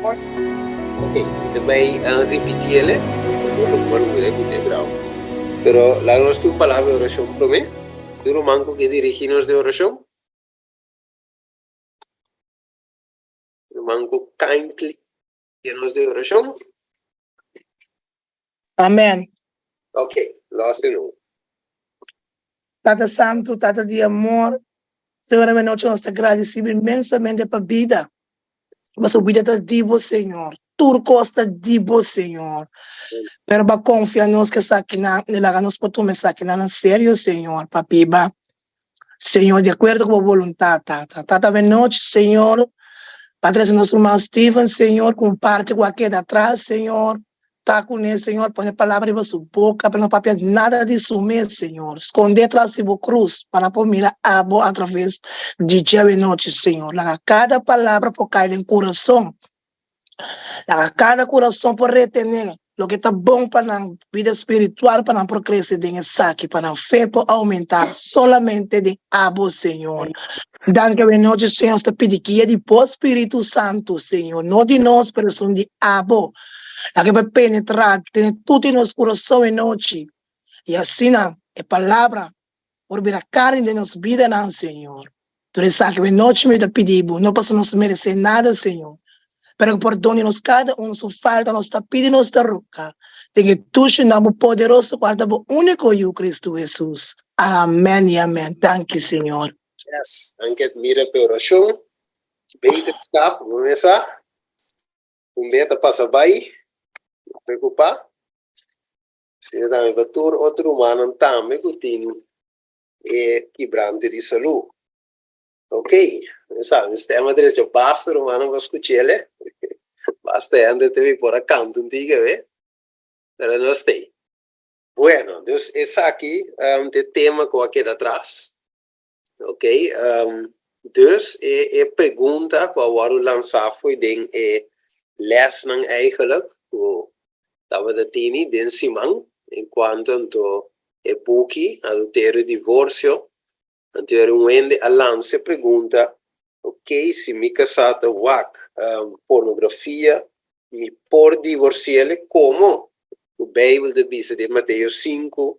Ok, mi ta bai ripitiele, so tur lo ku mi ta graba. Pero laga nos tin un palabra di orashon promé. Tur ruman ku ke dirigí nos den orashon? Ruman ku kindly guia nos den orashon? Amen. Ok, los di nou. Tata Santu, Tata di amor, Señor awe nochi nos ta gradisibo inmensamente pa bida. Pasobra bida ta di bo, Señor. Tur kos ta di bo, Señor. Pero bo a konfia nos ku esakinan, i laga nos por tuma esakinan na serio, Señor, pa biba, Señor, di akuerdo ku bo boluntat, Tata. Tata, awe nochi, Señor, pa trese nos ruman Steven, Señor, ku un parti ku a keda atras, Señor. Ta kuné, Señor, pone palabra riba su boka pa no papia nada di su mes, Señor. Skondé tras di bo krus pa nan por mira abo atraves di dje awenochi, Señor. Laga kada palabra por kai den kurason. Laga kada kurason por retené loke ta bon pa nan bida spiritual, pa nan por krese den esaki, pa nan fe por oumentá solamente den abo, Señor. Danki awenochi, Señor, nos ta pidi guia di bo Spiritu Santu, Señor, no di nos, pero esun di abo. Laga e por penetrá den tur di nos kurason e nochi, i asina e palabra por bira karni den nos bidanan, Señor. Tur esaki e nochi mi ta pidi Bo, no pasobra nos meresé nada, Señor, pero ku pordon di nos kada un su falta, nos ta pidi, nos ta roga den e dushi nomber poderoso kual ta Bo úniko Yu, Kristu Hesus. Amèn i amèn. Danki, Señor. Yes, danki Admira p'e orashon. Beterskap, bo mesa. Un bia ta pasa bai, no preocupa. Asina tambe pa tur otro rumannan tambe cu tin e kibrante di salú. Ok, mi sa, mi stem a drecha basta rumannan pa scuchele. Basta hende te mi por a canta un tiki awe. Pero nos tei. Bueno, dus esaki ta e tema cu a keda atras. Ok, dus e pregunta ku a wòrdu lansá fo'i den e lèsnan eigenlijk ku tabata tini den siman en kuanto anto e buki Adulterio y Divorcio, anto e un hende a lansa e pregunta, ok, si mi kasá ta wak pornografia mi por divorsi'el? Komo ku Beibel ta bisa den Mateo sinku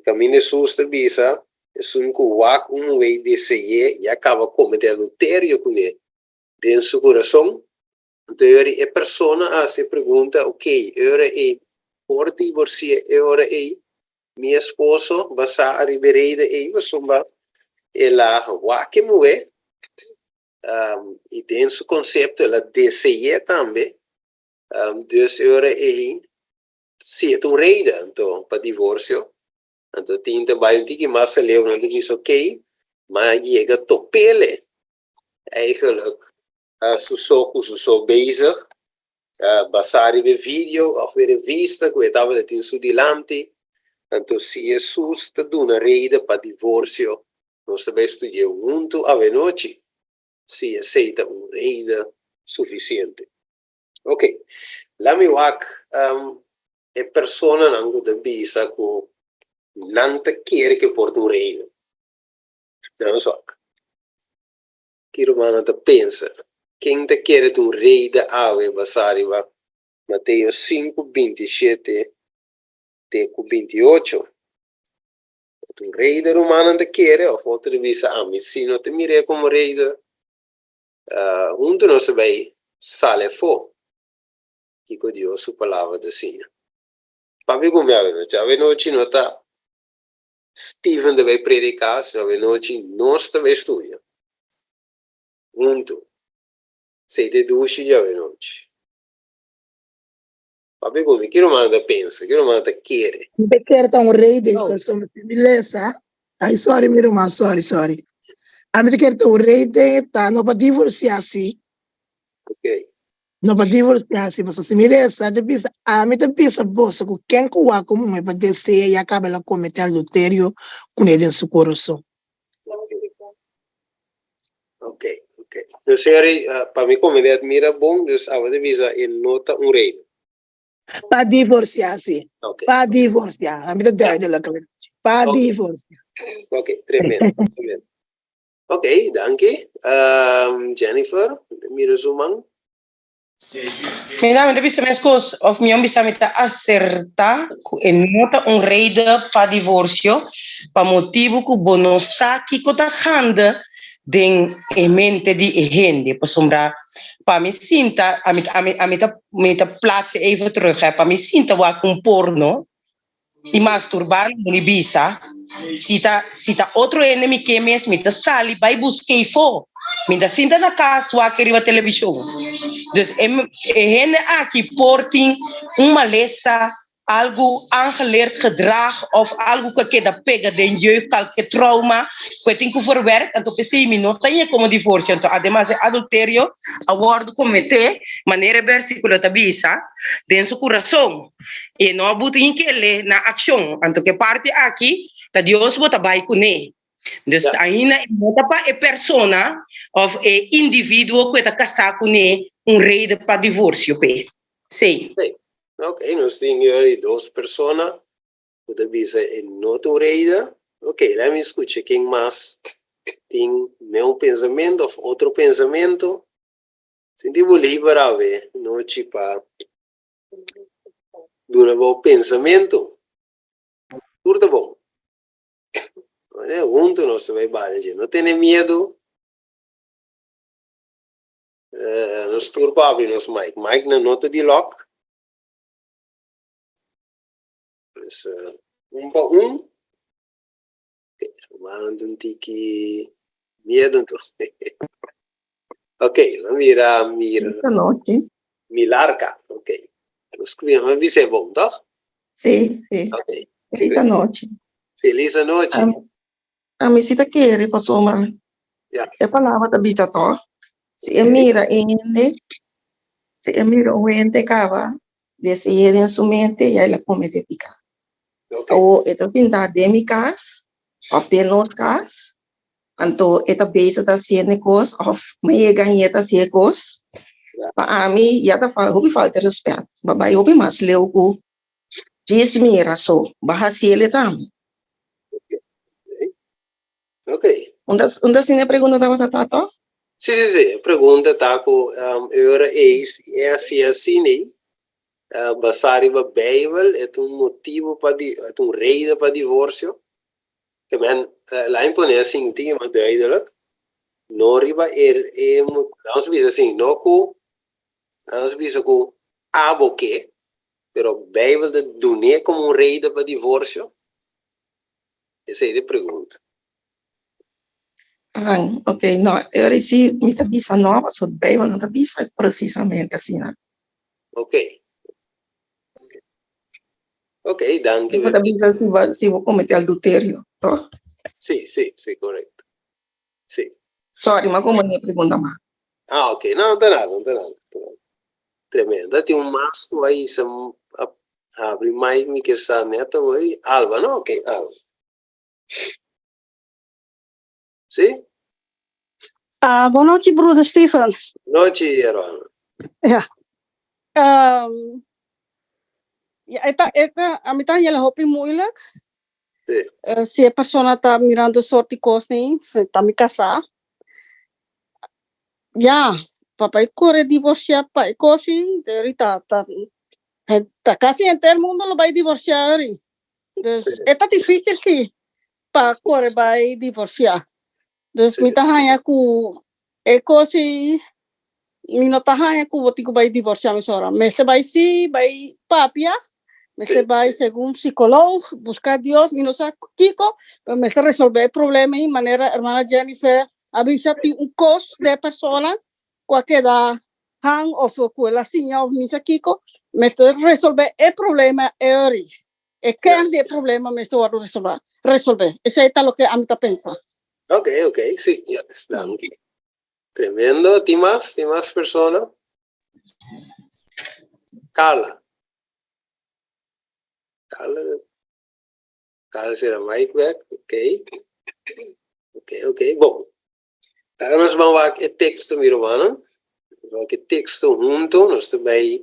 Kaminda Hesus ta bisa, Esun ku wak un muhé i dese'é ya kaba kometé adulterio kuné den su kurason. Anto e ora e persona a hasi e pregunta, Ok, e ora ei por divorsi'é? E ora ei mi esposo basá ariba e reda ei pasobra el a wak e muhé i den su konsepto el a dese'é tambe. Dus e ora ei Si e ta un reda anto pa divorcio, anto tin ta bai un tiki mas aleu, nan ta bisa ok, ma yega topele eigenlijk su so cu su so bezig, basa riba e video of e revista cu e tabata tin su dilanti, anto si Jesus ta duna reda pa divorcio, nos ta bai studia hunto awenochi si esey ta un reda suficiente. Ok, la mi wak e personanan ku ta bisa ku nan ta kere ku e por ta un reino. Nan nos wak. Ki rumannan ta pensa? Ken ta kere ta un rei di awe basá riba Mateo sinku, 27 te ku 28? Ta un rei di rumannan ta kere òf otro ta bisa ami si no ta mir'é komo rei di Huntu nos ta bai sali afó kiko Dios su palabra ta siña. Papia ku mi awenochi. Awenochi no ta Steven ta bai prediká, sino awenochi nos ta bai studia huntu. Esei ta e dushi di awenochi. Papia ku mi, ki ruman ta pensa? Ki ruman ta kere? Mi ta kere ta un rei den pasobra si mi lesa, ay sorry mi ruman, sorry, sorry. Ami ta kere ta un rei den e ta no pa divorcia si. Ok. No pa divorcia si, pasobra si mi lesa ta bisa, ami ta bisa boso ku ken ku wak un muhé pa desea ya kaba el a komete adulterio kuné den su kurason. Ok, ok. Dus Harry, pa mi komunidad mira bon, dus abo ta bisa e no ta un reden. Pa divorcia si. Ok. Pa divorcia. Ami ta duidelijk. Pa Ok. divorcia. Ok, tremendo, tremendo. Ok, danki. Jennifer, mira su man. Mira, mi ta bisa meskos, of mi bisa mi ta asertá ku e no ta un reden pa divorsio, pa motibu ku bo no sa kiko ta gande den e mente di e hende. Pasobra pa mi sinta, ami ta plaatsen even terug, hè, pa mi sinta wak un porno i masturbá, mi bisa, si ta otro hende mi ke mes, mi ta sali bai buska afó. Mi ta sinta na kas wak riba televishon. Dus e hende aki por tin un malesa, algo aangeleerd gedrag of algo ku keda pega den jeugd, kualke trauma ku tin ku verwerk. Anto p'esei mi no ta komo divorsio. Anto ademas e adulterio a wòrdu kometé, manera versíkulo ta bisa, den su kurason i no buta kele na akshon. Anto ku parti aki ta Dios bo ta bai kuné. Dus ainda no ta pa e persona of e individuo ku ta kasá kuné un reden pa divorsio p'e. Sí. Ok, nos tin jullie dos persona ku ta bisa e no ta un reden. Ok, laat me skucha ken mas tin mesun pensamentu òf otro pensamentu. Sinti bo liber awe nochi pa duna bo pensamentu. Tur ta bon. Huntu nos ta bai bale. No tene miedu. Nos tur por habri nos mic. Mic no ta di lock. Dus un pa un. Manda un tiki miedu anto. Ok, mira, mira. Bon nochi. Milarca, ok. Nos bisa bon, toch? Sí. Ok. Felis nochi. Felis nochi. Ami si ta kere pasobra. E palabra ta bisa, toch? Si e mira hende, si e mira un hende kaba, deseá den su mente, ya el a kometé piká. O e ta sinta den mi kas, òf den nos kas, anto e ta bezig ta hasiendo kos, òf mi yega i ta hasi kos. Pa ami, ya ta hopi falta rèspèt. B'a bai hopi mas leu ku djis mira so, b'a hasié tambe. Unda asina e pregunta tabata ta, toch? Sí. E pregunta ta ku ora e asina asina, nee. Basá riba Beibel, e un motibu pa di, un reden pa divorsio. Ke men, laat me pone asina, tin mas duidelijk. No riba e, laten we bisa asina, no ku, laten we bisa ku abo ke, pero Beibel ta dun'é komo un reden pa divorsio. Esei ta e pregunta. Ah, ok, no, eu si mi ta bisa no, so Beibel no ta bisa presisamente asina. Ok, danki. Bo ta bisa si bo kometé adulterio, toch? Sí, korekto. Sí. Sorry, ma komo mi pregunta mas. Ah, ok. No, no ta nada, no ta nada. Tremendo. Tin un mas ei, habri mic, mi ke sa nèt hoy. Alba, no? Ok, Alba. Sí? Ah, bon nochi, broeder Steven. Nochi, Erwan. Ja. Ja, e ta, ami ta haña hopi moeilijk. Si e persona ta mirando sorto kos, nee, si ta mi kasá. Ja, pa e kore divorsiá pa e kos, ta ta ta kasi henter mundu lo bai divorsiá. Dus e ta difísil sí pa kore bai divorsiá. Dus mi ta haña ku e kos mi no ta haña ku bo tin ku bai divorsiá mesora. Mester bai sí, bai papia, mester bai segun psikólogo, buska Dios, mi no sa kiko, pero mester resolvé e problema ei manera hermana Jennifer a bisa, tin un kos di persona ku a keda hang òf ku el a siña òf mi sa kiko, mester resolvé e problema ei. E kern di e problema mester resolvé. Resolvé. Esei ta loke ami ta pensa. Ok, sí, yes, danki. Tremendo. Tin mas? Tin mas persona? Carla. Carla. Carla sera mic back. Ok. Bon. Awor nos ta bai wak e teksto, mi ruman. Wak e teksto huntu. Nos ta bai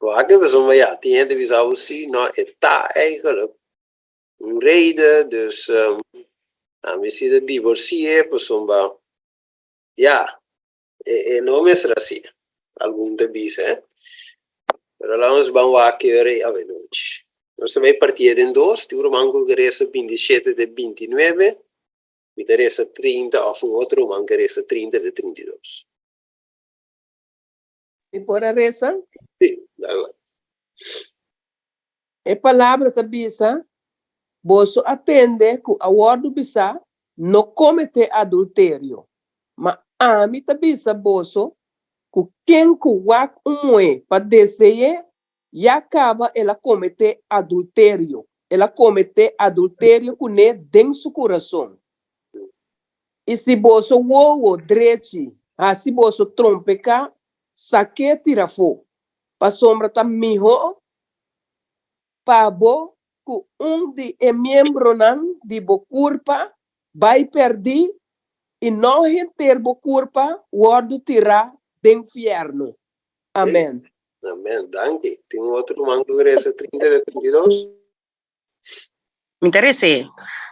wak e persona ja, tin hende bisa sí, no, e ta eigenlijk un reden, dus ami si ta divorsiá, pasobra ja. E no mester hasi, algun ta bisa, eh. Pero laga nos ban wak ki ora ei awenochi. Nos ta bai partié den dos, tin un ruman ku ke resa 27 te 29, mi ta resa 30 òf un otro ruman ke resa 30 te 32. Mi por a resa? Sí, dale bai. E palabra ta bisa, Boso a tende ku a wòrdu bisá, No kometé adulterio. Ma ami ta bisa boso ku ken ku wak un muhé pa dese'é, ya kaba el a kometé adulterio, el a kometé adulterio kuné den su kurason. I si boso wowo drechi hasi boso trompeká, sak'é tira afó, pasobra ta mihó pa bo ku un di e miembronan di bo kurpa bai pèrdí i no henter bo kurpa wòrdu tirá den fièrnu. Amèn. Amèn. Danki. Tin un otro ruman ku resa 30 te 32? Mi ta res'é.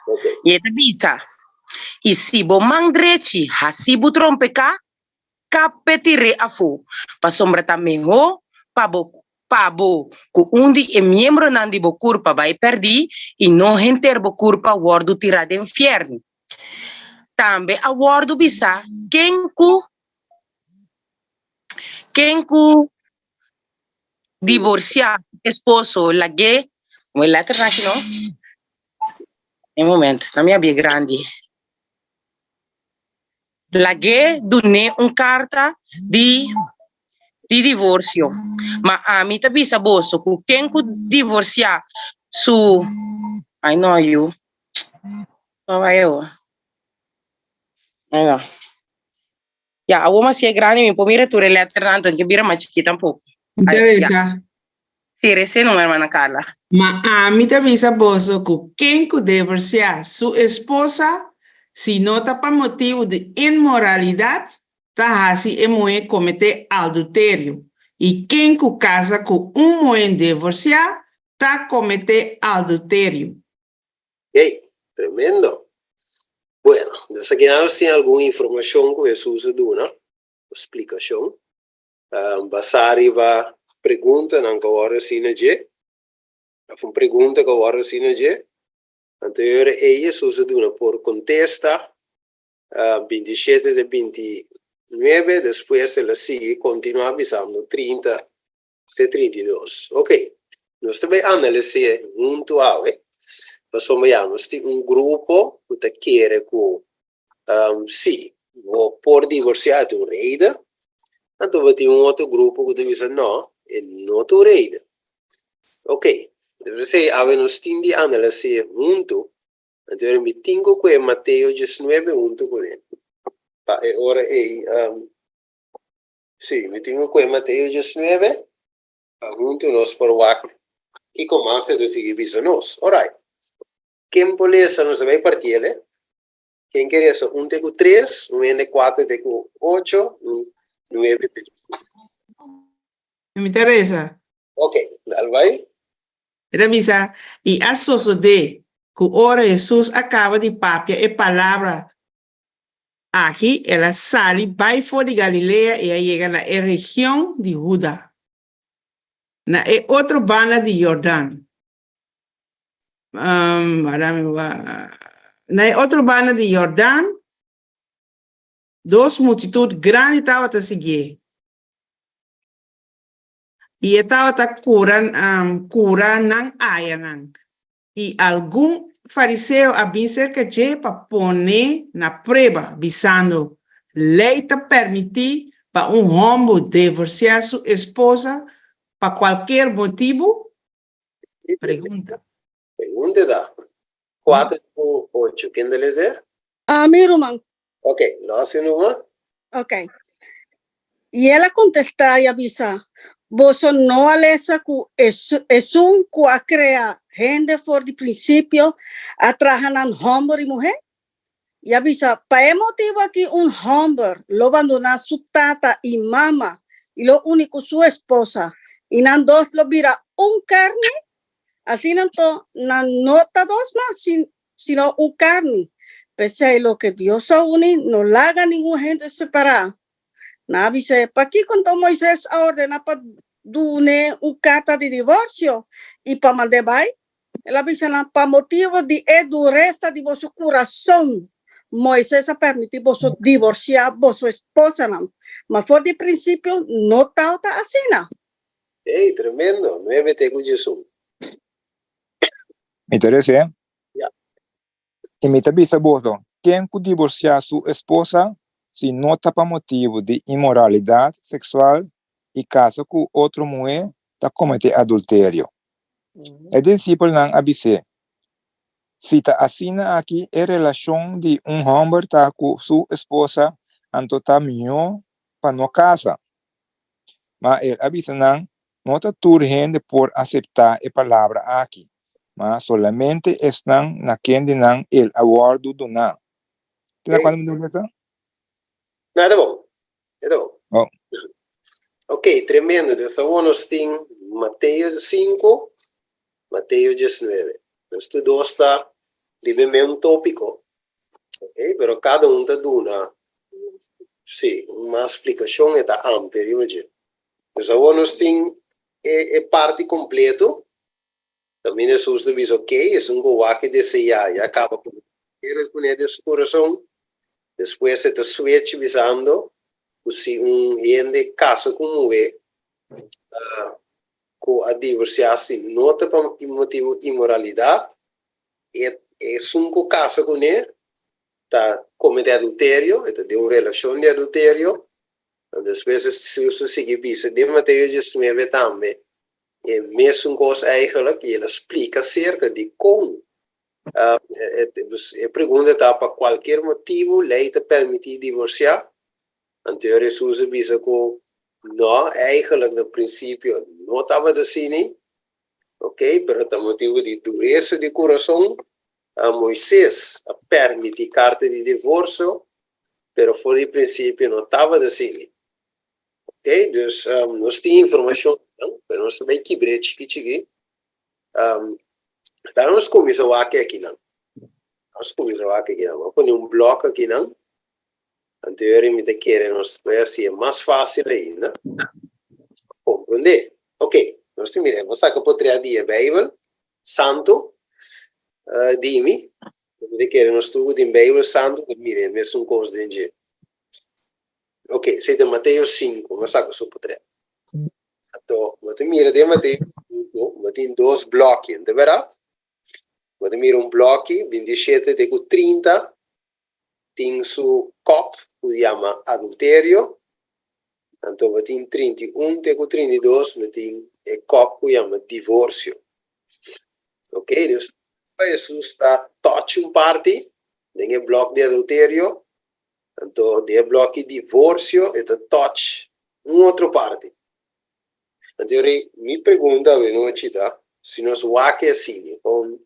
Ok. I e ta bisa, I si bo man drechi hasi bo trompeká, Kap'e tir'é afó, pasobra ta mehó pa bo pa bo ku un di e miembronan di bo kurpa bai pèrdí i no henter bo kurpa wòrdu tirá den fièrnu. Tambe a wòrdu bisá, Ken ku ken ku divorsiá su esposo lag'é, e lèternan aki no, un momento, na mi a bia grandi. Lag'é dun'é un karta di di divorsio. Ma ami ta bisa boso ku ken ku divorsiá su Ai no yu. No bai awo. Ai no. Ya, awo mas si e grandi mi por mira tur e lèternan anto ke bira mas chikí tampoko. Ai, ya. Teresa. Sí, rese no, hermana Carla. Ma ami ta bisa boso ku ken ku divorsiá su esposa, si no ta pa motibu di inmoralidat, ta hasi e muhé kometé alduterio, i ken ku kasa ku un muhé divorsiá ta kometé alduterio. Ey, tremendo! Bueno, nos a keda nos tin algun informashon ku Hesus a duna, splikashon. Basá riba preguntanan ku a wòrdu hasi na dje, òf un pregunta ku a wòrdu hasi na dje, anto e ora ei Hesus a duna por kontesta, 27 te 29, despues el a sigui kontinuá bisando 30 te 32. Ok, nos ta bai analis'é huntu awe, pasobra ya nos tin un grupo ku ta kere ku Sí, bo por divorsiá di un reden, anto bo tin un otro grupo ku ta bisa no, e no ta un reden. Ok, p'esei awe nos tin di analis'é huntu, anto ora mi tin ku kue Mateo diesnuebe huntu kuné, pa e ora ei, sí, mi tin ku kue Mateo diesnuebe, pa huntu nos por wak kiko mas e ta sigui bisa nos. Orait, ken por lesa nos a bai partiel e? Ken ke resa un te ku tres, un hende kuater te ku ocho, un nuebe te. Mi ta resa. Ok, dal bai. E ta bisa, I a sosodé ku ora Hesus a kaba di papia e palabra aki, el a sali bai for di Galilea i a yega na e region di Huda, na e otro banda di Jordan. Na e otro banda di Jordan, dos multitut grandi tabata siguié, i e tabata kura kura nan ayanan. I algun fariseo a bin serka dje pa pon'é na prueba, bisando, Lei ta permití pa un hòmber divorsiá su esposa pa kualker motibu? Pregunta. Pregunta ta, 4 ku 8, ken ta lesa? Ami, ruman. Ok, lo hasi numa. Ok. I el a kontestá i a bisa, Boso no a lesa ku esun ku a krea hende for di prinsipio a traha nan hòmber i muhé? I a bisa, Pa e motibu aki un hòmber lo bandoná su tata i mama i lo uni ku su esposa, i nan dos lo bira un karni? Asina anto, nan no ta dos mas, sino un karni. P'esei loke Dios a uni, no laga ningun hende separá. Nan a bis'é, Pakiko anto Moises a ordená pa dun'é un karta di divorsio i pa mand'é bai? El a bisa nan, Pa motibu di e duresa di boso kurason, Moises a permití boso divorsiá boso esposanan, ma for di prinsipio no tabata asina. Ey, tremendo! Nuebe te ku djesun. Mi ta res'é. Ya. I mi ta bisa boso, ken ku divorsiá su esposa, si no ta pa motibu di inmoralidat seksual i kasa ku otro muhé, ta kometé adulterio. E disipelnan a bis'é, Si ta asina aki e relashon di un hòmber ta ku su esposa, anto ta mihó pa no kasa. Ma el a bisa nan, No ta tur hende por aseptá e palabra aki, ma solamente esnan na kendenan el a wòrdu duná. Te na kuantu mi debe lesa? No, e ta bon. E ta bon. Oh. Ok, tremendo. Dus awor nos tin Mateo 5, Mateo 19. Dus tur dos ta riba e mesun tópiko, ok, pero kada un ta duna, sí, un mas splikashon, e ta amplia riba dje. Dus awor nos tin e, e parti kompleto. Kaminda Hesus ta bisa, ok, esun ku wak e deseá ya kaba ku kere kuné den su kurason. Despues e ta switch bisando ku si un hende kasa ku un muhé ku a divorsiá si no ta pa motibu inmoralidat, e esun ku kasa kuné ta kometé adulterio, e ta den un relashon di adulterio. Despues Hesus ta sigui bisa den Mateo diesnuebe tambe E mesun kos eigenlijk i el a splika aserka di kon e pregunta ta pa kualkier motibu lei ta permití divorsiá? Anto Hesus a bisa ku no, eigenlijk na prinsipio no tabata asina, ok, pero ta motibu di duresa di kurason Moises a permití karta di divorsio, pero for di prinsipio no tabata asina. Ok, dus um, nos tin informacion, pero nos ta bay kibr'é chiki chiki. Um, dan nos cuminsa wak aki nan. Nos cuminsa wak aki nan. Bo pone un blok aki nan. Anto yori mi ta kere nos bay hacié mas fácil ainda. Comprende. Ok, nos ta mira, nos saca potrea di e Bijbel Santo uh, di mi. Mi ta kere nos tur ku tin Bijbel Santo ta mira e mesun kos den dje. Ok, esei ta Mateo 5, mi a saka su potret. Anto, bo ta mira den Mateo 5, bo tin dos blokki, no ta bèrdat? Bo ta mira un blokki, 27 te ku 30, tin su kòp ku yama adulterio. Anto bo tin 31 te ku 32, bo tin e kòp ku yama divorsio. Ok, dus Hesus ta touch un parti den e blòk di adulterio, Anto den e bloki divorcio e ta touch un otro parti. Anto yo rei, mi pregunta awe nochi ta, si nos wak e asina, con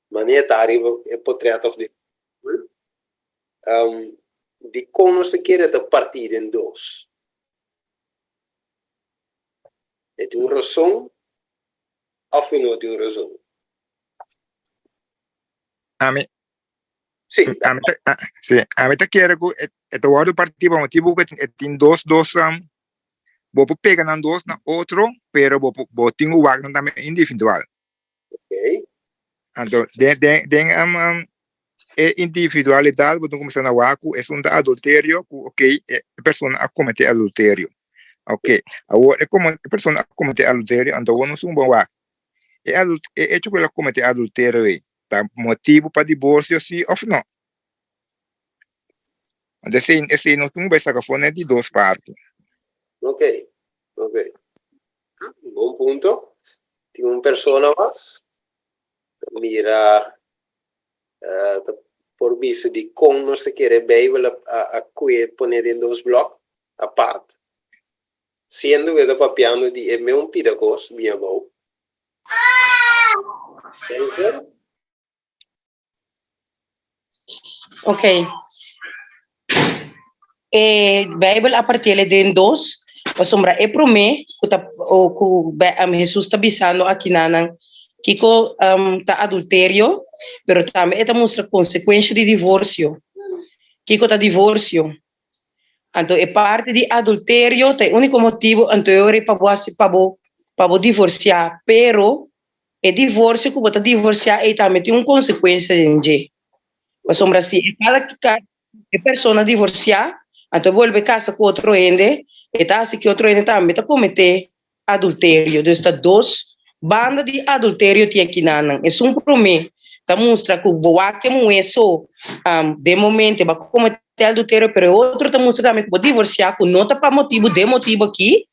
manera ta ariba e potret of den Bijbel, um, dicon nos ta kere ta parti den dos? E tin un razon of e no tin un razon? Ami, Sí. Ami ta, ah, sí, ami ta kere ku e, e ta wòrdu partí pa motibu ku e tin dos, dos, um, bo por pega nan dos na otro, pero bo, bo tin ku wak nan tambe individual. Ok. Anto, den, den, den um, um, e individualidad bo tin kuminsá na wak ku esun ta adulterio, ku ok, e persona a kometé adulterio. Ok, awor e, komo, e persona a kometé adulterio, anto awor nos un bon wak. E, adult, e hecho ku el a kometé adulterio ei, Ta motibu pa diborsio si òf no? Anto esei, esei nos tin ku bai saka for na e di dos parti. Ok, ok. Bon punto. Tin un persona mas ta mira, eh, ta por bisa di kon nos ta kere Bijbel a, a, a kue pone den dos blok apart, siendo ku e ta papiando di e meun pida kos bien abou. Ok. E Bijbel a partiele den dos, pasobra e promé ku ta o ku Hesus ta bisando akinanan kiko ta adulterio, pero tambe e ta mustra konsekuensha di divorsio. Kiko ta divorsio? Anto e parti di adulterio ta e úniko motibu anto e ora ei pa bo hasi pa bo pa bo divorsiá. Pero e divorsio ku bo ta divorsiá ei tambe tin un konsekuensia den dje. Pasobra si e kada e persona divorsiá anto e bolbe kasa ku otro hende, e ta hasi ku otro hende tambe ta kometé adulterio. Dus ta dos banda di adulterio tin akinanan. Esun promé ta mustra ku bo wak e muhé so den momento e bo a kometé adulterio, pero e otro ta mustra tambe ku bo divorsiá ku no ta pa motibu den motibu aki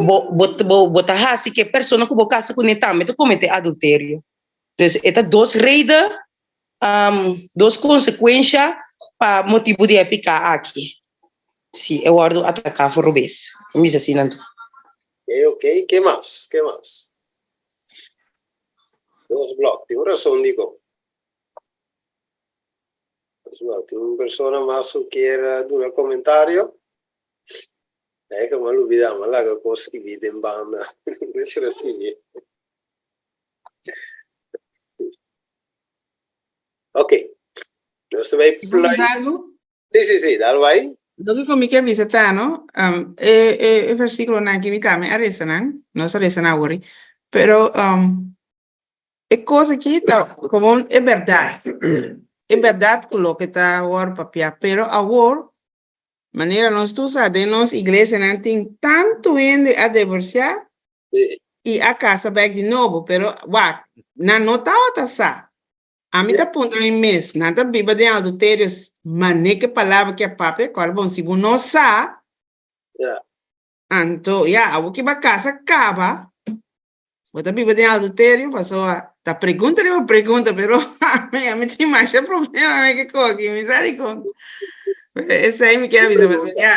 bo bo bo ta hasi ku e persona ku bo kasa kuné tambe ta kometé adulterio. Dus e ta dos reden, dos konsekuensha pa motibu di e piká aki. Si e wòrdu ataká for robes. Mi bisa asina anto. Ok, ok. Ke mas? Ke mas? Dos blòk. Tin un rason dikon. Dos blòk. Tin un persona mas ku kier duna komentario? Ei ke mi a lubidá, mi a laga kos skibí den banda. Mester a sigui. Ok. Nos ta bai Bo plui. bisa algu? Sí, sí, sí, dal bai. Loke ku mi ke bisa ta, no, e e e versíkulonan aki mi tambe a resa nan, nos a resa nan awor, pero e kos aki ta komo e bèrdat, e bèrdat ku loke ta wòrdu papiá, pero awor manera nos tur sa den nos iglesianan tin tantu hende a divorsiá i a kasa bèk di nobo, pero wak, nan no tabata sa. Ami ta puntra mi mes, nan ta biba den adulterio mane ke palabra ke a papia? Kòrda bon, si bo no sa, anto ya, abo ke ba kasa kaba, bo ta biba den adulterio, pasobra ta pregunta riba pregunta, pero ami, ami tin masha problema me ke koki, mi sa dikon. Pero esei mi kier a bisa, pasobra ya,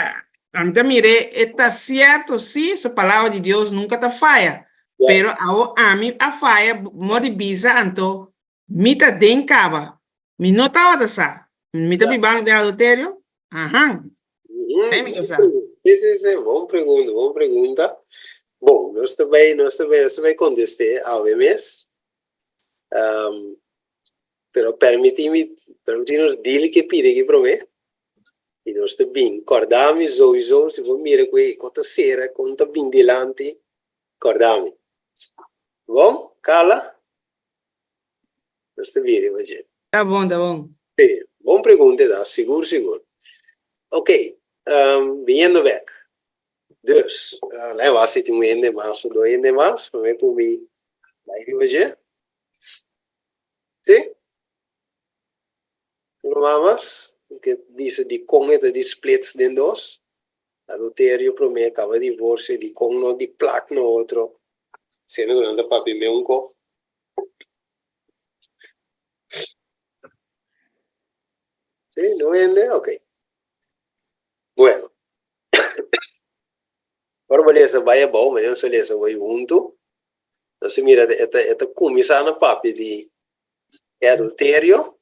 ami ta mir'é, e ta sierto si, so palabra di Dios nunka ta faya, Pero awo ami a faya mo di bisa anto mi ta den caba. Mi no tawata sa. Mi ta bibando den adulterio? Ahan. Esei mi ke sa. Si, si, si. Bon pregunta, bon pregunta. Bon, nos ta bay, nos ta bay, nos ta bay contest'é awe mes. Pero permití mi, permití nos deal ke pidi aki promé. I nos ta bin. Kòrda mi souiso si bo mira ku e kon ta sera, kon ta bin dilanti. Kòrda mi. Bon, Carla? Nos ta bira riba dje. Ta bon, ta bon. Sí, bon pregunta ta, sigur, sigur. Ok, biniendo bek. Dus, laga wak si tin un hende mas o dos hende mas promé ku mi bai riba dje. Sí? Tin un mas ke bisa dikon e ta di splits den dos? Adulterio promé, kaba divorsio, dikon no di plak na otro, siendo ku nan ta papia meun ko. Sí, no hende? Ok. Bueno. Ora bo lesa bai abou, manera nos a lesa bai huntu, nos a mira e ta e ta kuminsá na papia di e adulterio,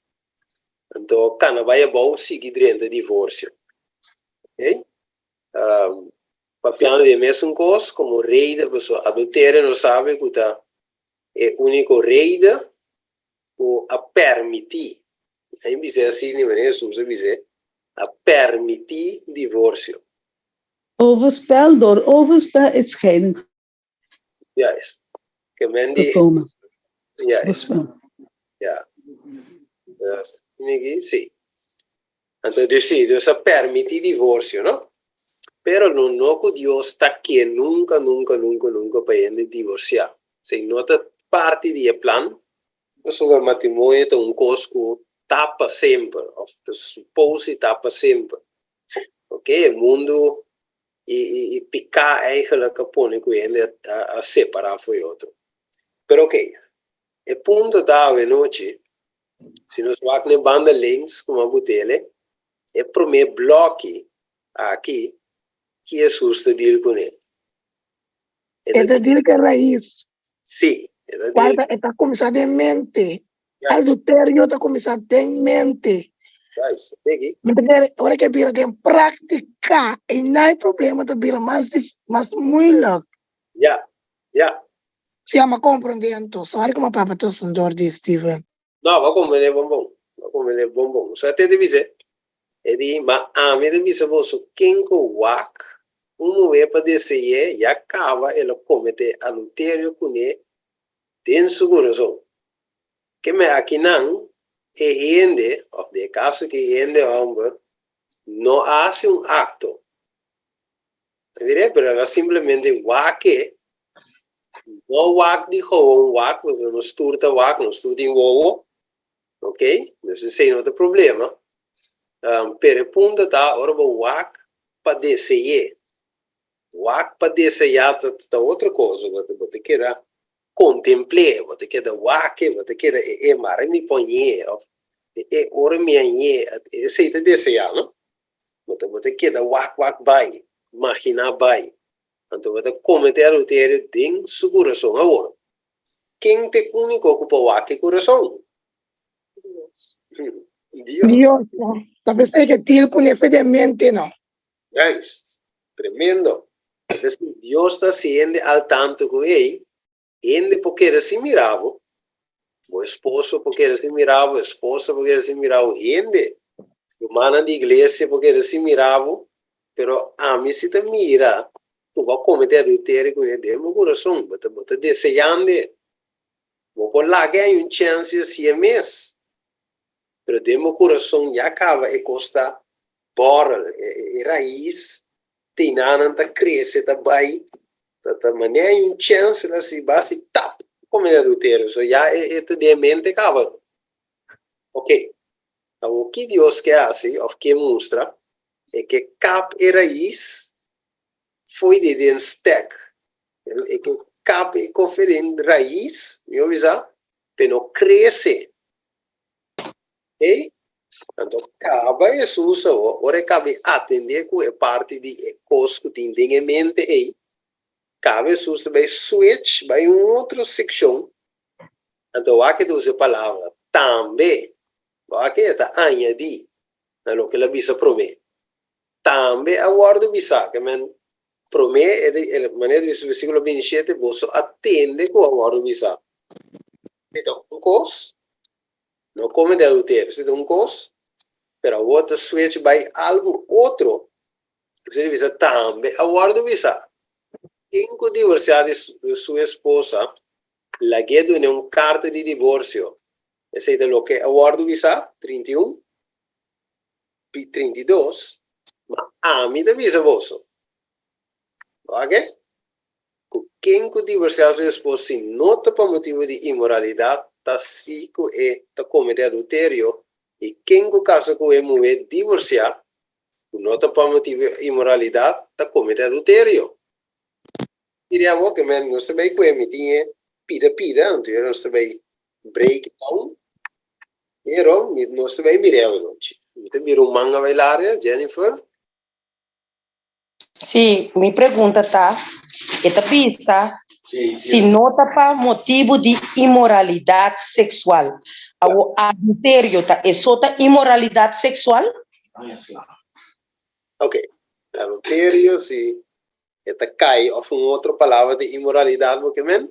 anto kana bai abou sigui drenta divorsio. Ok? Papiando di e mesun kos komo rede, pasobra adulterio nos sabi ku ta e úniko rede ku a permití, a bis'é asina di manera Hesus a bis'é, a permití divorsio. Overspel, door overspel is scheiding Juist. Ke men di. gekomen. Juist. Overspel. Ja. Dus, Miki, sí. Anto, dus sí, Dios a permití divorcio, no? Pero no, no ku Dios ta ke nunka, nunka, nunka, nunka pa hende divorsiá. Sí, no ta parti di e plan, pasobra matrimonio ta un kos ku ta pa semper, òf ta supose ta pa semper. Ok, e mundu i i i piká eigenlijk a pone ku hende a a separá for e otro. Pero ok, e punto ta awe nochi, si nos wak na e banda links ku mi a but'el, e promé blòki aki, ki Hesus ta dil kuné? E ta dil ku e rais. Sí, e ta Kual dil. ta e ta kuminsá den mente. Juist. Adulterio ta kuminsá den mente. Juist, teki. Mi ta kere ora ke bira den práktika einan e problema ta bira mas dif mas moeilijk. Ja, ja. Si amo a komprondé anto. Sorry ku mi a papia tusendor di Steven. No, bo a komprendé bon bon. Bo a komprendé bon bon. So a tende bis'é. E di, Ma ami ta bisa boso, ken ku wak un muhé pa dese'é, ya kaba el a kometé adulterio kuné den su kurason. Ke me akinan e hende, òf den e kaso aki e hende hòmber, no a hasi un akto. Ta mir'é? Pero el a simplemente wak e, no wak di gewoon wak, pasobra nos tur ta wak, nos tur tin wowo, ok? Dus esei no ta problema. Pero e punto ta ora bo wak pa dese'é. Wak pa deseá ta otro kos, bo ta keda kontempl'é, bo ta keda wak-e, bo ta keda e e mara mi pon-ñe òf e e ora mi a ñe, esei ta deseá no. Bo ta bo ta keda wak wak bai, maginá bai. Anto bo ta kometé adulterio den su kurason. Awor, ken ta e úniko ku por wak e kurason? Dios. Dios. Dios, no. Ta p'esei ke deal ku nefe den mente, no. Juist. Tremendo. Entonces, Dios ta hasi hende al tanto ku ei, hende por kere sin mira bo, bo esposo por kere sin mira bo, esposa por kere sin mira bo, hende, rumannan di iglesia por kere sin mira bo, pero ami si ta mira ku bo a komete adulterio ku hende den bo kurason, bo ta bo ta deseando, bo por laga ei un chèns si e mes, pero den bo kurason ya kaba e kos ta bòrel, e rais teinanan ta krese ta bai, ta ta manera un chèns el hasi basi tap komete adulterio, so ya e ta den e mente kaba. Ok, awor ki Dios ke hasi òf ke mustra? E ke kap e rais fo'i di den stek, e ke kap e kofe den rais, mi a bisa, p'e no krese. Ey, anto kaba Hesus awor, ora e kaba di atendé ku e parti di e kos ku tin den e mente ey, kaba Hesus ta bai switch bai un otro sekshon, anto wak e ta usa e palabra tambe, wak e ta añadí na loke el a bisa promé. Tambe a wòrdu bisá, ke men promé e di, e manera di bisa versíkulo 27, boso a tende ku a wòrdu bisá. E ta un kos. No come di adulterio, esei ta un cos, pero awor ta switch bai algo otro, esei ta bisa tambe a wordo bisa, ken cu divorcia di su esposa, lag'e dun'e un carta di divorcio, esei ta loke a wordo bisa, 31, 32, ma ami ta bisa boso, oke? Ku ken ku divorsiá su esposo si no ta pa motibu di inmoralidat, ta si ku e ta kometé adulterio, i ken ku kasa ku e muhé divorsiá, ku no ta pa motibu di inmoralidat, ta kometé adulterio. Mira awor ke men nos ta bai ku e mi tin e pida pida, anto yora nos ta bai break it down, pero mi nos ta bai mir'é awanochi. Mi ta mira un man a bai laria, Jennifer. Sí, mi pregunta ta, e ta bisa si no ta pa motibu di inmoralidat seksual. Awo adulterio ta eso ta inmoralidat seksual? Ok, adulterio si e ta kai of un otro palabra di inmoralidat bo ke men?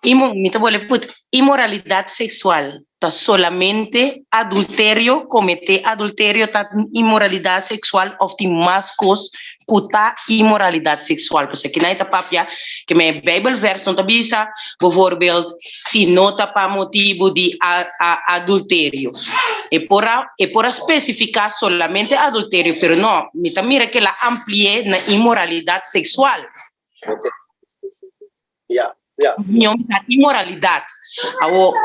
Imo, mi ta bolbe put, inmoralidad sexual ta solamente adulterio, comete adulterio ta inmoralidad sexual of tin mas cos cu ta inmoralidad sexual? Pasobra aki nan e ta papia ke men e Bijbelvers no ta bisa, bijvoorbeeld, si no ta pa motibu di adulterio. E por a e por a specifica solamente adulterio, pero no, mi ta mira ke el a ampli'e na inmoralidad sexual. Ok. Ya, ya. Mi sa inmoralidad. Awo,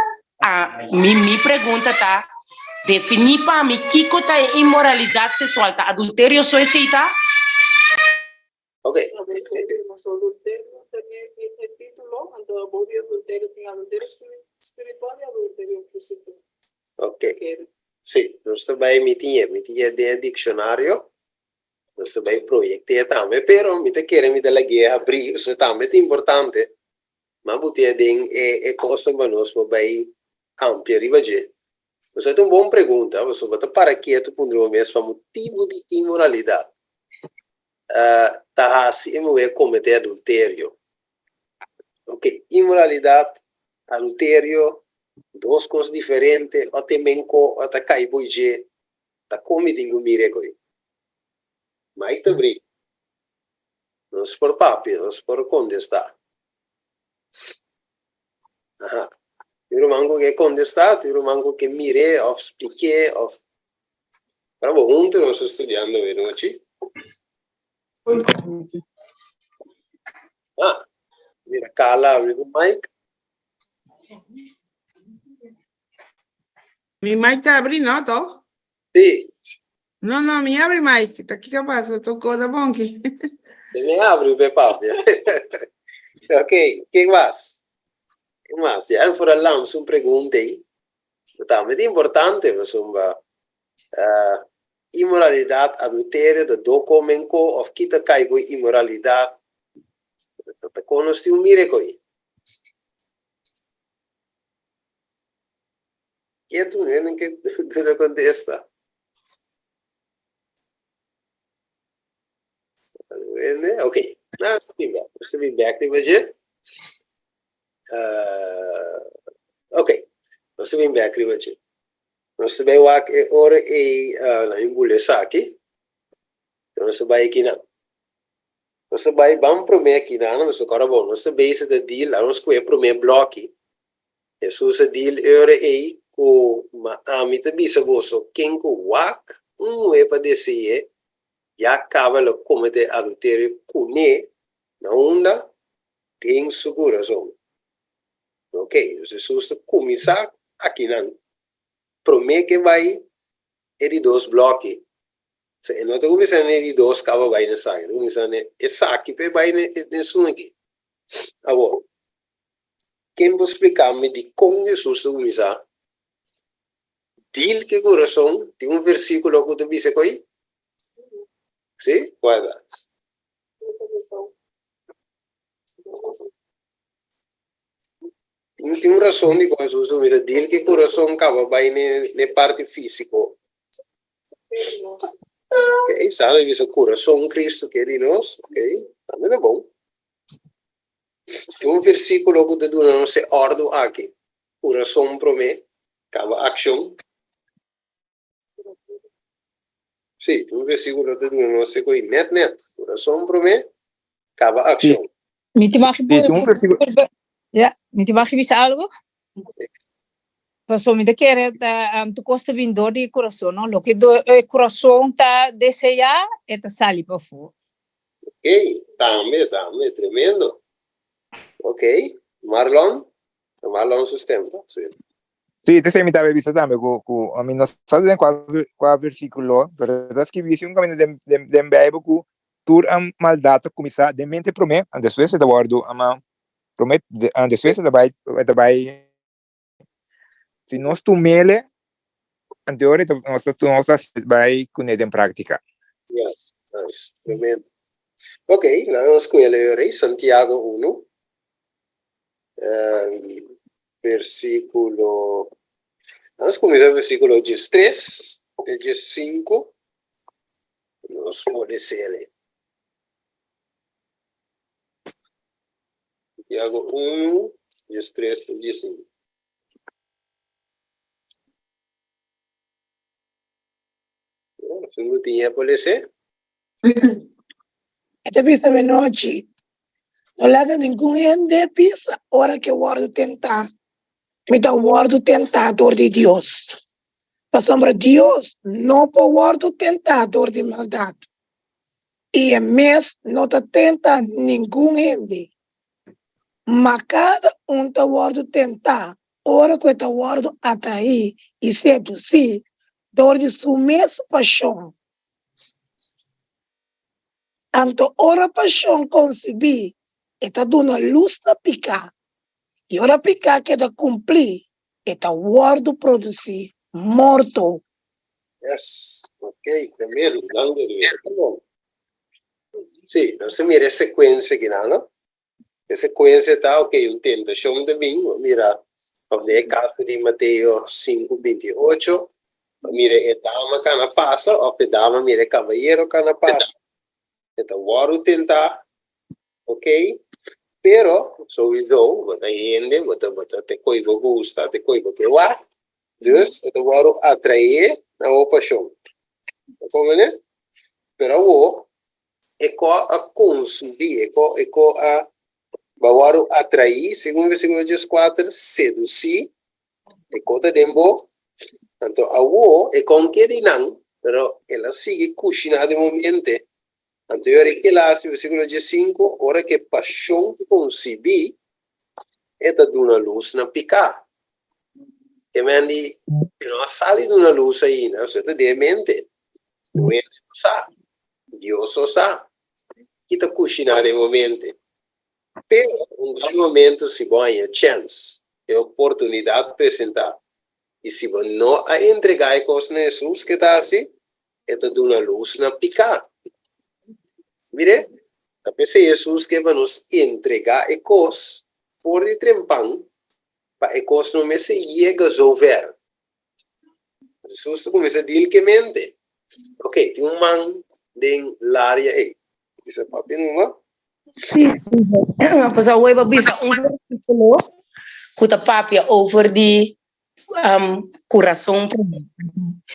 a, mi, mi pregunta ta, definí pa mi kiko ta e inmoralidad sexual. Ta adulterio so esei ta? Ok. Adulterio también e título, anto abou di adulterio tin adulterio spiritual y adulterio físico. Ok. Sí, nos ta bai mi tin e, mi tin e den e diccionario. Nos ta bai proyectea tambe, pero mi ta kere mi ta lag'é habrí, pasobra tambe ta importante. M'a butia den e e kosnan pa nos por bai amplia riba dje. Pasobra ta un bon pregunta, pasobra bo ta para ketu puntra bo mes pa motibu di inmoralidat ta hasi e muhé kometé adulterio. Ok, inmoralidat, adulterio. Dos kos diferente, o te menko, o ta kai boi dje, ta kon mi tin ku mira e koi? Mike ta bri. Nos por papia, nos por kontestá. Aha. Tin ruman ku ke kontestá, tin ruman ku ke mir'é òf splik'é òf. Bravo, huntu nos ta studiando awe nochi. Ah, mira Carla abri ku mic. Mi mic ta abri, no, toch? Sí. No, no, mi abri mic. Ta kiko pasa? Toko ta bonki. Te mi abri pe papia. Ok, ken mas? Ken mas? Ya for a lansa un pregunta ei. Tambe ta importante pasobra uh, inmoralidad, adulterio, ta do komen ko of kita kai bo inmoralidad. Ta konos tin un mire koi. Ketu, no ke duna kontesta. Ok, nou, nos ta bin bek. Nos ta bin bek riba dje. Uh, ok, nos ta bin bek riba dje. Nos ta bai wak e ora ei, uh, na mi bula esaki. Nos ta bai kinan. Nos ta bai ban promé kinan, nos ta kòrda bon, nos ta bezig ta deal, laga nos kohe promé blòki. Hesus a deal e ora ei ku, Ma ami ta bisa boso, ken ku wak un muhé pa dese'é, ya kaba lo kometé adulterio kuné na unda? Den su kurason. Ok, dus Hesus ta kuminsá akinan, promé ke bai e di dos blòki. So, e no ta kuminsá na e di dos kaba bai na esaki, e ta kuminsá na esaki pa e bai na esun aki. Awor, Ken por spliká mi dikon Hesus ta kuminsá deal ku e kurason? Tin un versíkulo ku ta bisa ku ei? Sí? Kua ta? Tin un rason dikon Hesus ta kuminsá deal ku e kurason kaba bai n'e parti físiko. Oké, sa ta bisa kurason Kristu ke di nos. Oké, tambe ta bon. Tin un versíkulo ku ta duna nos e òrdu aki, Kurason promé, kaba akshon. Sí, tin un versíkulo ta duna nos e koi nèt nèt, Kurason promé, kaba akshon. Mi te mag Sí, tin un versíkulo. Ja, mi te mag bisa algo? Paso mi ta kere ta um, tu kos ta bin dor di e kurason, no? Loke do e kurason ta deseá, e ta sali pafó. Ok, tambe, tambe, tremendo. Ok, Marlon, Marlon su stem, toch? Sí. Sí, te mi tabe bisa tambe ku ku a mi no sa den kua kua versíkulo, pero ta skibí si un kaminda den den den Bijbel ku tur a maldat ta kuminsá den mente promé, en despues e ta wòrdu ama promé en despues e ta bai e ta bai si nos tumele anteor nos ta nos ta bai kuné den práktika. Yes, nice, tremendo. Ok, laga nos kuña leo rei Santiago 1, um, versículo, nos kuminsá versículo 13 te 15, nos pone sele. Santiago 1, 13 te 15. Seguro tin por lese. E ta bisa mi nochi, No laga ningun hende bisa ora ku e wòrdu tentá, Mi ta wòrdu tentá dor di Dios. Pasobra Dios no por wòrdu tentá dor di maldat, i e mes no ta tenta ningun hende. Ma kada un ta wòrdu tentá ora ku e ta wòrdu atraí i sedusí dor di su mes pashon. Anto ora pashon konsibí, e ta duna lus na piká, i ora piká keda kumplí, e ta wòrdu produsí morto. Yes, ok, tremendo, danki Edwin, ta bon. Sí, nos ta mira e sekuensia kinan, no? E sekuensia ta, ok, un tentashon ta bin, bo mira òf den e kaso di Mateo sinku binti i ocho, bo mira e dama kana pasa òf e dama mira e kabayero kana pasa, e ta wòrdu tentá, ok. Pero souiso bo ta hende, bo ta bo ta te koe bo gusta, te koe bo ke wak, dus e ta wòrdu atraé na bo pashon. Bo komprendé? Pero awor e ko a konsubí, e ko e ko a bo a wòrdu atraí, segun versíkulo dieskuater, sedusí, e ko ta den bo, anto awor e kon ke di nan, pero el a sigui kushiná den bo mente. Anto e ora e kila hasi, versíkulo diesinku, ora ku e pashon konsibí, e ta duna lus na piká. E men di, e no a sali duna lus ainda, pasobra e ta den e mente. Un hende no sa, Dios no sa ki ta kushiná den bo mente. Pero un dado momento si bo haña chèns, e oportunidat presentá, i si bo no a entregá e kos na Hesus, ke ta hasi? E ta duna lus na piká. Mire, ta p'esei Hesus ke pa nos entregá e kos for di trempan pa e kos no mester yega zover. Hesus ta kuminsá dil ke mente. Ok, tin un man den laria ei. Bisa papia numa. Sí, pues awor bo bisa un versículo ku ta papia over di um, kurason promé.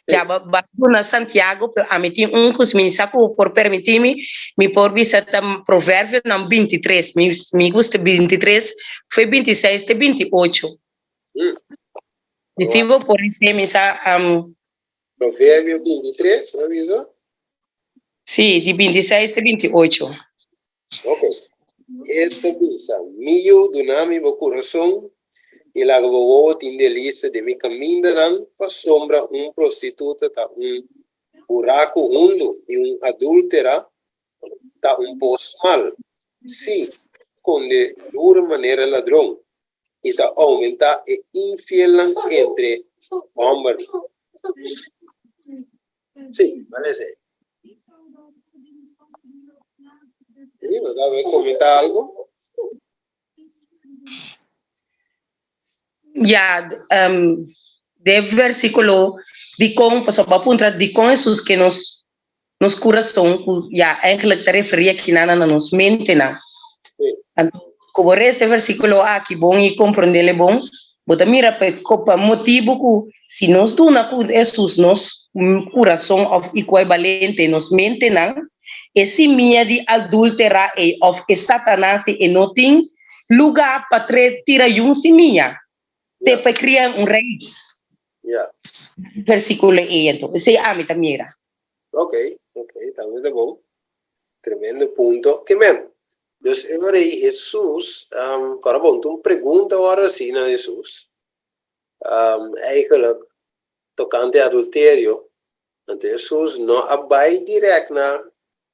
Ya ba ba na Santiago, pero ami tin un ku mi sa ku por permití mi, mi por bisa ta Proverbio nan 23, mi mi gusta 23, fue 26 te 28. Di si bo por esei mi sa um, Proverbio 23, bo bisa? Sí, di 26 te 28. Ok. E ta bisa, Mi yu, duna mi bo kurason i laga bo wowo tin delisia den mi kamindanan, pasobra un prostituta ta un buraku hundu i un adúltera ta un pos smal. Sí, skonde duru manera ladron i ta oumentá e infielnan entre hòmbernan. Sí, bal esei. Sí, bo ta komentá algu? Ya, um, de versículo dikon, pasobra bo a puntra dikon Hesus ke nos nos kurason ku ya eigenlijk ta referí aki nan na nos mentenan. Anto ku bo resa e versíkulo aki bon i komprendel e bon, bo ta mira pa e pa motibu ku si nos duna ku Hesus nos kurason òf ikuebalente nos mentenan, e simia di adulterá ei òf e Satanas ei e no tin lugá pa tre tira yun simia te pa e kria un rais. Versíkulo ei anto esei ami ta mira. Ok, ok, tambe ta bon. Tremendo punto. Ke men? Dus e ora ei Hesus, um, kora bon, ta un pregunta ora así na Hesus. Um, eigenlijk tokante adulterio, anto Hesus no a bai direct na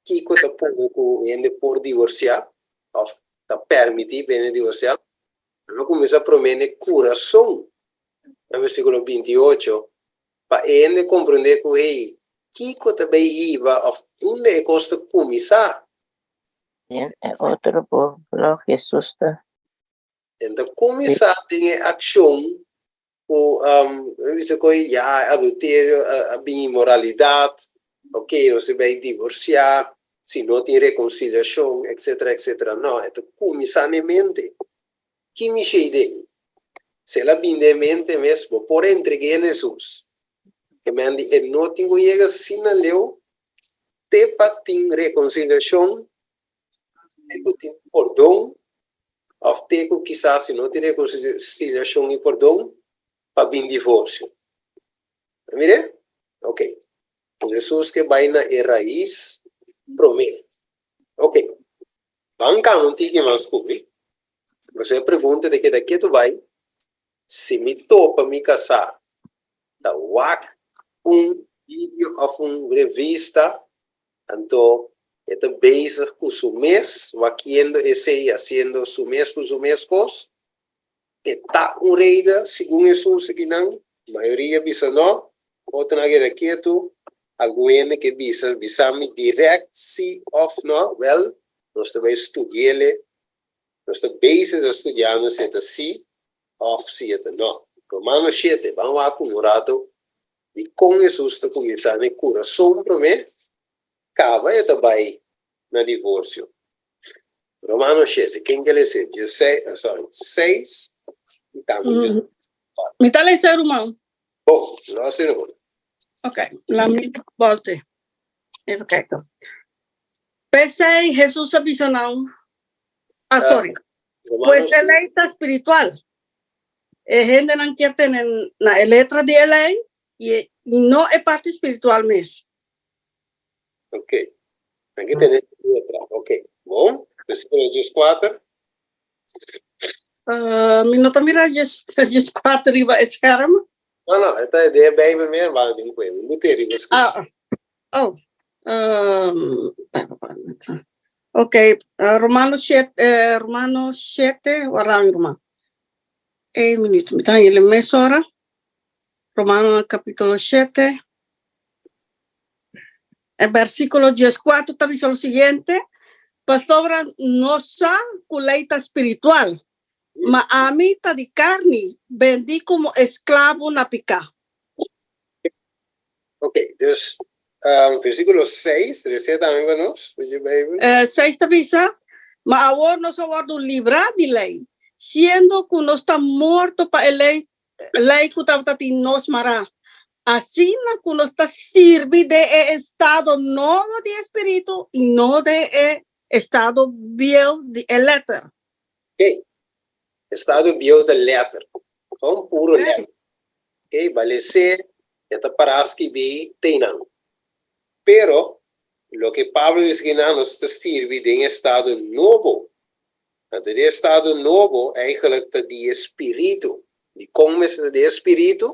kiko ta pone ku hende por divorsiá òf ta permití pa hende divorsiá. El a kuminsá promé na e kurason, na versíkulo 28, Pa e hende komprondé ku, hey, kiko ta bay hiba òf unda e kos ta kuminsá? Den e otro pueblo Hesus ta. En ta kuminsá den e akshon ku mi bisa ku ya adulterio a bin inmoralidat, ok nos ta bay divorsiá si no tin rekonsiliashon etcetera etcetera. No, e ta kuminsá na e mente. Ki mishei den? Si el a bin den mente mes, bo por entreg'é na Hesus. E men di e no tin ku yega asina leu te pa tin rekonsiliashon, te ku tin pordon, òf te ku kisas si no tin rekonsiliashon i pordon, pa bin divorsio. A mir'é? Ok. Hesus ke bai na e rais promé. Ok. Ban kamba un tiki mas ku mi. Pasobra e pregunta ta keda ketu bai, si mi topa mi kasá ta wak un video òf un revista, anto e ta bezig ku su mes, wakiendo esei, hasiendo su mes ku su mes kos, e ta un reda segun Hesus akinan? Mayoria bisa no, otronan a keda ketu, algun hende ke bisa, bisa mi dirèkt si òf no, wèl, nos ta bai studi'el, nos ta bezig ta studiando si e ta si òf si e ta no. Romano shete, ban wak un rato di kon Hesus ta kuminsá na e kurason promé, kaba e ta bai na divorsio. Romano shete, ken ke lesa? Dieseis, ah, sorry, seis i tambe Mm. Mi ta lesa, ruman. Bon, no asina bon. Ok, la mi volte. Even kijken. P'esei Jesus a bisa nan, ah, sorry. Pues e lei ta spiritual. E hendenan kier tene na e letra di e lei i no e parti spiritual mes. Ok. Nan ke tene letra. Ok. Bon. Versículo 14. Uh, mi no ta mira 14 riba e scherm. No, no, e ta den e Bijbel meer, maar den kwe. Mi moet riba scherm. Ah, oh. Um, ok, uh, Romano 7, eh, Romano 7, warang Romano. Eén minuut, mi ta jullie mesora. Romano capítulo 7. E versículo 14 ta bisa lo siguiente, Pasobra nos sa ku lei ta spiritual, ma ami ta di karni, bendí komo esklabo na piká. Ok, dus um, versículo 6, resé tambe pa nos, pa je Bijbel. Eh, 6 ta bisa, Ma awor nos a wòrdu librá di lei, siendo ku nos ta morto pa e lei, lei ku tabata tin nos mará. Asina ku nos ta sirbi den e estado nobo di e spiritu i no den e estado bieu di e letter. Ok, estado bieu ta letter, ta un puro letter. Ok, balesé e ta pará skibí teinan. Pero, loke Pablo di skinan nos ta sirbi den estado nobo. Anto di estado nobo eigenlijk ta di e spiritu. Dikon mester ta di e spiritu?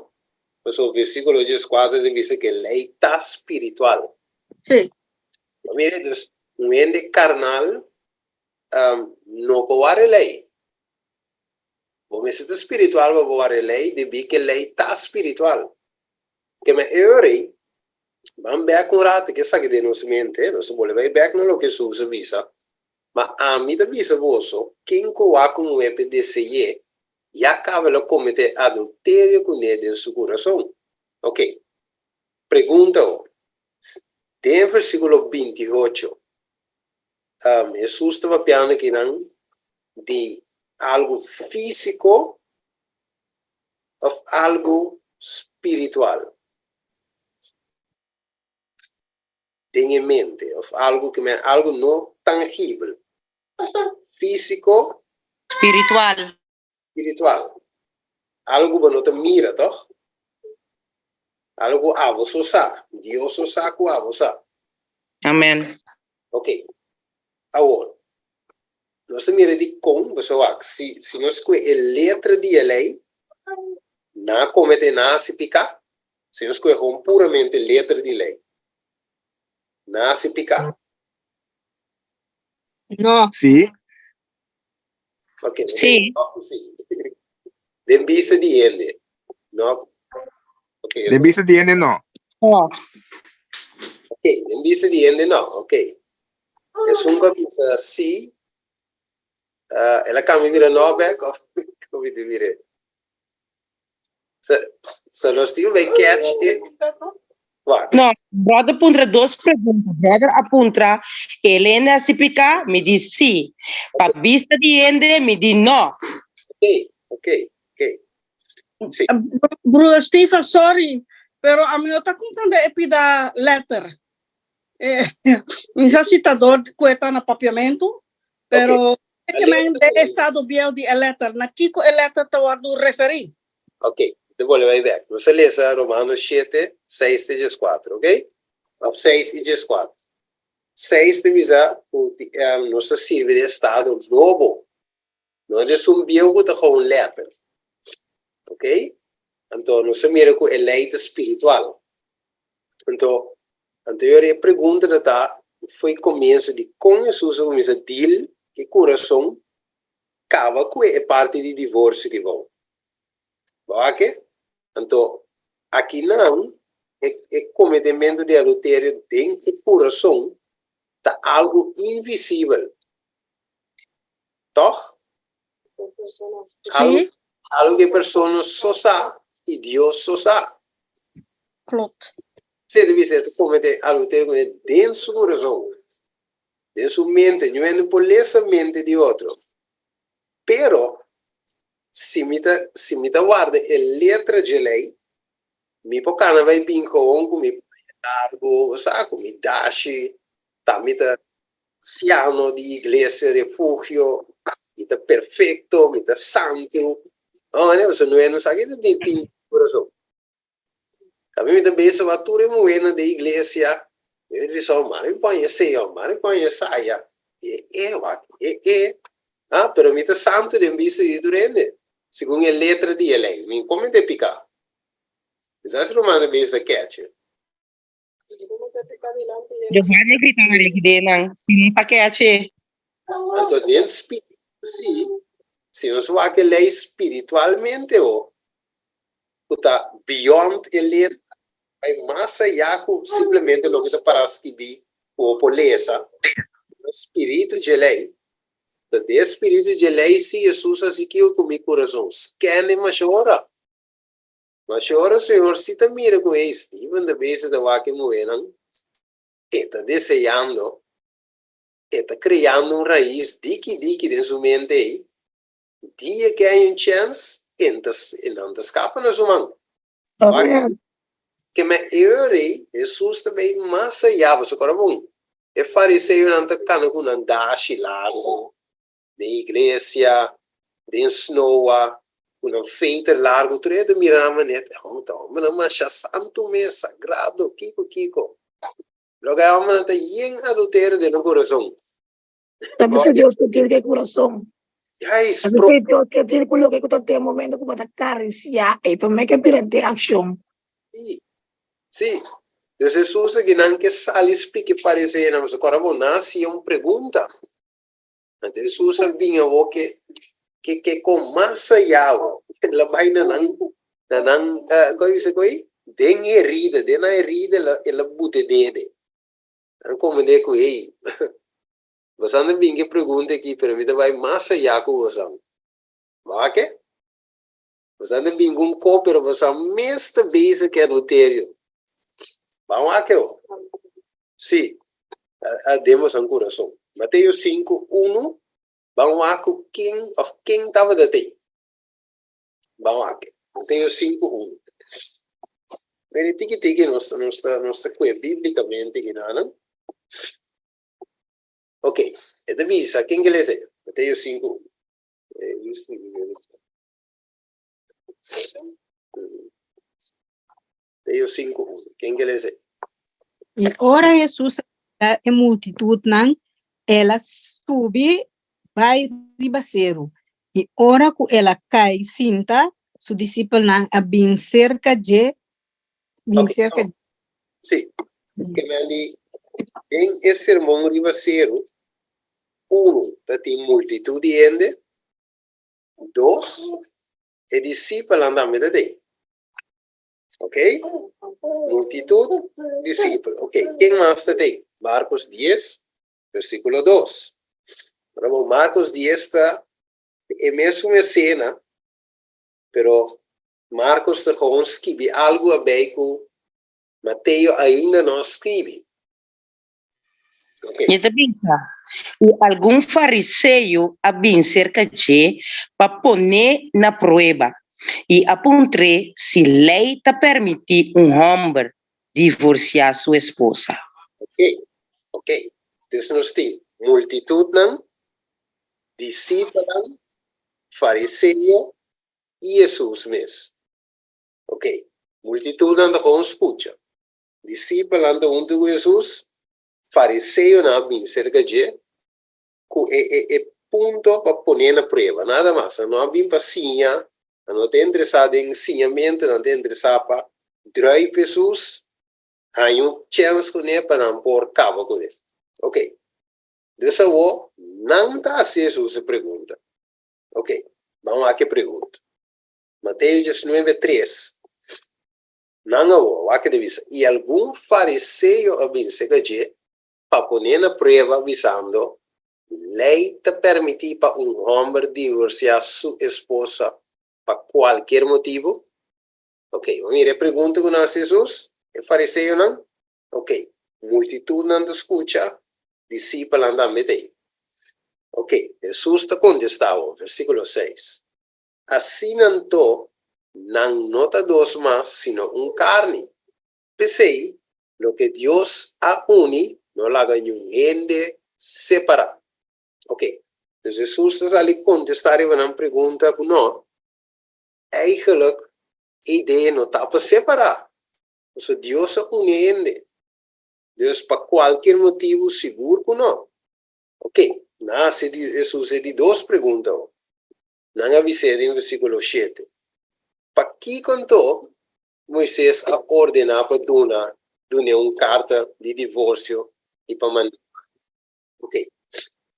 Pasobra versíkulo dieskuater ta bisa ku e lei ta spiritual. Sí. Mira, dus un hende karnal no por wak e lei. Bo mester ta spiritual pa bo wak e lei, debí ku e lei ta spiritual. Ke men e ora ei, ban bèk un ratu ke esaki den nos mente, nos a bolbe bai bèk na loke Hesus a bisa, Ma ami ta bisa boso, ken ku wak un muhé p'e dese'é, ya kaba el a kometé adulterio kuné den su kurason. Oke, pregunta awor. Den versíkulo 28, Hesus ta papiando akinan di algu físiko òf algu spiritual? Den e mente of algo ke men algo no tangibel. Físiko. Spiritual. Spiritual. Algo ku bo no ta mira, tòg? Algo ku abo so sa. Dios so sa ku abo sa. Amen. Ok. Awor, nos ta mira dikon, boso wak, si si nos kue e letra di e lei, nan a komete, nan a hasi piká. Si nos kohe gewoon puramente letra di lei, nan a hasi piká? No. Sí. Ok, Sí. no, sí. Den bista di hende, no. Ok, Den bista di hende no. No. Ok, den bista di hende no, ok. Esun ku a bisa sí, uh, el a kambia bira no bek of kon mi ta bira? So, so nos tin bij catch e... Wat? No, brother puntra dos pregunta. Brother a puntra, el hende a pica? Mi di sí. Pa vista di hende, mi di no. Ok, ok, ok. Sí. Broeder Steven, sorry, pero ami no ta comprende e pida letter. Eh, mi sa si ta door ku e ta na papiamento, pero okay. ke men de estado bieu di e letter, na kiko e letter ta wordu referí? Ok, te bolbe bai bek. Nos a lesa Romanos 7, 6 te 14, ok? Of 6 i 14. 6 ta bisa ku um, nos ta sirbi de estado nobo. No des un bieu ku ta gewoon letter. Ok? Anto nos a mira ku e lei ta spiritual. Anto, anto yori e pregunta ta ta, foi comienzo di con Hesus a cuminsa deal cu curason caba cu e parti di divorcio ki bou. Bo wak? Anto, akinan e e cometemento di adulterio den e curason ta algo invisibel. Toch? Algo, Sí. algo ku e persona so sa i Dios so sa. Klopt. Si e ta bisa e ta kometé adulterio kuné den su kurason. Den su mente, niun hende por lesa mente di otro. Pero, si mi ta, si mi ta warda e letra dje lei, mi por kana bai bin gewoon ku mi paña largu, bo sa, ku mi dashi, ta mi ta siano di iglesia Refugio, mi ta perfecto, mi ta santu. No, pasobra no hende no sa ki ta tin den kurason. Ami mi ta bisa wak tur e muhernan den iglesia, e di bisa, mari mi pon esei, mari mi pon esaya, e e wak, e e, ah, pero mi ta santu den bista di tur hende, segun e letra di e lei, mi kometé piká. Mi sa si ruman ta bisa kechi. Giovanni a grita na reki nan, si no sa kechi. Anto den spiritu si, si nos wak e lei spiritualmente o, ku ta beyond e letra, bai mas ayá ku simplemente loke ta pará skibí ku bo por lesa, e spiritu dje lei. Ta den e spiritu dje lei sí Hesus a hasi kiko ku mi kurason? Scan e masha ora. Masha ora Señor sí ta mira ku hey, Steven ta bezig ta wak e muhénan, e ta deseando, e ta kreando un rais diki diki den su mente ei, Dia ke hay un chèns, e ta e nan ta skapa na su man. Amen. Ke me e ora ei, Hesus ta bai mas ayá, pasobra ora bon, e fariseonan ta kana ku nan dashi largu den iglesia, den snoa, ku nan feiter largu, tur e ta mira nan manera, e hòmber ta hòmbernan masha santu mes, sagrado, kiko kiko. Loke e hòmbernan ta yen adulterio den nan kurason. Ta bisa Dios ku tin ke kurason. Guys, Ta bisa Dios ke tin ku loke ku ta den momento ku bo ta karisiá ei promé ke bira den akshon. Sí, sí. Dus Hesus a ginan ke sali splika e fariseonan, pasobra kòrda bo nan hasié un pregunta. Anto Hesus a bin awor ke ke ke kon mas ayá awor. El a bai na nan na nan kon a bisa koe? Den herida, den nan herida el a el a buta e dede. Nan komprendé ku, hey, bosan ta bin ku e pregunta aki, pero mi ta bai mas ayá ku bosan. Wak? Bosan ta bin ku un kos, pero bosan mes ta bezig ku e adulterio. Ban wak awor. Sí, a den bosan kurason. Mateo sinku, unu, ban wak ku ken òf ken tabata t'ei. Ban wak. Mateo 5, 1. Mire, tiki tiki nos, nos ta, nos ta kue bíblicamente ginanan. Ok, e ta bisa, ken ke lesa? Mateo 5, 1. Eh, justo Mateo 5, 1. Ken ke lesa? I ora Hesus a mira e multitutnan, el a subi bai riba seru. I ora ku el a kai sinta, su disipelnan a bin serka dje, bin Ok, serka no. Sí, ke men di den e sermon riba seru, unu, ta tin multitut di hende, dos, e disipelnan tambe ta den. Ok, multitut, disipel. Ok, ken mas ta den? Markos dies, Versículo dos. Ora bo Marcos dies ta e mesun escena, pero Marcos ta gewoon skibi algu abei ku Mateo ainda no a skibi. Ok. E ta bisa, I algun fariseo a bin serka dje pa pon'é na prueba, i a puntr'é si lei ta permití un hòmber divorsiá su esposa. Ok, ok. Dus nos tin multitudnan, disipelnan, fariseo i Hesus mes. Ok, multitudnan ta gewoon skucha. Disipelnan ta huntu ku Hesus, fariseonan a bin serka dje ku e e e punto pa pon'é na prueba, nada mas. Nan no a bin pa siña, nan no ta interesá den siñamentu, nan ta interesá pa druip Hesus, haña un chèns kuné pa nan por kaba kuné. Ok, dus awor nan ta hasi Hesus e pregunta. Ok, ban wak e pregunta. Mateo diesnuebe tres, Nan awor, wak e ta bisa, I algun fariseo a bin serka dje pa pon'é na prueba, bisando, Lei ta permití pa un hòmber divorsiá su esposa pa kualkier motibu? Ok, bo mira e pregunta ku nan hasi Hesus, e fariseonan? Ok, multitudnan ta skucha. Disipelnan tambe ta ei. Ok, Hesus ta kontestá awor, versíkulo seis, Asina anto, nan no ta dos mas, sino un karni. P'esei, loke Dios a uni, no laga niun hende separá. Ok, dus Hesus ta sali kontestá riba nan pregunta ku no, eigenlijk e idea no ta pa separá, pasobra Dios a uni hende. Dus pa kualkier motibu sigur ku no. Ok, nan hasi di Hesus e di dos pregunta awor. Nan a bis'é den versíkulo shete, Pakiko anto Moises a ordená pa duna dun'é un karta di divorsio i pa mand'é bai? Ok,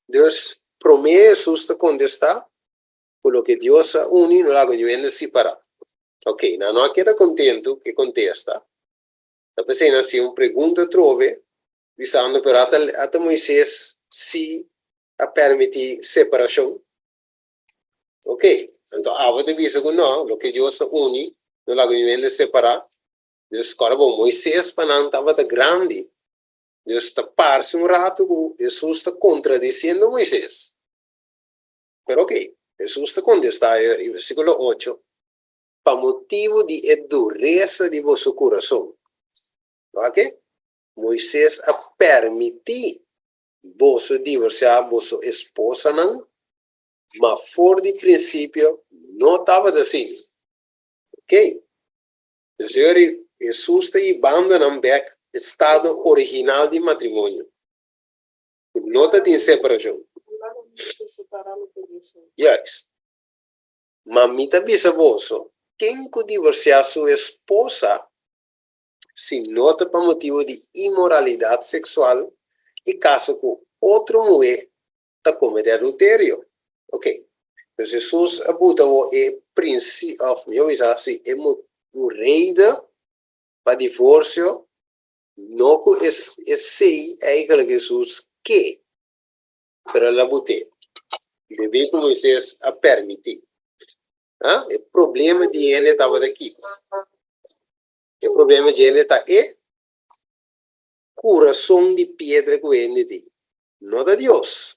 dus promé Hesus ta kontestá ku loke Dios a uni no laga niun hende sipará. Ok, nan no a keda kontentu ku e kontesta. Ta p'esei nan hasi un pregunta atrobe, bisando, Pero ata ata Moises si a permití separashon? Ok, anto abo ta bisa ku no, loke Dios a uni, no laga niun hende separá. Dus kòrda bon, Moises pa nan tabata grandi. Dus ta parse un ratu ku Hesus ta kontradisiendo Moises. Pero ok, Hesus ta kontestá e ora, versíkulo ocho, Pa motibu di e duresa di boso kurason. Wak ke? Moises a permití boso divorsiá boso esposanan, ma for di prinsipio no tabata asina. Ok. Dus e ora Hesus ta hibando nan bèk estado original di matrimonio, ku no ta tin separashon. Juist. Ma mi ta bisa boso, ken ku divorsiá su esposa, si no ta pa motibu di inmoralidat seksual i kasa ku otro muhé, ta kometé adulterio. Ok, dus Hesus a buta awor e prinsi, òf mihó bisa si, e un reden pa divorsio, no ku esei eigentlik Hesus ke, pero el a but'é, debí ku Moisés a permití. Ha? E problema di hende tabata kiko? E problema di hende ta e kurason di piedra ku hende tin. No ta Dios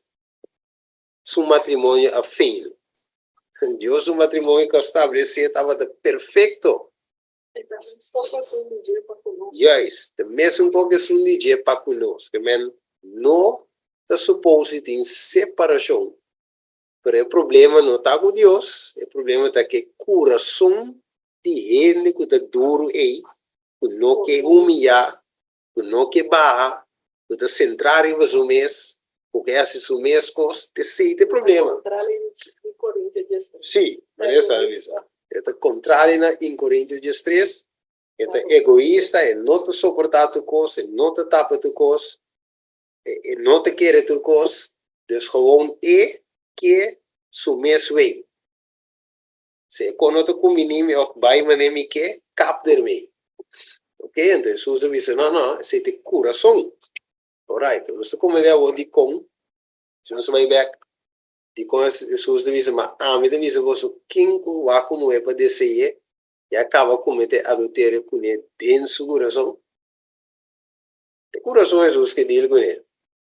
su matrimonio a fail. Dios su matrimonio ku a stablesé tabata perfekto. E ta mesun ku esun di dje pa ku nos. Juist, ta mesun ku esun di dje pa ku nos. Ke men no ta supose tin separashon. Pero e problema no ta ku Dios, e problema ta ku e kurason di hende ku ta duru ei, ku no ke humiyá, ku no ke baha, ku ta sentrá riba su mes, ku ke hasi su mes kos, t'esei ta e problema. Sí, manera sa bisa. E ta kontrali na I Korintio diestres, e ta egoista, e no ta soportá tur kos, e no ta tapa tur kos, e no ta kere tur kos, dus gewoon e ke su mes wei. Si e kon no ta kumbiní mi òf bai manera mi ke, kap dermei. Ok, anto Hesus a bisa, no, no, esei ta e kurason. Alright, nos ta komprendé awor dikon, si nos bai bèk, dikon Hesus ta bisa, Ma ami ta bisa boso, ken ku wak un muhé pa dese'é, ya kaba kometé adulterio kuné den su kurason. E kurason Hesus ke dil kuné,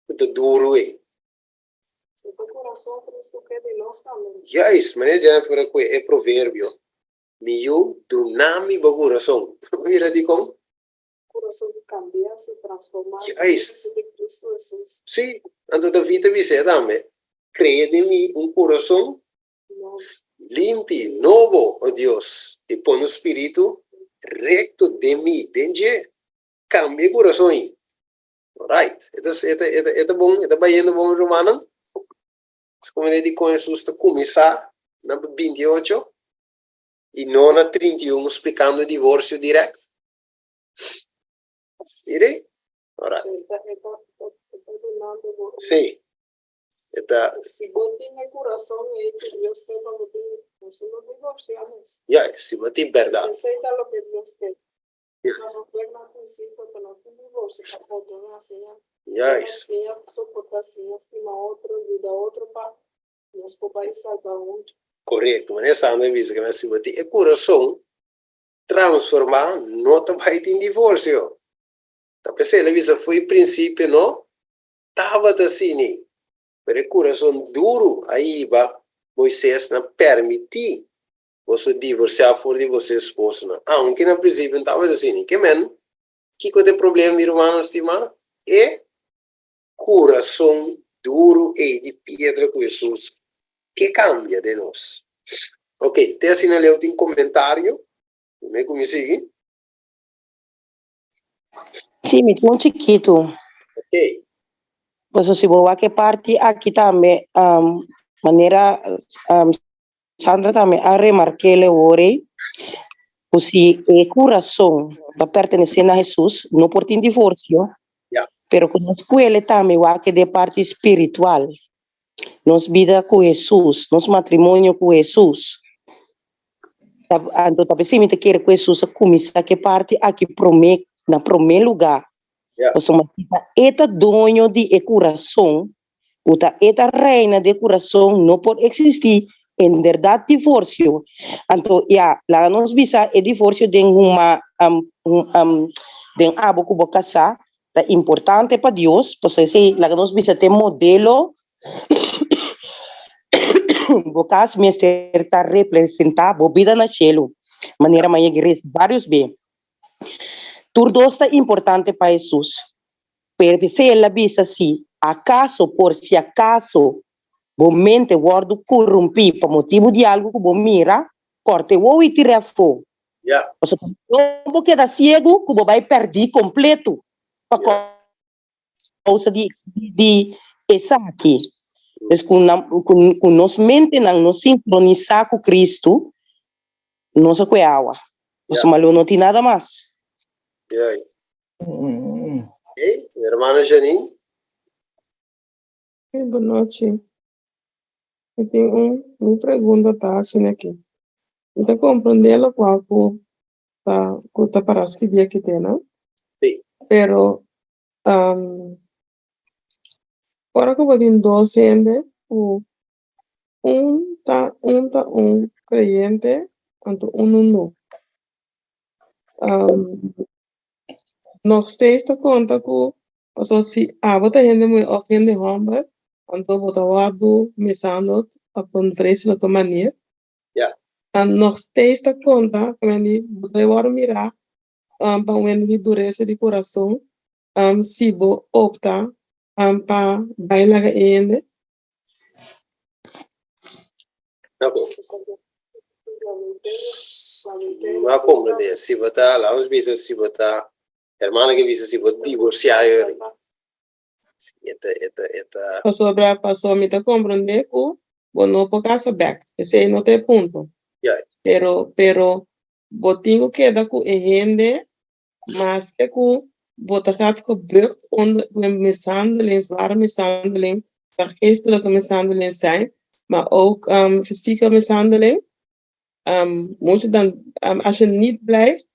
ku ta duru ei. Su kurason Kristu ke di nos tambe. Juist, manera Jennifer a kue e proverbio, Mi yu, duna mi bo kurason. Mira dikon? Kurason di kambia, si transformá, si di Kristu Hesus. Sí, anto David a bis'é tambe, Krea den mi un kurason limpi, nobo, o Dios, i pone un spiritu rekto den mi, den dje. Kambia e kurason ei. Alright, e ta, e ta, e ta, e ta bon, e ta bayendo bon, rumannan? Nos a dikon Hesus ta kuminsá na 28 i no na 31 splikando divorsio dirèkt? Mire? Alright. Sí. E ta. Si bo tin e kurason ei ku Dios ke pa bo tin, boso lo divorsiá mes. Ya, si bo tin bèrdat. Esei ta loke Dios ke. Pa no keda na prinsipio pa no tin divorsio, pa pordoná, siña. Juist. Siña soportá, siña stima otro, yuda otro pa nos por bai salba huntu. Korekto. Manera Sandra a bisa, si bo tin e kurason transformá no ta bai tin divorsio. Ta p'esei el a bisa fo'i prinsipio no. tabata asina, pero e kurason duru a hiba Moises na permití boso divorsiá for di boso esposonan, aunke na prinsipio no tabata asina. Ke men, kiko ta e problema, mi rumannan stimá? E kurason duru ei di piedra ku Hesus ke kambia den nos. Ok, te asina leu tin komentario? Promé ku mi sigui. Sí, mi tin un chikitu. Ok. Pasobra si bo wak e parti aki tambe, manera Sandra tambe a remark'é lewor ei, ku si e kurason ta pertenesé na Hesus, no por tin divorsio, pero ku nos kuele tambe wak den parti spiritual, nos bida ku Hesus, nos matrimonio ku Hesus. Anto ta p'esei mi ta kere ku Hesus a kuminsá ku e parti aki promé, na promé lugá, pasobra si ta e ta doño di e kurason, Ku ta e ta reina den kurason no por eksistí inderdat divorsio. Anto ya, laga nos bisa e divorsio den huma den abo ku bo kasá ta importante pa Dios, pasobra esei laga nos bisa ta e modelo bo kas mester ta representá bo bida na shelu, manera mi a yega resa vários be. Tur dos ta importante pa Hesus. Pero p'esei el a bisa, Si akaso, por si akaso, bo mente wòrdu korumpí pa motibu di algu ku bo mira, kòrta e wowo i tir'é afó. Pasobra no bo keda siegu ku bo bai pèrdí kompletu pa kousa di di esaki. Pues ku ku nos mentenan no sinkronisá ku Kristu, nos a kue awa. Pasobra lo no tin nada mas. Ok, mi hermana Janine. Sí, bon nochi. Mi tin un, mi pregunta ta asina aki. Mi ta comprende locual cu ta, cu ta para scribi aki te, no? Sí. Pero, um, ora cu bo tin dos hende cu un ta, un ta un creyente, anto uno no. Um, nog steeds ta konta ku paso si abo ta hende muhé òf hende hòmber, anto bo ta wòrdu mishandeld op un vreselijke manier. Ja. En nog steeds ta konta ku men di bo ta wòrdu mirá um, pa un hende di duresa di kurason um, si bo opta um, pa bai laga e hende. Ma comprende, si bo ta, laat ons bisa si bo ta, hermana ke bisa si bo divorcia yori. Eta, eta, eta. Pasobra, paso mi ta comprende ku bo no por casa bek. Esei no ta e punto. Ja. Pero, pero bo tin ku keda ku e hende Maske ku bo ta gaat gebukt onder mishandeling, zware mishandeling, kan geestelijke mishandeling zijn, maar ook um, fysieke mishandeling. Um, moet je dan, um, als je niet blijft,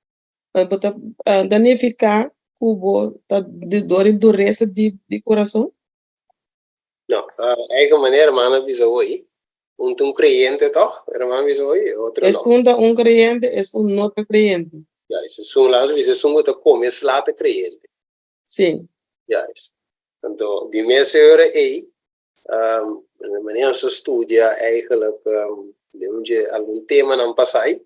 uh, bo ta, uh, dan nifica ku bo ta door di dureza di, di corazon. No, uh, eigen manera, hermano bisa hoy, un ta un creyente toch? Hermano bisa hoy, otro no. Esun ta un creyente, esun no ta creyente. Juist, esun, laat ons bisa, esun ku ta come sla ta creyente. Sí. Juist. Anto, di mes e ora ei, um, manera nos a studia eigenlijk um, den un dje algun temanan pasai,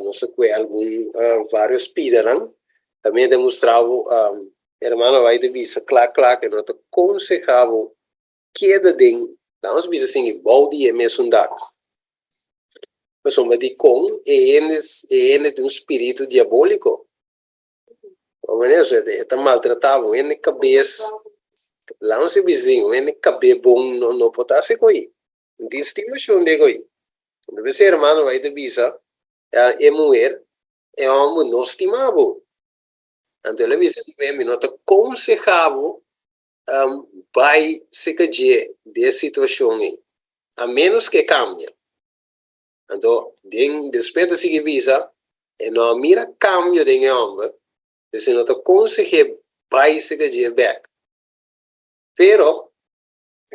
Nos a kue algun varios pidanan. Ta mi a demostrá bo, hermano White a bisa kla kla ku e no ta konsehá bo keda den, laga nos bisa sin e bou di e mesun dak. Pasobra dikon e hende e hende tin un spiritu diabóliko. Bo manera e ta maltratá bo, un hende kabes, laga nos bisa sin un hende kabe bon no no por ta hasi ko'i. No tin stimashon den ko'i. Anto p'esei hermano bai ta bisa e muher, e homber no stima bo. Anto el a bisa e muher, mi no ta conseha bo bai seca dje den e situacion ei, a menos ke cambia. Anto den despues ta sigui bisa, e no a mira cambio den e homber, p'esei no ta consehe bai seca dje bek. Pero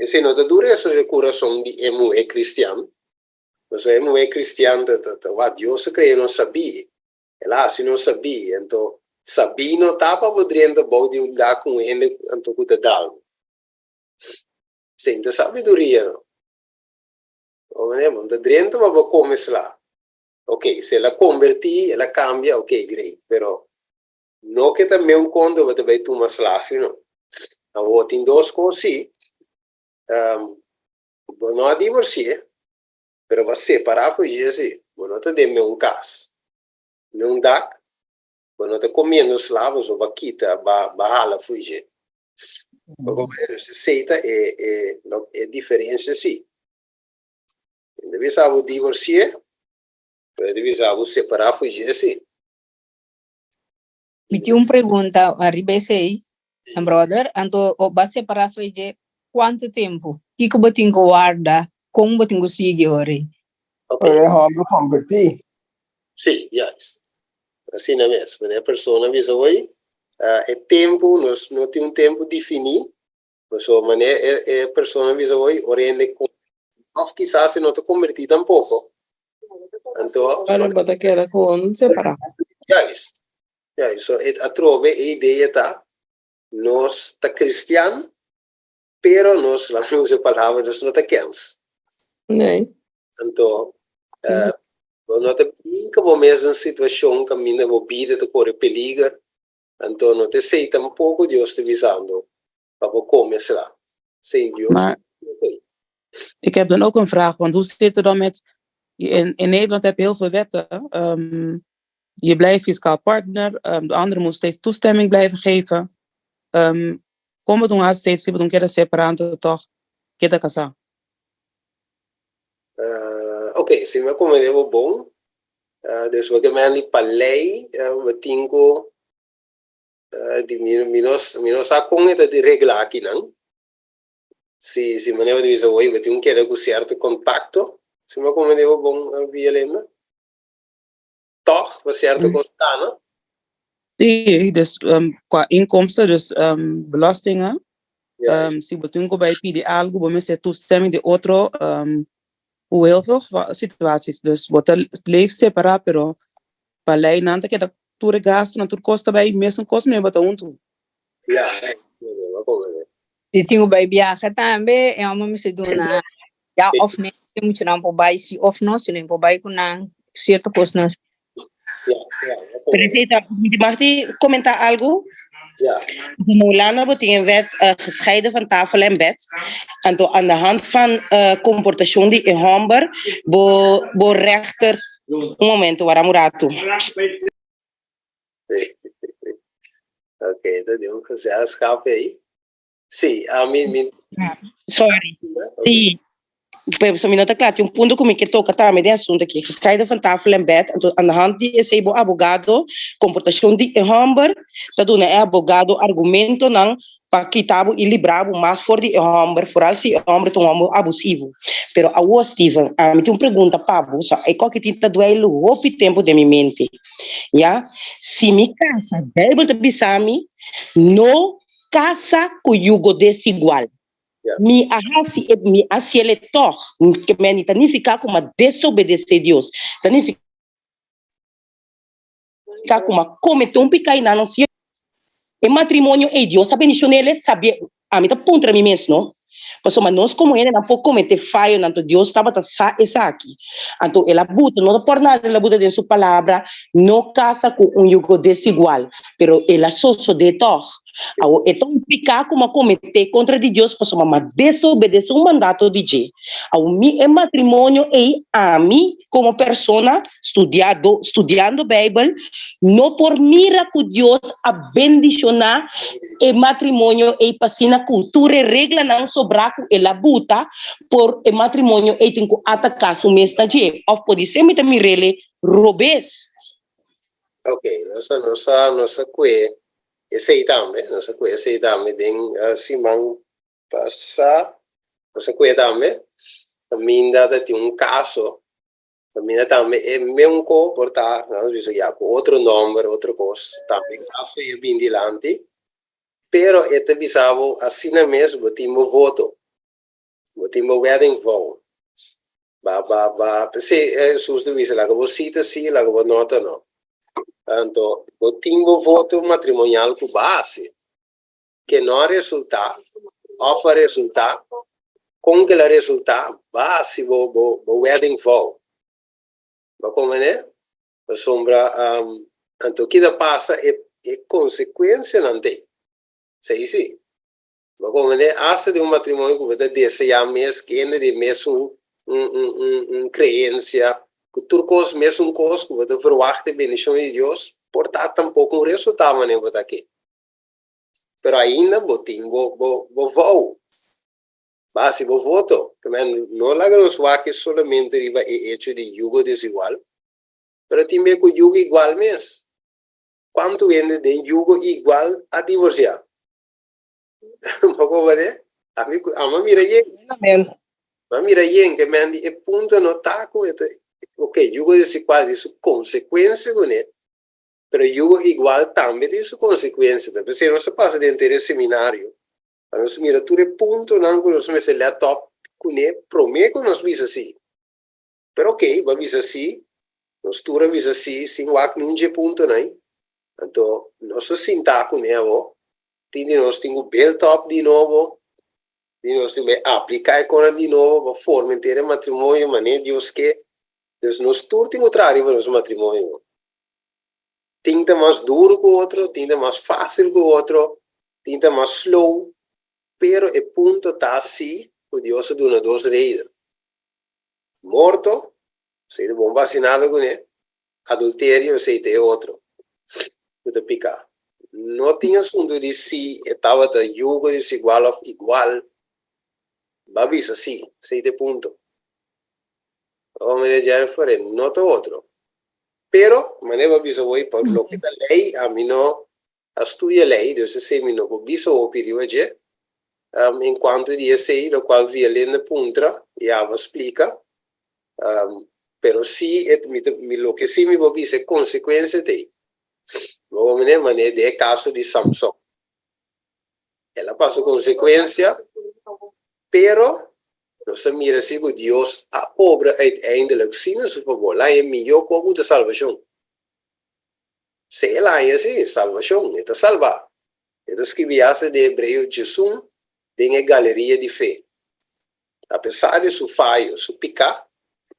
Esei no ta duresa di kurason di e muhé kristian, pasobra e muhé kristian ta ta ta wak Dios a krea nos sabí, el a hasi nos sabí, anto sabí no ta pa bo drenta bou di un dak ku un hende anto ku ta dal bo. Esei no ta sabiduria no. Bo manera bo no ta drenta pa bo kome sla. Ok, si el a kombertí, el a kambia, ok, great. Pero no ke ta meun konto bo ta bai tuma sla si no. Awor tin dos kos si, bo no a divorsié, pero bo a separá for dje si. Bo no ta den meun kas, meun dak, bo no ta komiendo sla, pasobra bo a kita, bo a hala for dje. Bo comprende? Dus esei ta e, e, lo, e diferencia sí. En debe sa bo divorcié, pero debe sa bo separá for dje sí. Mi tin un pregunta ariba esei, brother. Anto o ba separá for dje kuantu tempu? Kiko bo tin ku warda? Kon bo tin ku sigui ora ei? Ok. Ora e hòmber kombertí. Sí, juist. Asina mes. Wanneer e persona bisa hoy, e tempu, nos no tin un tempu definí, pasobra wanneer e e persona bisa hoy, ora hende òf kisas e no ta kombertí tampoko. Anto. Pero bo ta keda kon separá. Juist. Juist. So e atrobe e idea ta, nos ta kristian, pero nos, laat mi usa e palabra, nos no ta kens. Nee. Anto, bo no ta brinca bo mes den situacion caminda bo bida ta core peliger, anto no ta esey tampoco Dios ta bisando pa bo come sla. Esey Dios Maar ik heb dan ook een vraag, want hoe zit het dan met, in, in Nederland heb je heel veel wetten, um, je blijft fiscaal partner, um, de andere moet steeds toestemming blijven geven. Um, kon bo ta un hasi steeds si bo ta un keda separá anto tòg keda kasá? Uh, ok, si mi a comprende bo bon, uh, dus bo ke men di pa lei, uh, bo tin ku uh, di mi, mi no, mi no sa kon e ta di regla akinan. Si, si manera bo ta bisa oye, bo tin ku keda ku sierto kontakto, si mi a comprende bo bon, uh, Violenda. Tòg, pa sierto kos gana. Sí, dus um, qua inkomsten, dus um, belastingen. Um, si bo tin ku bai pidi algu, bo mester toestemming di otro, um, ku heel veel situaties. Dus bo ta leef separá, pero pa lei nan ta keda tur e gastunan, tur kos ta bai mesun kos, mi bo ta huntu. Ja, Si tin ku bai biaha tambe, e hòmber mester duna ja òf nee, e muchanan por bai si òf no, si no e por bai ku nan, sierto kosnan. Presidente, mag ik comentar algo? Ja. In Hulanda bo tin een wet uh, gescheiden van tafel en bed. Anto aan de hand van uh, comportacion di e homber, bo, bo rechter... Un momento, wara un rato. Oké, dat is un gezelschap, hè? Sí, ami mi. Sorry. Sí. Pero so mi no ta kla. Tin un punto ku mi ke toka tambe den asunto aki. Gescheiden van tafel en bed. Anto aan de hand di esei bo abogado, komportashon di e hòmber ta duna e abogado argumentonan pa kita bo i libra bo mas for di e hòmber, foral si e hòmber ta un hòmber abusivo. Pero awor Steven, ami tin un pregunta pa bo. So e koki tin ta duel hopi tempu den mi mente. Ya. Si mi kasa, Bijbel ta bisa mi, no Kasa ku yugo desigual. Mi a hasi e, mi a hasiel e tòg. Ke men ta nifiká ku m'a desobedesé Dios. Ta nifiká ku m'a kometé un piká i nan no sier. E matrimonio ei Dios a bendishon'el e sabia. Ami ta puntra mi mes, no? Pasobra nos komo hendenan por kometé fayonan, anto Dios tabata sa esaki. Anto el a buta, no ta por nada el a buta den su palabra, no kasa ku un yugo desigual. Pero el a sosodé tòg. Awor, e ta un piká ku mi a kometé kontra di Dios pasobra mi a desobedesé un mandato di dje. Awor, mi e matrimonio ei, ami komo persona studiado, studiando Beibel, no por mira ku Dios a bendishoná e matrimonio ei pa asina ku tur e reglanan sobrá ku el a buta por e matrimonio ei tin ku ataká su mes na dje. Òf podisé mi ta mir'el robes. Ok, nos a nos a nos a kue esei tambe, nos a kue esei tambe den siman pasá, nos a kue tambe kaminda ta tin un kaso, kaminda tambe e meun ko por ta, nos bisa ya ku otro nòmber, otro kos, tambe kaso ei a bin dilanti, pero e ta bisa bo asina mes bo tin bo voto. Bo tin bo wedding vow. Ba ba ba p'esei Hesus ta bisa laga bo sí ta sí, laga bo no ta no. Anto bo tin bo voto matrimonial ku bo a hasi, ke no a resultá. Òf a resultá, kon ku el a resultá, bo a hasi bo bo wedding vow. Bo a komprendé? Pasobra anto ki ta pasa e e konsekuensianan t'ei. Esei si. Bo a komprendé? Asta den un matrimonio ku bo ta deseá mes kende di mesun un un un un kreensia, ku tur kos mesun kos ku bo ta verwagt e bendishon di Dios, por ta tampoko un resultado manera bo ta ke. Pero ainda bo tin bo bo bo vou. Bo hasi bo voto. Ke men no laga nos wak solamente riba e hecho di yugo desigual, pero tin be ku yugo igual mes. Kuantu hende den yugo igual a divorsiá? Bo komprende? Ami ku ami a mira yen. Amen. Mi a mira yen ke men di e punto no ta ku e ta ok yugo desigual tin su konsekuensia kuné, Pero yugo igual tambe tin su consecuencia. Ta p'esei nos a pasa den henter e seminario pa nos mira tur e puntonan cu nos mester let op cune prome cu nos bisa si. Pero ok, bo a bisa si, nos tur a bisa si sin wak niun dje puntonan ei. Anto nos a sinta cune awo, tin di nos tin cu build up di nobo, tin di nos tin cu bay aplica e conan di nobo pa forma henter e matrimonio manera Dios ke. Dus nos tur tin cu traha riba nos matrimonio. Tin ta mas duru ku otro, tin ta mas fásil ku otro, tin ta mas slow, pero e punto ta si ku Dios a duna dos reda. Morto, esei ta bon pa hasi nada kuné, adulterio, esei ta e otro ku ta piká. No tin asuntu di si e tabata yugo desigual òf igual, bo a bisa si, esei ta e punto. Hombre Jennifer, e no ta otro. Pero, manera bo a bisa hoy, pa loke ta ley, ami no a studia ley, dus esey mi no por bisa hopi riba dje. Um, en cuanto di esey, locual Violenda puntra y abo a splica. Um, pero si, e, mi ta, mi, loke si mi por bisa, e consecuencia ta ey. Bo por mira, manera den e caso di Samson. El a pasa consecuencia, pero nos ta mira si cu Dios a obra uiteindelijk si na su fabor. El a haña mihó cu a salvacion. Si el a haña si, salvacion, e ta salba. E ta scribi hasta den Hebreo djesun den e galeria di fe. A pesar di su fayo, su pica,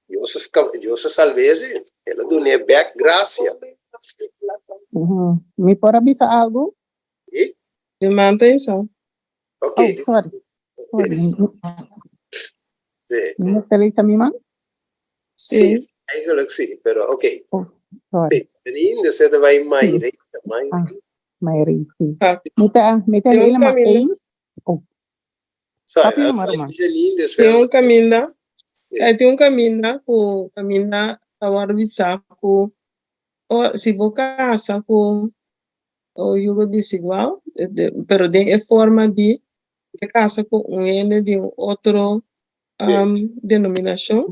Dios a, Dios a salb'é si. El a dun'é bek gracia. Mi por a bisa algu? Sí. Mi man ta isa. Ok. Oh, sorry. Sorry. Sí. Mi mester isa mi man? Sí. Eigenlijk sí, pero ok. Oh, sorry. Sí. Janine, dus zitten wij Mayri. Sí. Ah, Mayri, sí. Ah. Mi ta, mi ta Tin un helemaal caminda. eens. Oh. Sorry, Papi, ah, nomás, Roman. Janine, dus Tin un caminda. Sí. Eh, tin un caminda ku caminda ta wòrdu bisá ku oh, si bo kasa ku o yugo desigual, pero den e forma di te casa cu un hende di un otro um, denominacion.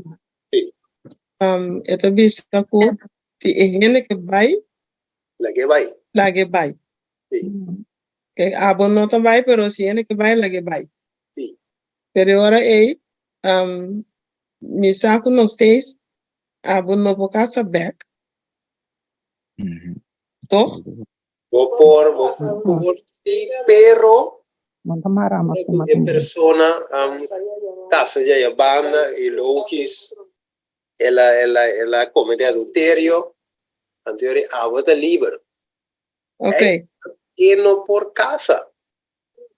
Um, e ta bisa cu si e hende ke bai, Lag'é bai. Lag'é bai. Ke abo no ta bai, pero si hende ke bai, lag'é bai. Pero e ora ei, um, mi sa cu nog steeds abo no por casa bek. Toch? Bo por, bo por sí, pero e persona um, casa ya ya banda y logisch el a, el a, el a comete adulterio, anto yori abo ta liber. Ok. E no por casa.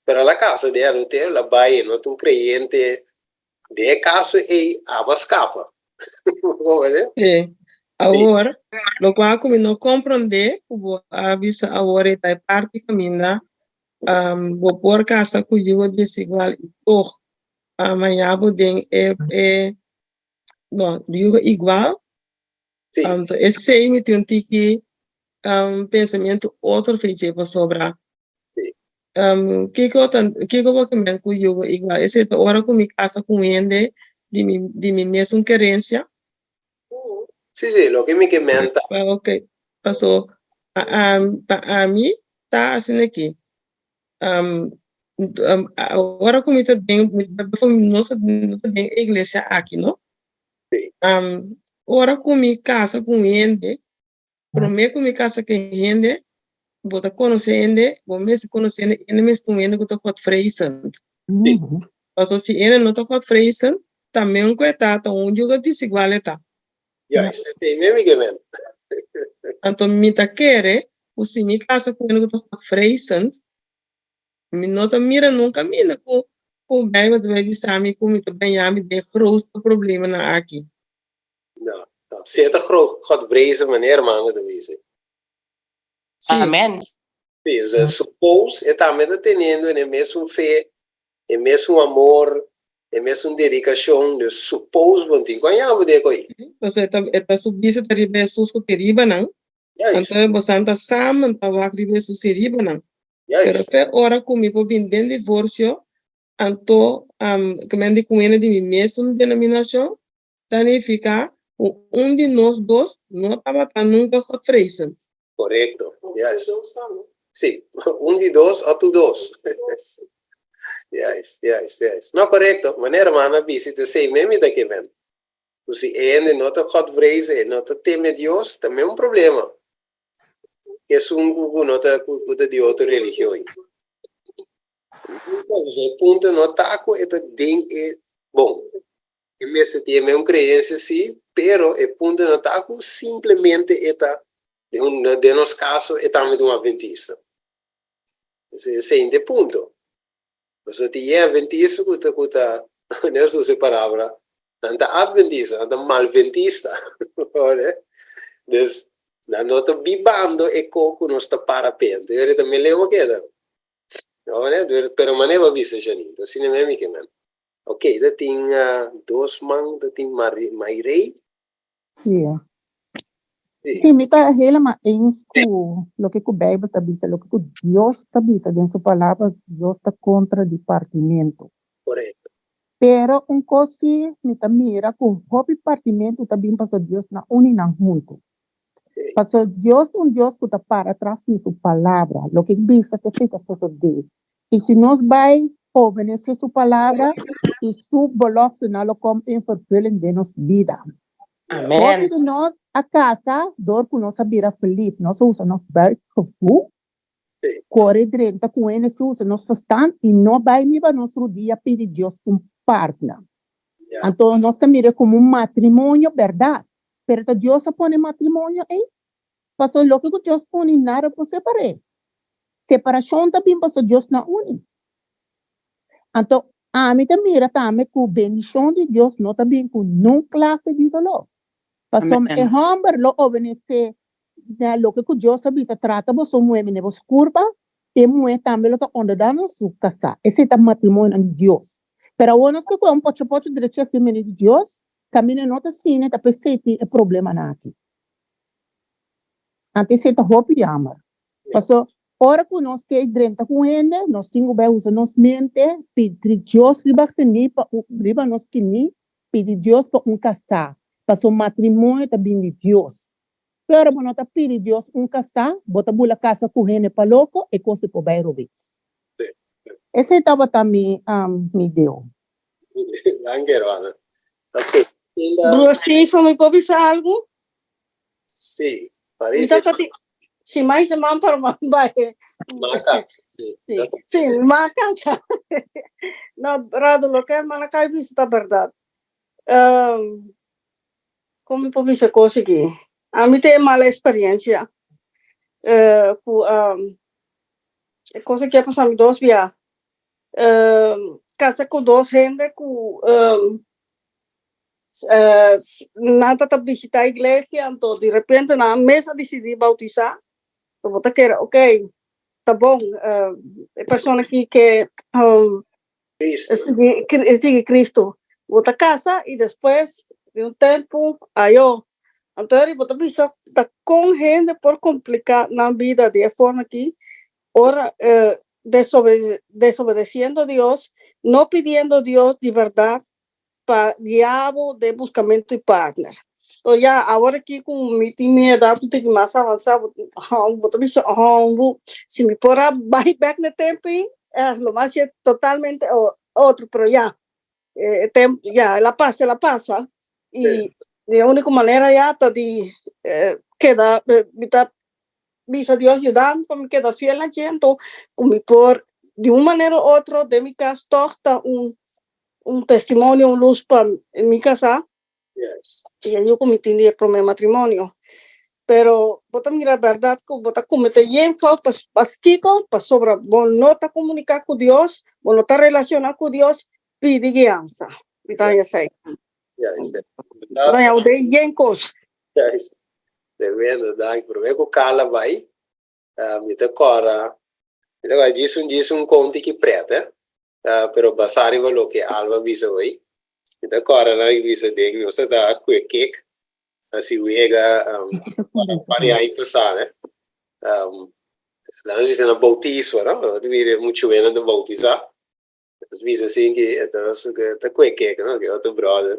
Pero la casa de adulterio la bai, e no ta un creyente. Den e caso ei, abo a scapa. Sí. Awor, lokual ku mi no komprondé ku bo a bisa awor e ta e parti kaminda um, bo por kasa ku yu desigual i tog um, haña bo den e, e no, yu igual. Sí. Anto esei mi tin un tiki um, pensamiento otro fe dje pasobra Um, kiko ta, kiko bo ke men ku yugo igual? Esei ta ora ku mi kasa ku un hende di mi, di mi mesun kerensia? Sí, sí, loke mi ke men ta. Pa, ok, paso, pa am, pa ami ta asina aki. Um, um, ora ku mi ta den, mi, nos ta, nos ta den e iglesia aki, no? Sí. Um, ora ku mi kasa ku un hende, Promé ku mi kasa ku e hende, bo ta konosé hende, bo mester konosé hende, hende mester un hende ku ta godvreizend. Paso si ene no ta godvrezen, ta meun ku e ta, ta un yugo desigual e ta. Juist, esei mes mi ke men. Anto mi ta kere ku si mi kasa ku ene ku ta godvrezen, mi no ta mira nunka mina ku ku Bijbel ta bai bisa mi ku mi ta baña mi den grootste problemanan aki. No, no. Si e ta godvrezen, meneer man ta bisa. Sí. Amen. Sí, o sea, suppose e tambe ta teniendo e mesun fe, e mesun amor, e mesun dedicacion, dus suppose bon tin cu a yama de coi. Pasobra e ta, e ta su bisa ta riba Hesus cu te riba nan. Juist. Anto bosan ta samen ta wak riba Hesus y riba nan. Juist. Pero te ora cu mi por bin den divorcio, anto um, cu men di cu ene di mi mesun denominacion, ta nifica cu un di nos dos no tabata nunca godvreesend. Correcto, yes. Sí, un di dos o tur dos. Juist, juist, juist. No, correcto. Manera hermana bisa ta esey mes mi ta ke men. Cu si e hende no ta godvreesend, e no ta teme Dios, ta mes un problema. Esun cu cu no ta cu ta di otro religion. E punto no ta cu e ta den e, bon, E mester tin e mesun creencia si, pero e punto no ta cu simplemente e ta, den un, den nos caso, e tambe ta un adventista. Esey esey ta e punto. Pasobra tin e adventista cu ta, cu ta, nos usa e palabra, nan ta adventista, nan ta malventista. Dus, nan no ta bibando e co cu nos ta para p'e. Anto yori ta meleu a keda. Pero manera bo a bisa, Janine, ta asina mi a mi ke men. Ok, ta tin dos man, ta tin Mairey. Sí. Sí, mi ta helemaal eens ku loke ku Bijbel ta bisa, loke ku Dios ta bisa den su palabra, Dios ta kontra di partimentu. Korekto. Pero un kos sí mi ta mira ku hopi partimentu ta bin pasobra Dios no a uni nan huntu. Pasobra Dios ta un Dios ku ta para tras di su palabra, loke e bisa ta esei ta sosodé. I si nos bai obenesé su palabra i su beloftenan lo kom en vervulling den nos bida. Amen. Hopi di nos a kasa dor ku nos a bira verliefd, nos a usa nos buikgevoel, kore drenta ku hende su usa nos verstand i no bai riba nos rudia pidi Dios un partner. Anto nos ta mira komo un matrimonio bèrdat, pero ta Dios a pone matrimonio ei? Pasobra loke ku Dios uni nada por separ'é. Separashon ta bin pasobra Dios no a uni. Anto, ami ta mira tambe ku bendishon di Dios no ta bin ku nun klase di doló. Pasobra e hòmber lo obenesé na loke ku Dios a bisa, Trata boso muhé mene boso kurpa, e muhé tambe lo ta onderdan na su kasá. Esei ta matrimonio di Dios. Pero awor nos ta kohe un pochopocho drechi así mene di Dios, kaminda no ta asina, ta p'esei tin e problemanan aki. Anto esei ta hopi jammer. Paso ora ku nos ke drenta ku un hende, nos tin ku bai usa nos mente, pidi Dios riba kini pa riba nos kini, pidi Dios pa un kasá. Paso matrimonio ta bin di Dios. Pero bo no ta pidi Dios un kasá, bo ta bula kasa ku hende pa loko, e kos e por bai robes. Esei tabata mi mi deo. Danki hermana. Ok. Broer Steven, mi por bisa algu? Sí, Mi parece. ta pati, si mai se man para man bai. Maca, sí. Sí, sí, maca. No, Rado, lo que hermana Kai bisa ta verdad. Um, como mi por bisa cos aquí? A mi tin mala experiencia. Uh, cu um, e cosa que a pasa mi dos bia. Um, casa cu dos hende cu um, Nan ta ta bishita iglesia, anto di repente nan mes a disidí bautisá. So bo ta kere, ok, ta bon, e persona aki ke sigui sigui Cristo. Bo ta kasa i despues di un tempu, ayo. Anto eri bo ta bisa ta kon hende por kompliká nan bida di e forma aki ora desobedesiendo Dios, no pidiendo Dios di bèrdat pa guia bo den buscamento di partner. So ya awor aki cu mi tin mi edad un tiki mas avansa bo bo ta bisa oh si mi por a bay bek na e tempo ey lo mas haci totalmente otro pero ya e tempo ya el a pasa el a pasa y e unico manera ya ta di keda mi ta bisa Dios yuda mi pa mi keda fiel na dje anto cu mi por. Di un manera o otro den mi kas tòg ta un un testimonio, un lus pa mi kasá. Yes. I e yu ku mi tin di e promé matrimonio. Pero bo ta mira bèrdat ku bo ta kometé yen fout pas paskiko? Pasobra bo no ta komuniká ku Dios, bo no ta relashoná ku Dios, pidi guiansa. Mi ta haña esei. Juist. Mi ta haña ode yen kos. Juist. Tremendo, danki. Promé ku Carla bai, mi ta kòrda, mi ta kòrda djis un djis un konti ki prèt, eh. Pero basá riba loke Alba bisa hoy, mi ta kòrda nan a bisa den nos ta ta kue kek, hasi wega un par di aña pasá, ne. Nan a bisa na boutismo, no? Nos a mira e muchuenan ta boutisá. Nos bisa asin ki e ta kue kek, no? Ki otro bròder.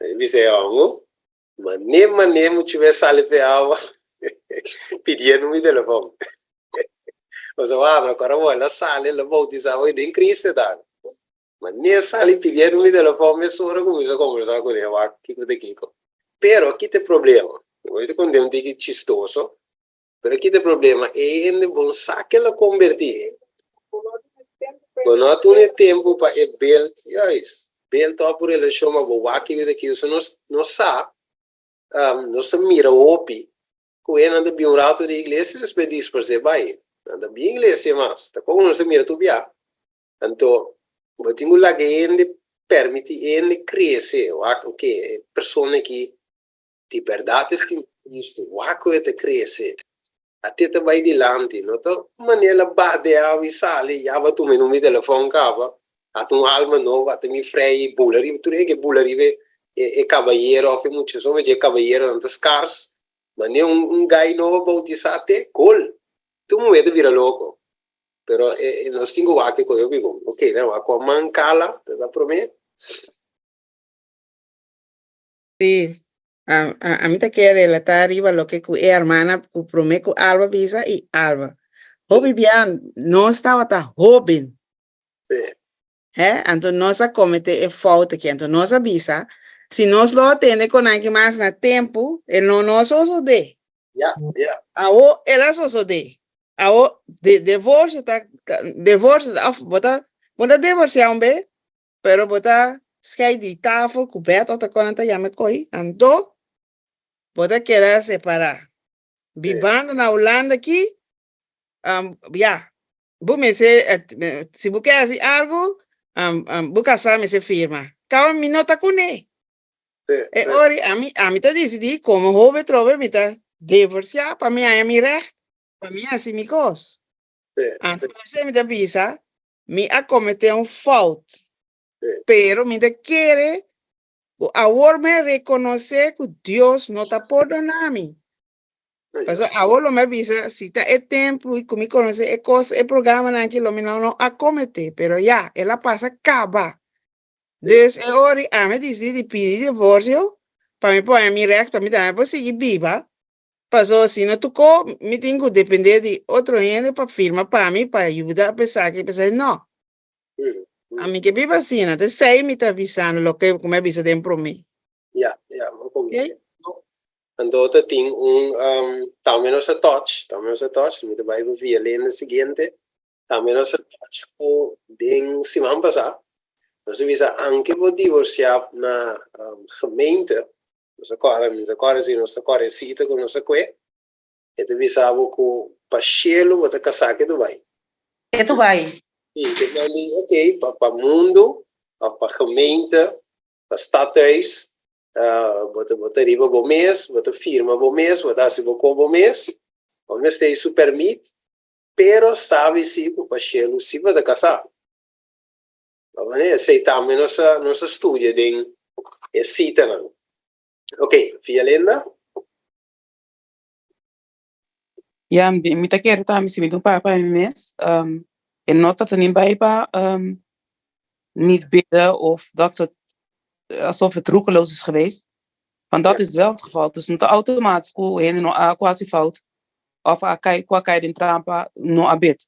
Mi bisa e hòmber, Mané mané muchu bes sali p'e awa pidiendo mi telefòn. Pasobra wak, ora bo el a sali, el a boutisá bo den Cristo e ta. Mané sali pidiendo mi telefòn mesora kuminsá kombersá kuné wak kiko ta kiko. Pero kita e problema? Bo ta kont'é un tiki chistoso, pero kita e problema? E hende bon sa ke el a kombertí. Bo no a tuma e tempu pa e build, juist, build up un relashon pa bo wak kiko ta kiko. So nos nos sa, nos ta mira hopi ku e nan ta bin un ratu di iglesia despues dispers'é bai. Nan ta bin iglesia mas, ta komo nos ta mira tur bia. Anto bo tin ku laga e hende, permití e hende krese, wak oke e persona aki di bèrdat e stima Cristo, wak ku e ta krese. Ate ta bai dilanti, no ta manera baha den awa i sali, ya bo a tuma e number di telefòn kaba, ata un alma nobo, ata mi frei i bula riba, tur hende ke bula riba e kabayero òf e muchason, pasobra e kabayeronan ta skars, manera un gai nobo a boutisá te, gol, tur muhé ta bira loko, pero nos tin ku wak e kos hopi bon, ok, nan wak ku a man kala, ta ta promé. Sí, a, a, a mi ta kere relatá riba loke ku e hermana ku promé ku Alba bisa i Alba. Hopi bia nos tabata hóben. Sí. Hè? Anto nos a kometé e fout aki. Anto nos a bisa, si nos lo a tende kon nan ki mas na tempu, e no no a sosodé. Ja, ja. Awo el a sosodé. Awo di divorsio ta, divorsio ta, òf bo ta, bo ta divorsiá un be, Pero bo ta skei di tafel ku bèt òf ta kon nan ta yama e koi, anto bo ta keda separá. Bibando na Hulanda aki, ya, bo mester, si bo ke hasi algu, bo kasá mester firma. Kaba mi no ta kuné. E ora ami, ami ta disidí komo hoben trobe mi ta divorsiá pa mi haña mi règt, pa mi hasi mi kos. Anto mi ta bisa, Mi a kometé un fout, pero mi ta kere ku awor mi a rekonosé ku Dios no ta pordoná mi. Pasobra awor lo mi a bisa, si ta e tempu ku mi konosé e kos, e programanan aki, lo mi no a kometé. Pero ya, el a pasa kaba. Dus e ora ei ami a disidí di pidi divorsio pa mi por haña mi règt, pa mi tambe por sigui biba. Paso si no tocó, mi tin cu depende di otro hende pa firma pa mi, pa yuda pa esaki, pa esaki. No. Ami ke biba asina. Ta esey mi ta bisando loke cu mi a bisa den prome. Ya, ya, mi a comprende. Anto ta tin un, tambe nos a touch, tambe nos a touch, mi ta bay pa via lenda siguiente, tambe nos a touch cu den siman pasa, nos a bisa anke bo divorcia na gemeente, Nos a kòrda, mi ta kòrda si nos ta kòrda e sita ku nos a kue, e ta bisa bo ku pa shelu bo ta kasá ke tu bai. Ke tu bai. I ke nan di, ok, pa pa mundu òf pa gemeente, pa stadhuis, bo ta bo ta riba bo mes, bo ta firma bo mes, bo ta hasi bo ko bo mes, bo mester e su pèrmit, pero sabi si ku pa shelu si bo ta kasá. Esei tambe nos a nos a studia den e sitanan. Ok, Fialinda? Ya, mi ta kere tambe si mi tin un papia pa mi mes, e no ta ta ni bai pa niet bidden of dat soort, alsof het roekeloos is geweest. Want dat is wel het geval. Dus no ta automatisch ku hende no a ku hasi fout of a kai ku a kai den trampa no a bid.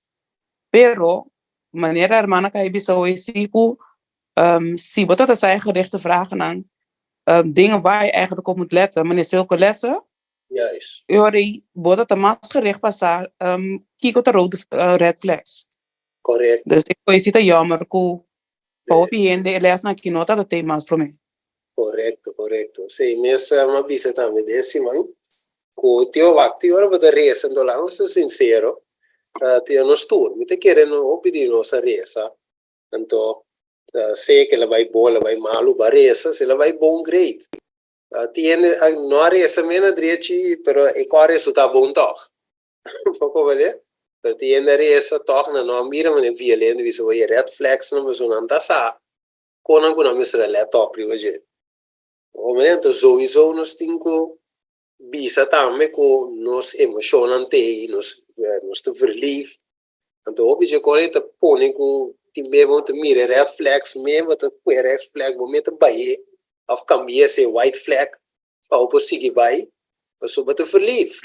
Pero Manera hermana ka e bisa hoy si ku si bo ta ta sa e gerichte vragennan, dingen waar je eigenlijk op moet letten, manera zulke lessen, Juist. e ora ei bo ta ta mas gericht pa sa kiko ta rode red flags. Correcto. Dus e koe si ta jammer ku pa hopi hende e lesnan aki no tabata tei mas promé. Correcto, correcto. Sí, mes a bisa tambe den siman ku tio wak tin ora bo ta resa, anto laga nos ta sincero, tio nos tur, mi ta kere no hopi di nos a resa, anto sea ke la bai bon, la bai malu, bo a resa, si la bai bon great. Tin hende no a resa mena drechi, pero e kò a resulta bon tòg. Poko bale? Pero tin hende a resa tòg nan no a mira manera violento, bisa oye red flags nan pasobra nan ta sa kon nan ku nan mester a lèt òp riba dje. Poko bale? Anto souiso nos tin ku bisa tambe ku nos emoshonnan t'ei, nos nos ta verliefd. Anto hopi dje kon ei ta pone ku tin bes bo ta mira e red flags me bo ta kue red flag bo me ta bay'é òf kambi'é esei white flag pa bo por sigui bai pasobra bo ta verlief.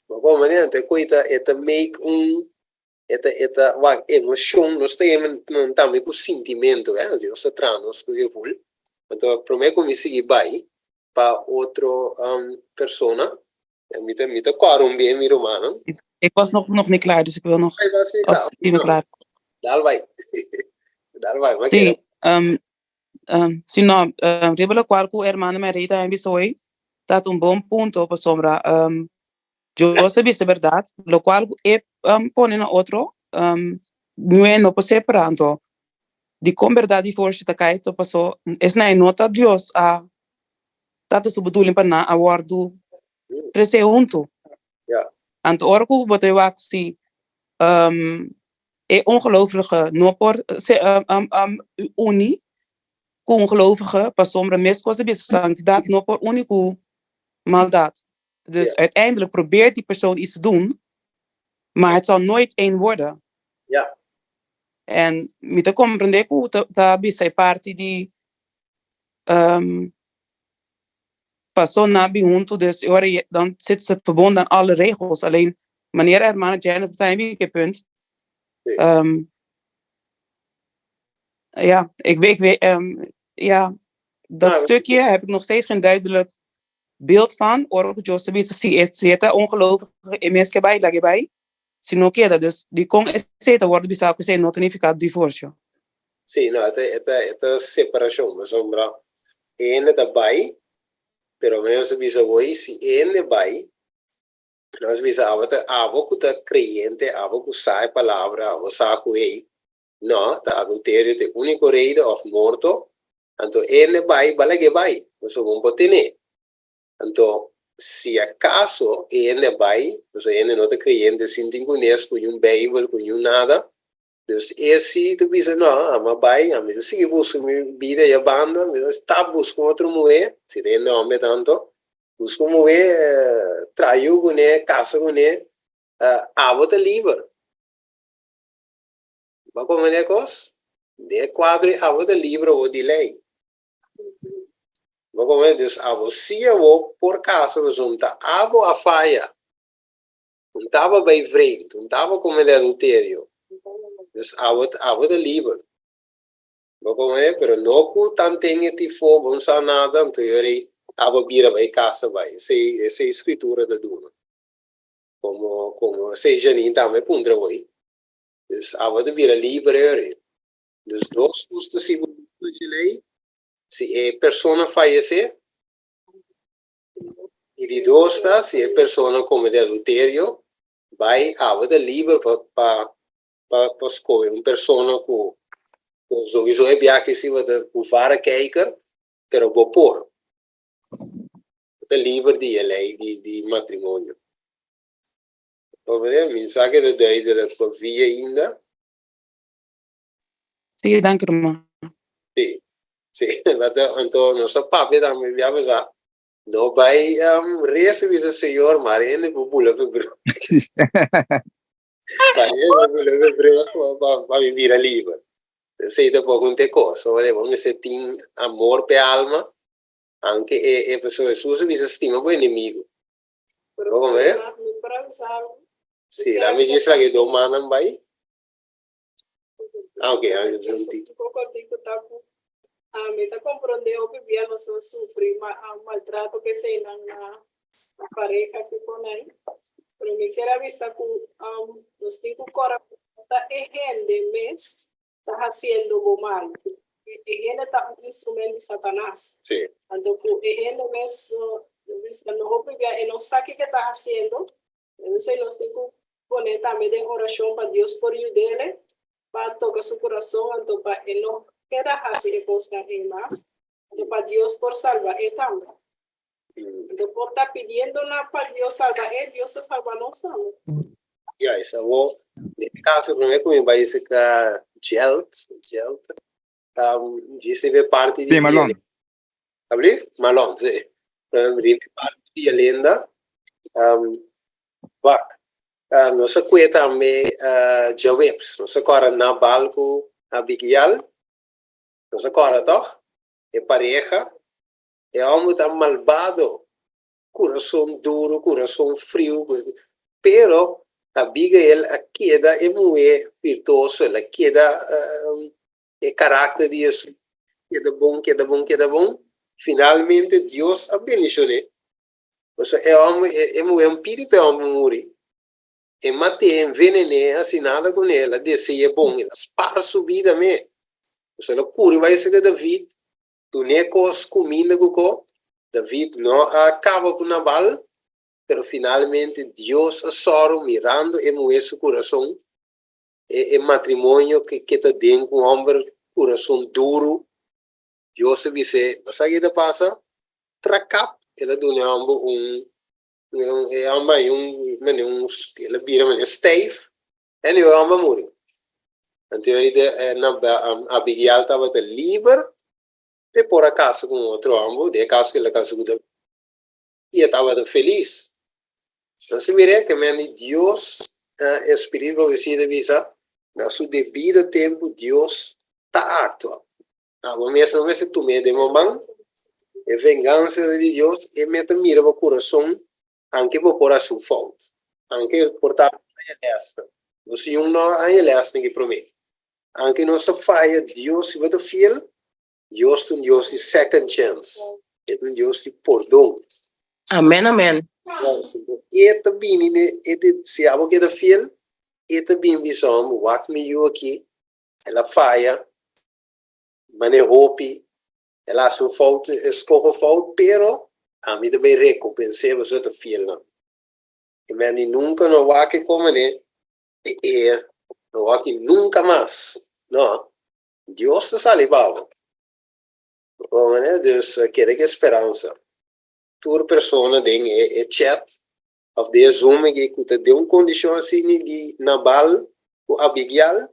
Bo comprende? Anto e koe ta e ta make un e ta e ta wak emocion nos ta yama tambe ku sintimento eh Dios ta traha nos ku gevoel. Anto prome ku mi sigui bai pa otro persona mi ta mi ta kòrda un bien mi rumannan. Ik was nog nog niet klaar, dus ik wil nog Ay, was niet als klaar. ik ben klaar. Dal bai. Dal bai, maar Sí, um, Um, si no, um, riba locual cu hermana Marita a bisa hoy, ta un bon punto pasobra um, Dios a bisa berdad, locual cu e um, pone na otro, um, nue no por separa, anto dicon berdad divorcio ta cay to paso esnan e no ta Dios a tata su bedoeling pa nan a wordo trece hunto. Ja. Anto ora cu bo ta wak si um, e ongelovige no por se um, um, uni ku un gelovige, pasobra meskos a bisa santidad no por uni ku maldad. Dus Ja. uiteindelijk probeert die persoon iets te doen, maar het zal nooit één worden. Ja. En mi ta comprende ku ta, ta bisa e parti di um, paso nan bin hunto, dus e ora je, dan zit ze verbonden aan alle regels. Alleen manera hermana Janet ta bin ke punt. Sí. Um, ja, ik weet, ik weet um, ja, dat Nou, stukje heb ik nog steeds geen duidelijk beeld van. Ora ku Dios ta bisa si e si e ta ongelovige e mes ke bai lag'e bai. Si no keda, dus dikon esei ta wòrdu bisá ku esei no ta nifiká divorsio? Sí, no, e ta, e ta, e ta separashon, pasobra e hende ta bai, pero mi nos a bisa hoy, si e hende bai, nos bisa abo ta, abo ku ta kreyente, abo ku sa e palabra, abo sa ku hey, no, ta adulterio ta e úniko reden òf morto, anto e hende bai, bala ke bai, pasobra bo no por tene. Anto, si akaso e hende bai, pasobra e hende no ta kreyente sin tin kunes ku niun Beibel, ku niun nada, Dus e si ta bisa, no, ami a bai, ami ta sigui buska mi bida ei a banda, mi ta stap buska un otro muhé, si ta hende homber tanto, buska un muhé, traha yu kuné, kasa kuné, abo ta liber. Bo a komprende e kos? Den e kuadro ei abo ta liber awor di lei. Bo a komprende? Dus abo si awor por kasa pasobra ta abo a faya. Un taba bay vreemd, un taba comete adulterio. Dus abo, abo ta liber. Bo comprende? Pero no cu tanten e tifo, bo no sa nada, anto yo rei abo bira bay casa bay. Esey, esey scritura ta duna. Como, como esey Janine tambe puntra hoy. Dus abo ta bira liber e rei. Dus dos cos ta sibu dje ley, si e persona fayece, I di dos ta, si e persona komete adulterio, bai abo ta liber pa pa pa pa skohe un persona ku ku souiso e biaha si bo ta ku varekijker, pero bo por. Bo ta liber di e lei di di matrimonio. Bo mi sa ke ta duidelijk pa via ainda. Sí, danki ruman. Sí, sí. Laat, anto nos a papia tambe bia pasá. No bai um, reza bisa Señor, maar hende por bula fe brug. Maar hende por bula fe brug pa, pa, pa mi bira liber. Esei tampoco un te cos. So, bo mester tin amor p'e alma, aunke e, e pasobra Jesus a bisa stima bo enemigo. Pero Bo comprende? mi por avisa algo. Sí, laat mi djis laga e dos mannan bai. Ah, ok, ah, un ti. Un cortico ta cu mi ta comprende hopi bia nos ta sufri ma maltrato que eseinan na pareha cu con ai, pero mi kier a bisa cu nos tin cu cora cu no ta e hende mes ta hasiendo bo mal. E hende ta un instrument di Satanas. Anto ku e hende mes bisa no hopi bia e no sa kiko e ta hasiendo. Entonces nos tin ku pone tambe den orashon pa Dios por yud'ele pa toka su kurason anto pa e no keda hasi e kosnan ei mas, anto pa Dios por salba e tambe. Anto por ta pidiendo na pa Dios salba e, Dios ta salba nos tambe. Juist, awor, den e kaso promé ku mi bai seka Jelt, Jelt, um, djis riba e parti di Sí, Marlon. Abli? Marlon, sí. Riba e parti di Yelenda, um, wak, uh, nos a kue tambe uh, djaweps, nos a kòrda Nabal ku Abigail, nos a kòrda tòg? E pareha, E hòmber ta malbado, kurason duru, kurason friu, pero Abigail a keda e muhé virtuoso, el a keda e karakter di Hesus, keda bon, keda bon, keda bon, finalmente Dios a bendishon'é. Pasobra e hòmber, e muhé no pidi pa e hòmber muri, e mat'é, envenen'é, hasi nada kuné, el a dese'é bon, el a spar su bida mé. Pasobra el a kuri bai serka David, Dun'é kos kuminda ku ko. David no a kaba ku Nabal, pero finalmente Dios a sòru mirando e muhé su kurason, e e matrimonio ke ke ta den ku un hòmber kurason duru. Dios a bis'é, Bo sa ke ta pasa? Trakap! El a duna e hòmber un un e hòmber haña un manera un el a bira manera stijf, anyway e hòmber a muri. Anto ahorita Abigail tabata liber p'e por a casa cu un otro homber, den e caso cu el a casa cu David, y e tabata felis. Nos a mira ke men di Dios, e spiritu di profecia ta bisa, na su debido tempo Dios ta actua. Abo mes no mester tum'é den bo man, e vengansa di Dios, e mes ta mira bo curason Anke bo por hasi un fout. Anke por ta haña lèsnan. Nos yun no a haña lèsnan ki promé. Anke nos ta faya Dios, si bo ta fiel, Dios ta un Dios di second chance. E ta un Dios di pordon. Amen amen. E ta bini ne, e ta, si abo keda fiel, e ta bin bisa homber, wak mi yu aki, el a faya, manera hopi, El a hasi un fout, e skoho fout, pero ami ta bay rekompens'é pasobra ta fiel na mi. E men di nunka no wak e komene, e e no wak e nunka mas. No, Dios ta sali pa bo. Komene, dus keda ku e speransa. Tur persona den e e chat of den e zoom aki ku ta den un kondishon asina di Nabal ku Abigail,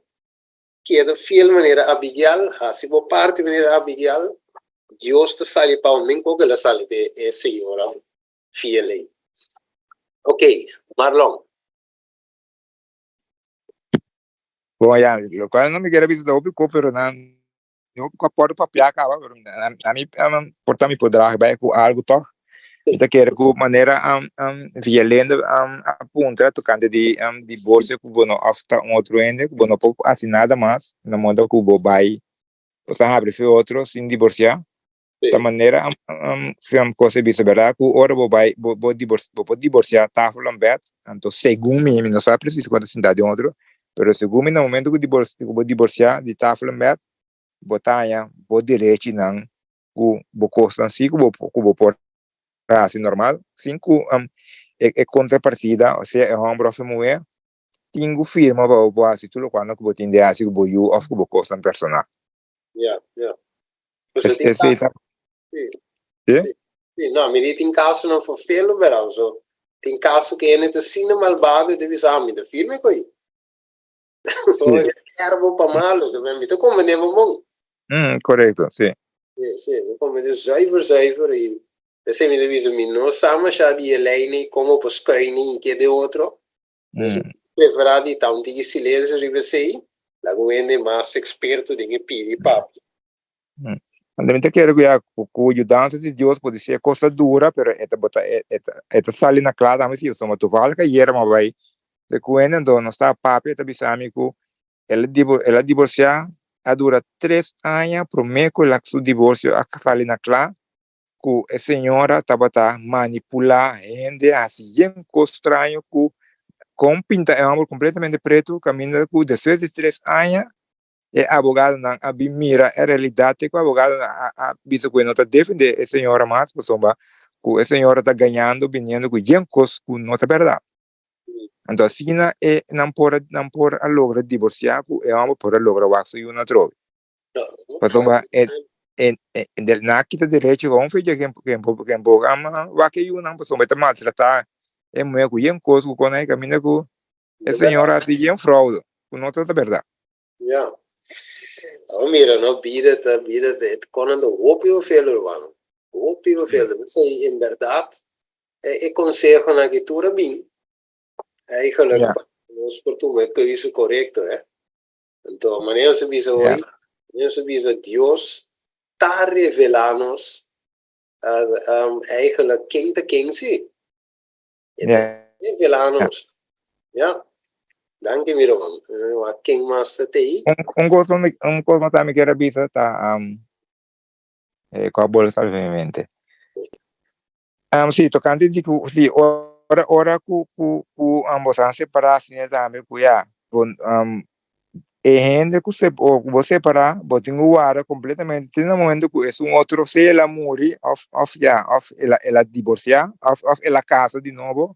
Keda fiel manera Abigail, hasi bo parti manera Abigail, Dios ta sali pa bo men koke el a sali pa e señora fiel ei. Ok, Marlon. Bon ya, lokual no mi kier a bisa ta hopi ko pero nan hopi ku a por papia kaba pero ami por ta mi por draag bai ku algu tòg. Mi ta kere ku manera Villalendo a puntra tokante di divorsio ku bo no òf ta un otro hende ku bo no por hasi nada mas na moda ku bo bai bo ta habri fe otro sin divorsiá. Ta manera kos a bisa bèrdat ku ora bo bai bo bo por divorsiá tafel en bèd anto segun mi mi no sa presis kon ta sinta den otro pero segun mi na momento ku bo divorsiá di tafel en bèd bo ta haña bo derechinan ku bo kosnan si ku bo ku bo por hasi normal sin ku e e kontrapartida osea e hòmber òf e muhé tin ku firma pa bo por hasi tur lokual ku bo tin di hasi ku bo yu òf ku bo kosnan personal. Ya, ya. Es esei ta. Sí. Sí? Sí, no, mi di tin kasonan ferfelu bera, so tin kaso ku hende ta asina malbado e ta bisa, ah, mi ta firme ku ei. Sí. Erbo pa malo, mi ta komprende bo bon. Mm, korekto, sí. Sí, sí, mi komprende zuiver, zuiver i p'esei mi ta bisa mi no sa masha di e lei ni komo por skùi ni ke den otro. Dus mi preferá di ta un tiki silensio riba esei, laga un hende mas eksperto den e pidi papia. Anto mi ta kere ku ya ku yudansa di Dios por disi e kos ta dura pero e ta bota e ta e ta sali na kla tambe si pasobra toevallig ayer mi a bai de ku hende anto nos ta papia e ta bisa mi ku el a el a divorsia a dura tres aña prome ku el a su divorsio a sali na kla ku e señora tabata manipula hende hasi yen kos straño ku. Kon pinta e hòmber kompletamente pretu kaminda ku despues di tres aña e abogadonan a bin mira e realidat te ku abogadonan a a bisa ku e no ta defendé e señora mas pasobra ku e señora ta gañando biniendo ku yen kos ku no ta bèrdat. Anto asina e nan por a nan por a logra divorsiá ku e hòmber por a logra wak su yunan atrobe. Pasobra e e e nan a kita derecho gewoon fecha ken ken por ken por wak e yunan pasobra e ta maltratá e muhé ku yen kos ku kon ei kaminda ku e señora a hasi yen fraude ku no ta bèrdat. Ya. Awor mira no, bida ta bida ta e konan ta hopi hoeveel urbano. Hopi hoeveel. P'esei en bèrdat e e konsehonan aki tur a bin eigenlijk pa nos por tuma e keuze korekto hè. Anto manera nos a bisa hoy, manera nos a bisa Dios ta revelá nos eigenlijk ken ta ken si. E ta revelá nos. Ya. Danki mi ruman. Wak ken mas ta tei. Un kos un kos mas mi kier a bisa ta ku a bolbe sali den mi mente. Si tokante di ku si ora ora ku ku ku boso a separá asina tambe ku ya bo e hende ku se ku bo separá bo tin ku warda kompletamente te na momento ku esun otro sea el a muri òf òf ya òf el a el a divorsiá òf òf el a kasa di nobo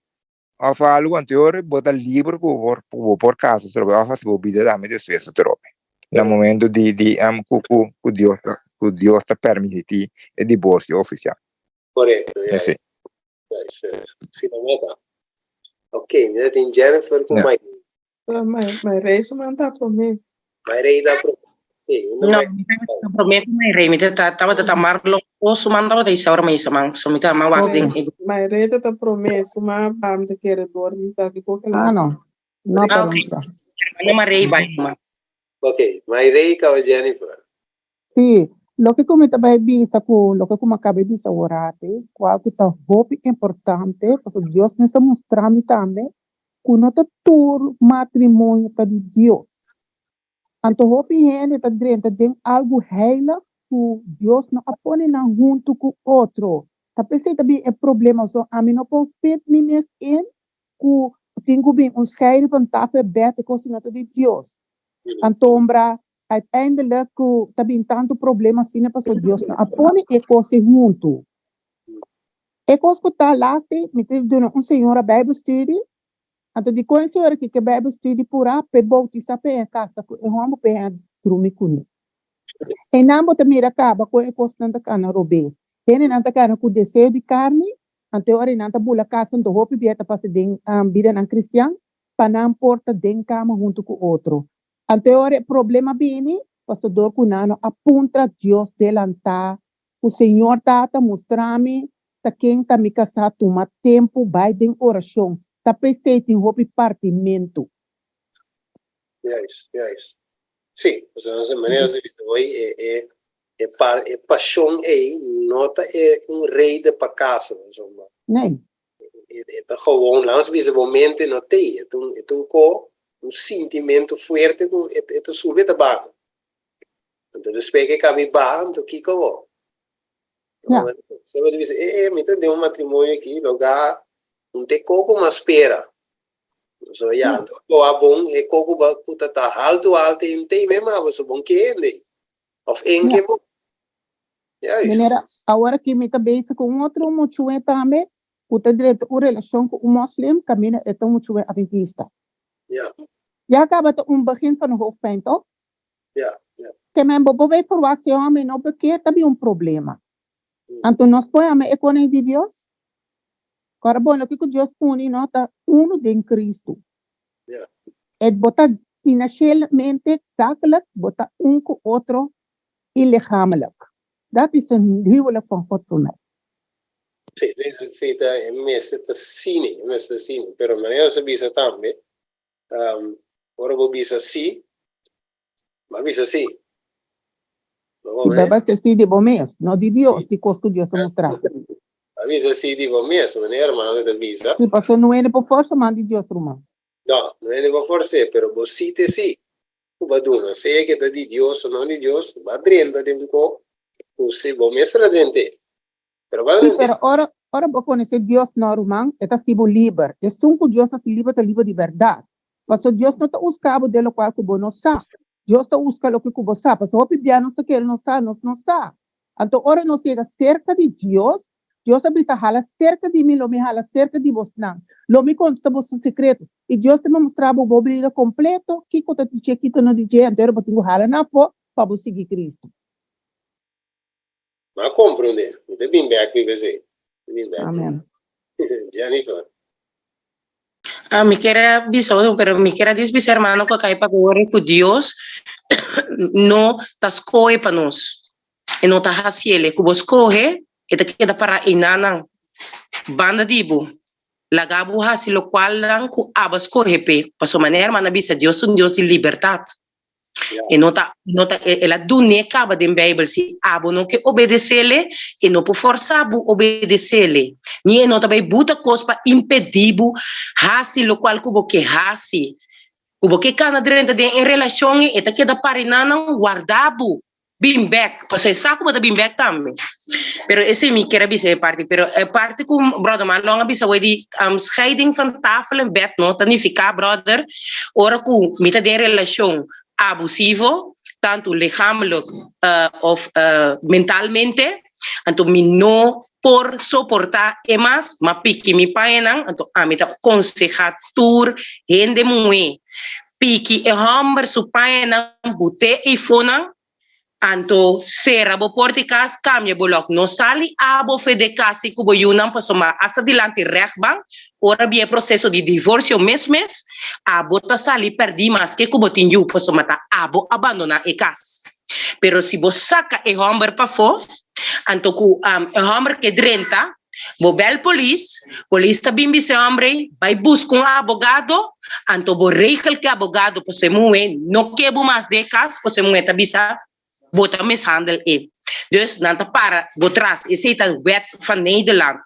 òf algu anto bo ta liber ku bo por ku bo por kasa atrobe òf hasi bo bida tambe despues atrobe na momento di di ku ku ku Dios ta ku Dios ta permití e diborsio ofisial. Correcto, ja. Sí. Sí, no meta. Ok, mi tin Jennifer ku Mike. My, my rei su man ta promé. My rei ta promé. Sí, No, mi ta promé ku my rei. Mi ta tabata ta Marlon o su man tabata Isaura ma isa man. So mi ta ma wak den e My rei ta ta promé, su man ba mi ta kere dor mi ta ki koke Ah, no. No, Ah, pero ok. no. Hermano ma rei bai ma. Ok, my rei kawa Jennifer. Sí, loke ku mi ta bai bisa ku loke ku mi a kaba di bisa aworati, kual ku ta hopi importante, pasobra Dios mes a mustra mi tambe ku no ta tur matrimonio ta di Dios. Anto hopi hende ta drenta den algu heilig ku Dios no a pone nan huntu ku otro. Ta p'esei ta bin e problema, pasobra ami no por fit mi mes in ku tin ku bin un scheiding van tafel bèt e kos no ta di Dios. Antombra Uiteindelijk ku ta bin tantu problema asina pasobra Dios no a pone e kos ei huntu. E kos ku ta lati, mi ta duna un señora bijbelstudie, anto dikon e señora aki ke bijbelstudie purá p'e boutisá p'e e kasa ku e hòmber p'e a drumi kuné. Einan bo ta mira kaba kon e kosnan ta kana robes. Hendenan ta kana ku deseo di karni, anto e ora ei nan ta bula kasa anto hopi bia ta pasa den bidanan kristian pa nan por ta den kama huntu ku otro. Anto e ora e problema bini, pasobra dor ku nan no a puntra Dios delantá ku Señor Tata mustra mi ta ken ta mi kasá tuma tempu bai den orashon ta p'esei tin hopi partimentu. Juist, juist. Sí, pasobra nos manera nos ta bisa hoy e e e par e pashon ei no ta e un reden pa kasa pasobra Nee. E ta gewoon, laat ons bisa, bo mente no t'ei. E ta un, e ta un ko, un sintimento fuerte ku e, e ta subi, e ta baha. Anto despues ke kabi baha, anto kiko bo? Ja. Semper ta bisa, e, e, mi ta den un matrimonio aki, loga un te koko mas spera. So ya, anto bo a bon, e koko ba ku ta ta haltu haltu, e t'ei mema, bo so bon ke hende. Of en ke bo. Juist. Meneer, awor aki mi ta bezig ku un otro muchué tambe ku ta drenta un relashon ku un moslim kaminda e ta un muchué adventista. Ja. Ya kaba ta un begin van een hoofdpijn, toch? Ja, ja. Ke men bo por bay verwacht si e hòmber no bekeer ta bin un problema. Anto nos por yama e konai di Dios? Kòrda bon, loke ku Dios uni no ta unu den Kristu. Ja. E bo ta financielmente, zakelijk, bo ta un ku otro i lichamelijk. Dat is een huwelijk van God voor mij. Sí, sí, sí, ta, e mester ta sini, e mester ta sini. Pero manera nos a bisa tambe, um, ora bo bisa sí, bo a bisa sí. Bo Si comprende? bo a sí di bo mes, no di Dios, di kos ku Dios ta mustra. Bo a bisa sí di bo mes, manera hermano ta bisa. Sí, pasobra no hende por forsa man di Dios, ruman. No, no hende por fors'é, pero bo sí te sí. Ku bo a duna, sea ke ta di Dios o no di Dios, bo a drenta den un ko ku si bo mester a drent'é. Pero bo a Sí, drent'é. pero ora, Ora bo konosé Dios no, ruman, e ta hasi bo liber. Esun ku Dios hasi liber ta liber di bèrdat. Paso Dios no ta uska bo den lokual ku bo no sa. Dios ta uska loke ku bo sa. Paso hopi bia nos ta kere nos sa, nos no sa. Anto ora nos yega serka di Dios, Dios a bisa, Hala serka di mi, lo mi hala serka di bosnan. Lo mi konta boso sekreto. I Dios ta mustra bo bo bida kompleto, kiko ta di dje, kiko no di dje, anto ora bo tin ku hala na afó pa bo sigui Kristu. Mi a komprondé. Mi ta bin bèk riba esei. Mi ta bin bèk. Amen. Jennifer. Ah, mi kier a bisa otro, pero mi kier a dis bisa hermano ku a kai papia ora ku Dios no ta skohe pa nos. E no ta hasiel. E ku bo skohe, e ta keda pará einanan banda di bo. Laga bo hasi lokualnan ku abo a skohe p'e. Pasobra manera hermano a bisa, Dios ta un Dios di libertat. E no ta, no ta, el a dun'é kaba den Beibel, si abo no ke obedes'é, e no por fòrsá bo obedes'é, ni e no ta bai buta kos pa impedí bo hasi lokual ku bo ke hasi. Ku bo ke kana drenta den e relashon ei, e ta keda pariná nan warda bo. Bin bek, pasobra e sa ku bo ta bin bek tambe. Pero esei mi kier a bisa e parti. Pero e parti ku brother Marlon a bisa awor di scheiding van tafel en bed no ta nifiká brother ora ku mi ta den relashon abusivo, tantu lichamelijk of mentalmente, anto mi no por soportá e mas, m'a piki mi pañanan, anto ami ta konsehá tur hende muhé Piki e hòmber su pañanan, but'é eifonan, anto sera bo porta di kas, kambia bo lòk. No sali abo fe de kas i ku bo yunan pasobra asta dilanti rèchtbank, ora bia e proseso di divorsio mes mes, abo ta sali pèrdí maske ku bo tin yu pasobra ta abo a bandoná e kas. Pero si bo saka e hòmber pafó, anto ku e hòmber ke drenta, Bo bel polis, polis ta bin bisa e hombre ei, bai buska un abogado, anto bo regel ku e abogado pasobra e muhé no ke bo mas den e kas, pasobra e muhé ta bisa bo ta mishandel e. Dus nan ta para bo tras, esei ta wet van Nederland.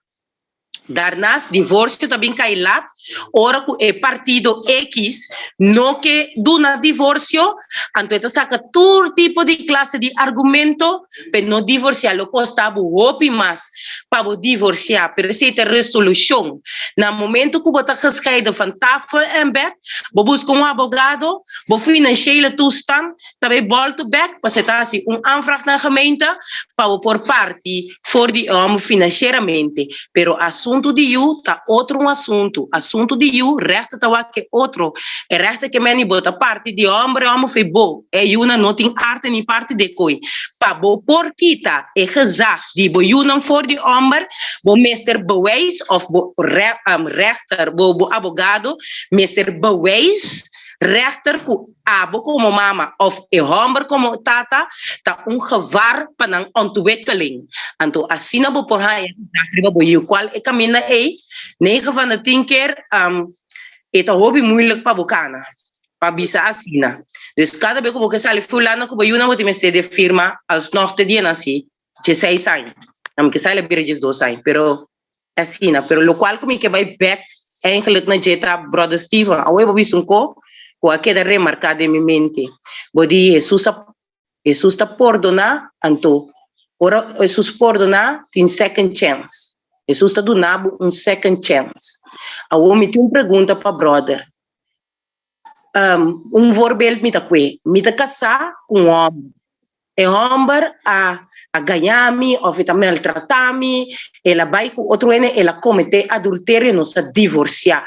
Daarnaast divorcio ta bin kai lat ora ku e partido X no ke duna divorcio, anto e ta saka tur tipo di klase di argumento Pe no divorciá lo costa bo hopi mas pa bo divorciá, pero esei ta resolucion. Na momento cu bo ta gescheiden van tafel en bed, bo busca un abogado, bo financiële toestand ta bay bolto bek, pasobra ta haci un aanvraag na gemeente pa bo por parti for di e homber financieramente. Pero asunto di yu ta otro un asunto. Asunto di yu, rechter ta wak e otro. E rechter ke meni bo ta parti di homber, e homber fei bo. E yunan no tin arte ni parti de koi. Pa bo por kita e gezag di bo yunan for di homber, bo mester bewijs of bo rechter, bo bo abogado mester bewijs rechter ku abo komo mama of e homber komo tata ta un gevaar pa nan ontwikkeling. Anto asina bo por haña gezag riba bo yu. Kual e kaminda ei, negen van de tien keer e ta hopi moeilijk pa bo kana. Pa bisa asina. Dus kada be ku bo ke sali fulano ku bo yunan bo tin mester di firma alsnog te dia nan si dieseis aña. Nan ke sali a bira diesdos aña pero asina. Pero lokual ku mi ke bai bek eigenlijk na dje ta brother Steven. Awe bo bisa un ko ku a keda remarká den mi mente. Bo di Hesus a Hesus ta pordoná anto ora Hesus pordoná tin second chance. Hesus ta duna bo un second chance. Awor mi tin un pregunta pa brother. Un voorbeeld mi ta kue, mi ta kasá ku un hòmber, e hòmber a a gaña mi òf e ta maltratá mi, el a bai ku otro hende, el a kometé adulterio, nos a divorsiá.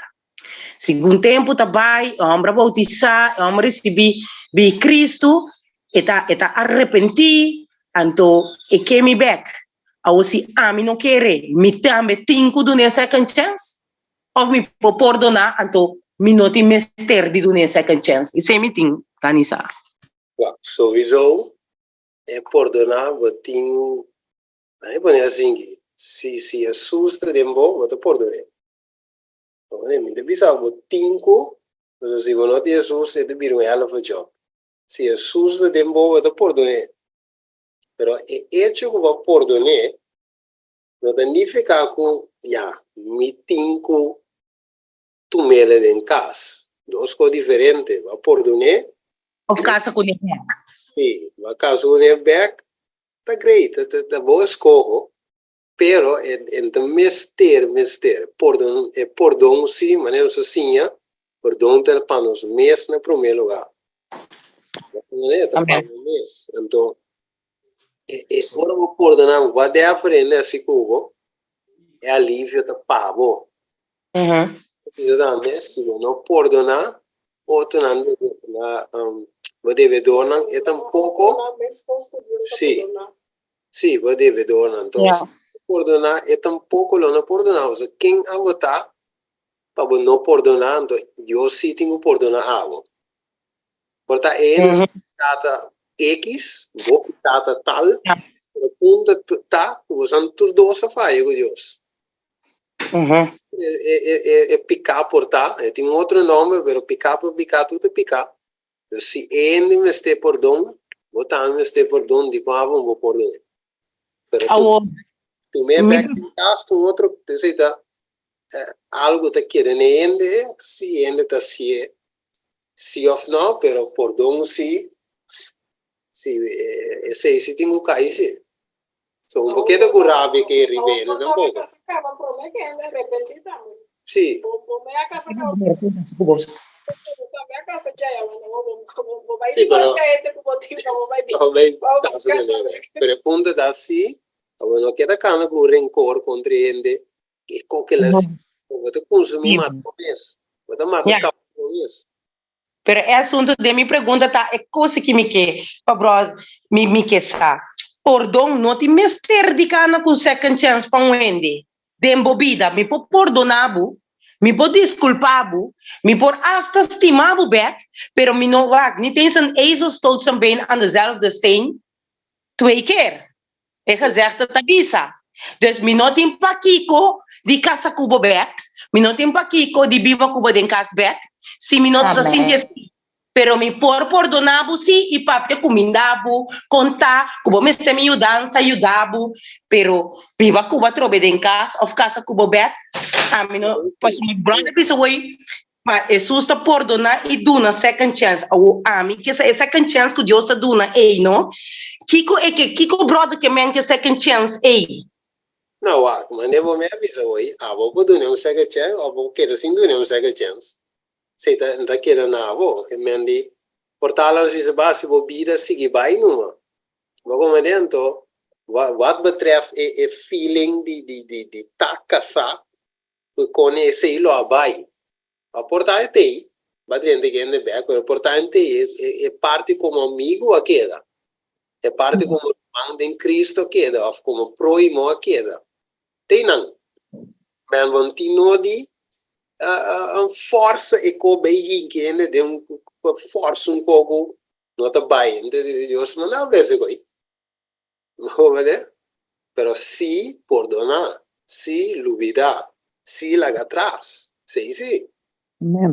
Segun tempu ta bai, e hòmber a boutisá, e hòmber a risibí bi Kristu, e ta e ta arepentí, anto e ke mi bèk. Awor si ami no kere, mi tambe tin ku dun'é second chance? Of mi por pordoná, anto mi no tin mester di dun'é second chance. Esei mi tin gana sa. Wak, sowieso e pordoná bo tin, nan e pone asinki, si si Hesus ta den bo, bo ta pordon'é. Bo mi ta bisa bo tin ku, pasobra si bo no tin Hesus e ta bira un hell of a job. Si Hesus ta den bo, bo ta pordon'é. Pero e echo ku bo a pordon'é No ta nifiká ku ya mi tin ku tum'el den kas. Dos kos diferente. Bo a pordon'é. Of kasa kuné bèk. Sí, bo a kasa kuné bèk, ta great, ta bo eskoho. Pero e e ta mester, mester pordon, e pordon si, manera nos a siña, pordon ta pa nos mes na promé lugá. Manera ta pa nos mes. Anto, e e ora bo pordoná whatever hende hasi ku bo, e alivio ta pa bo. Bisa tambe, si bo no pordoná otronan na bo debedornan, e tampoko, sí. Sí, bo debedornan. Entonces, Ja. si bo pordoná, e tampoko lo no pordoná bo. So, ken abo ta pa bo no pordoná? Anto, Dios sí tin ku pordoná abo. Por ta e hende su piká ta X, bo piká ta tal, Ja. pero punto ta ku bosan tur dos a faya ku Dios. E, e, e, e, e piká por ta, e tin un otro nòmber, pero piká por piká, tur ta piká. Dus si hende mester pordon, bo tambe mester pordon, dikon abo bo pordon? Pero tu, Awor, tu me mi bek den kas, tu otro, esei ta eh, algo ta keda na hende, si hende ta hasié si of no, pero pordon si, si eh, esei si tin ku kai si. So un bo keda ku rabia ke riba hende tampoko. Sí. Sí, pero no bai casa ku hende. Pero e punto ta si, bo no keda kana ku rencor kontra e hende ke koke la si. Bo ta kunsumí mata bo mes. Bo ta mata kaba bo mes. Pero e asunto den mi pregunta ta e cosa ki mi ke pa bro mi mi ke sa. Pordon no tin mester di kana ku un second chance pa un hende den bo bida. Mi por pordona bo, mi por disculpa bo, mi por hasta stima bo bek, pero mi no wak niet eens een ezel stoot zijn been aan dezelfde steen twee keer. E gezegde ta bisa. Dus mi no tin pakiko di kasa ku bo bek, mi no tin pakiko di biba ku bo den kas bek, si mi no ta sinti esei. Pero mi por pordoná bo si i papia kuminda bo, konta ku bo mester mi yudansa, yuda bo, pero biba ku bo atrobe den kas òf kasa ku bo bek, ami no, pasobra mi bròder bisa woi, Ma Hesus ta pordoná i duna second chance. Awor ami ke sa e second chance ku Dios ta duna ei, no? Kiko e ke, kiko brother ke men ke second chance ei? No, wak, mane bo me a bisa hoy, abo por duna un second chance of bo keda sin duna un second chance. Esei ta, ta keda na abo. Ke men di, por tal nos bisa ba si bo bida sigui bai numa. Bo komprende? Anto, wat betreft e, e feeling di, di, di, di ta kasá, ku kon esei lo a bai. A por ta e tei, ba drenta hende bek, pero por ta e tei, e parti komo amigu a keda, e parti komo ruman den Cristo a keda, òf komo próhimo a keda. Tei nan. Men bo no tin nodi fòrsa e ko bai hinki hende den un fòrsa un ko ku no ta bai. Dios manda bo bes e koi. No berde? Pero si pordoná, si lubidá, si laga atras. Esei si. Amen.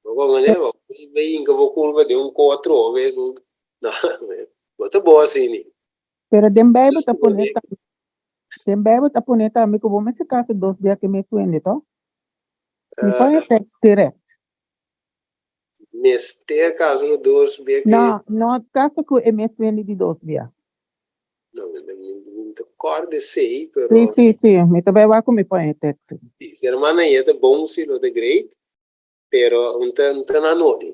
Bo comprende? Bo bay hinca bo curpa den un co atrobe cu no, bo ta bo asini. Pero den Bijbel ta pone tambe, den Bijbel ta pone tambe cu bo mester casa dos bia cu e mes wende, to? Mi pone e tekst direct. Mester casa cu dos bia ke. No, no casa cu e mes wende di dos bia. No, mi mi ta corda esey, pero. Si, si, si, mi ta bay wak cu mi pone e tekst. Si, si hermana y e ta bon si lo ta great, pero un ta un ta na nodi.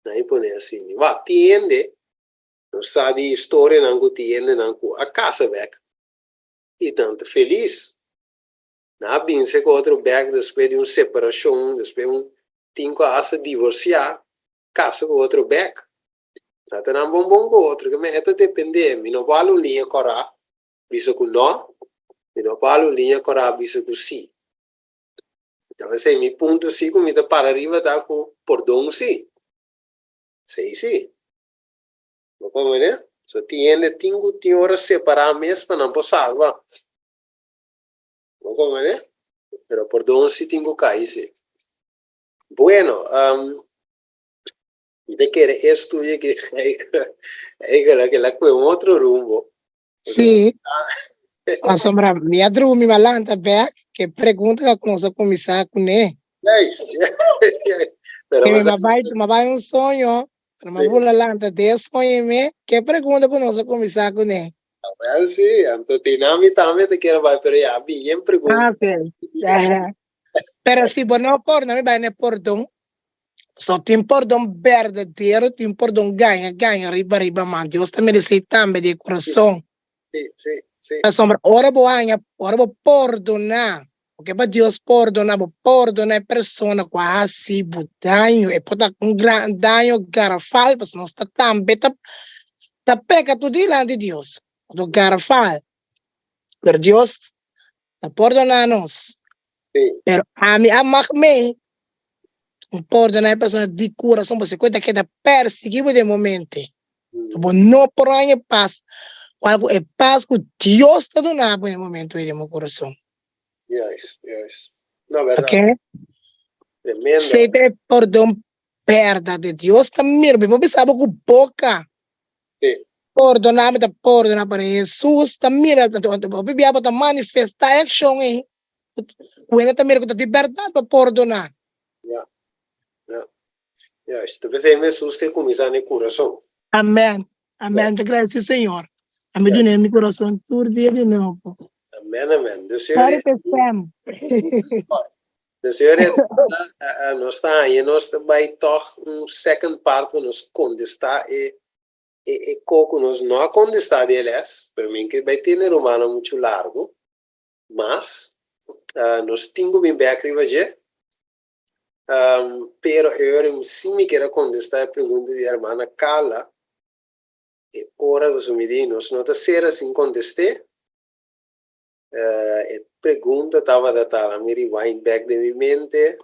Nan e pone asina. Wak, tin hende, nos sa di historianan cu tin hendenan cu a casa bek y nan ta feliz. Nan a binse ku otro bek despues di un separashon, despues un tin ku a hasta divorsiá, kasa ku otro bek. Nan ta nan bon bon ku otro. Ke men e ta dependé. Mi no por hala un liña kòrá bisa ku nò, mi no por hala un liña kòrá bisa ku sí. Entonces mi punto sí ku mi ta para riba ta ku pordon sí. Esei sí. Bo comprende? So tin hende tin ku tin ora separá mes pa nan por salba. Bo comprende? Pero pordon si tin cu cay si. Bueno, um, mi ta kere e estudio aki eigenlijk el a cue un otro rumbo. Sí. Pasobra mi a drumi, mi a lanta bek, ke pregunta ku nos a kuminsá kuné. Juist. Pero Ke mi mas a bai, mi a bai un soño, pero mi a bula lanta den e soño me, ke pregunta ku nos a kuminsá kuné. Wel si, anto tin ami tambe ta kier bai, pero ya bin yen pregunta. Ah, ok. Ja. Pero si bo no pordona, mi bai na e pordon. So tin pordon berdadero, tin pordon gaña gaña riba riba, ma Dios ta merece tambe di e corazon. Sí, sí, sí. Pasobra ora bo haña, ora bo pordoná, porque pa Dios pordoná bo, pordoná e persona ku a hasi bo daño, e por ta un gran daño garafal, pasobra nos ta tambe ta ta peka tur dilanti Dios, anto garafal, pero Dios ta pordoná nos. Sí. Pero ami a mag mei un pordoná e persona di kurason, pasobra ku e ta keda persiguí bo den momente. Bo no por haña pas cual cu e pas cu Dios ta duna bo den momento ei den bo corazon. Juist, juist. No, verdad. Ok? Tremendo. Esei ta e pordon berdadero. Dios ta mira bo. Bo bisa bo cu boca. Sí. Pordona, mi ta pordona, pero Jesus ta mira. Anto, hopi bia bo ta manifesta e accion ei. Cu hende ta mira cu ta di berdad bo pordona. Ja. Ja. Juist. Ta p'esei Hesus ke kuminsá na e kurason. Amen. Amen. Ta gradisí Señor. A mi dun'é mi kurason tur dia di nobo. Amen, amen. Dus Sorry p'e stem. Dus Señor nos ta haña nos ta bai tòg un second part pa nos kontestá e e e ko ku nos no a kontestá di e lès, pero mi ke bai tene rumannan muchu largu, mas nos tin ku bin bèk riba dje. Pero e ora si mi kier a contesta e pregunta di hermana Carla, e ora cu su mi di nos no ta cera sin conteste, e pregunta tabata tal, a mi rewind back den mi mente,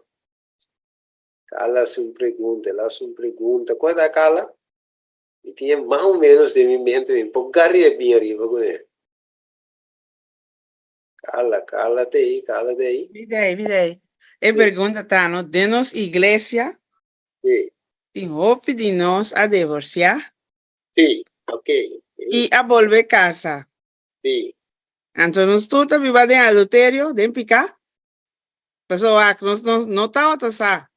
Carla haci un pregunta, el a haci un pregunta, cua ta Carla? Mi tin e mas o menos den mi mente, mi por gar'e bien ariba cune. Carla, Carla ta ei, Carla ta ei. Mi ta ei, mi ta ei. E pregunta ta, no, den nos iglesia Sí. tin hopi di nos a divorciá Sí, ok. i a bolbe casa. Sí. Anto nos tur ta biba den adulterio, den piká? Pasobra wak, nos no, no tabata sa.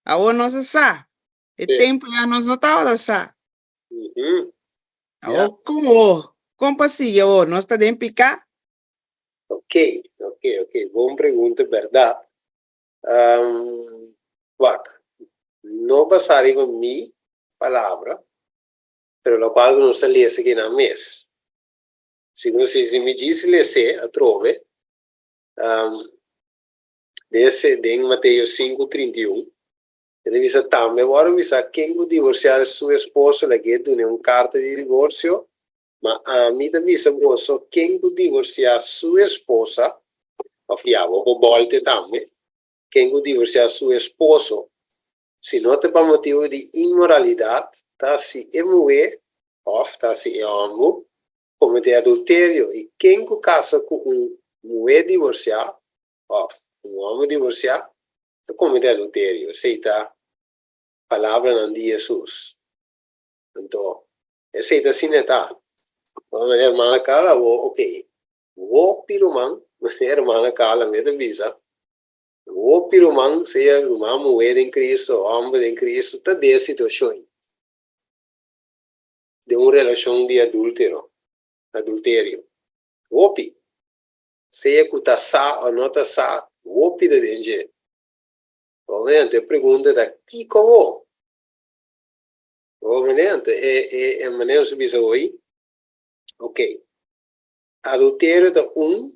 Awor nos a sa. E Sí. tempu ya nos no tabata sa. Mhm. Awor, kon awor? Kon pa sigui awor? Nos ta den piká? Ok, ok, ok. Bon pregunta, bèrdat. Um, wak, no basá riba mi palabra, pero lokual ku nos ta lesa kinan mes. Segun si si mi djis les'é atrobe, um, den ese, den Mateo sinku 31, E ta bisa tambe wòrdu bisa ken ku divorsiá su esposo lag'é dun'é un karta di divorsio, ma ami ta bisa boso ken ku divorsiá su esposa, òf ya bo por bòlt'e tambe, ken ku divorsiá su esposo, si no ta pa motibu di inmoralidat, ta hasi e muhé òf ta hasi e hòmber kometé adulterio, i ken ku kasa ku un muhé divorsiá òf un hòmber divorsiá ta comete adulterio. Esey ta palabranan di Jesus. Anto, esey ta asina e ta. Bo manera hermana Carla bo, ok, hopi ruman, manera hermana Carla mi ta bisa, hopi ruman, sea ruman muher den Cristo, homber den Cristo, ta den e situacion den un relacion di adultero, adulterio. Hopi. Sea ku ta sa o no ta sa, hopi ta den dje. Bon, anto e pregunta ta, kiko bo? Bon, anto e, e, e manera nos a bisa hoy, ok, adulterio ta un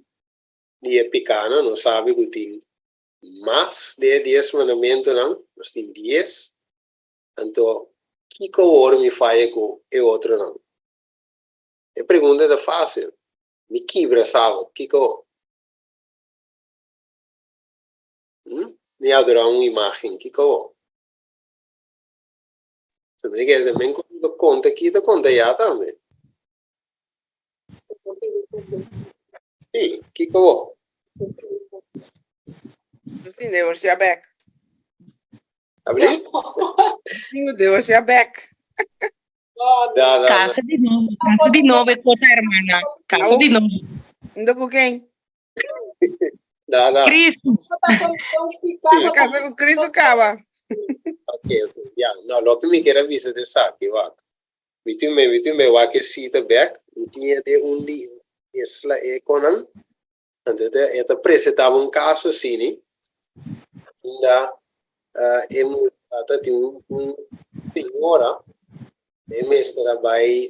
di e pikánan, nos sabi ku tin mas di e dies mandamentunan, nos tin dies, anto kiko awor mi faya ku e otronan? E pregunta ta fásil. Mi kibra sabat, kiko? Hm? Mi adorá un imágen, kiko? So mi kere también konta aki ta konta ya tambe. Sí, kiko bo? Nos tin divorciá bek. Abrí? Nos tin ku divorciá bek. Da, da, da. Casa di nobo, casa di nobo e kota hermana. Casa di nobo. Unda ku ken? Da, da. Cristo. Sí. Casa ku Cristo kaba. Ok, ok. Ya, no, loke mi kier a bisa ta esaki, wak. Mi tin mi tin bai wak e sita bek, mi tin e den un di e sla e konan. Anto e ta e ta presentá un kaso asini, unda e muchacha tin un un señora, e mester a bai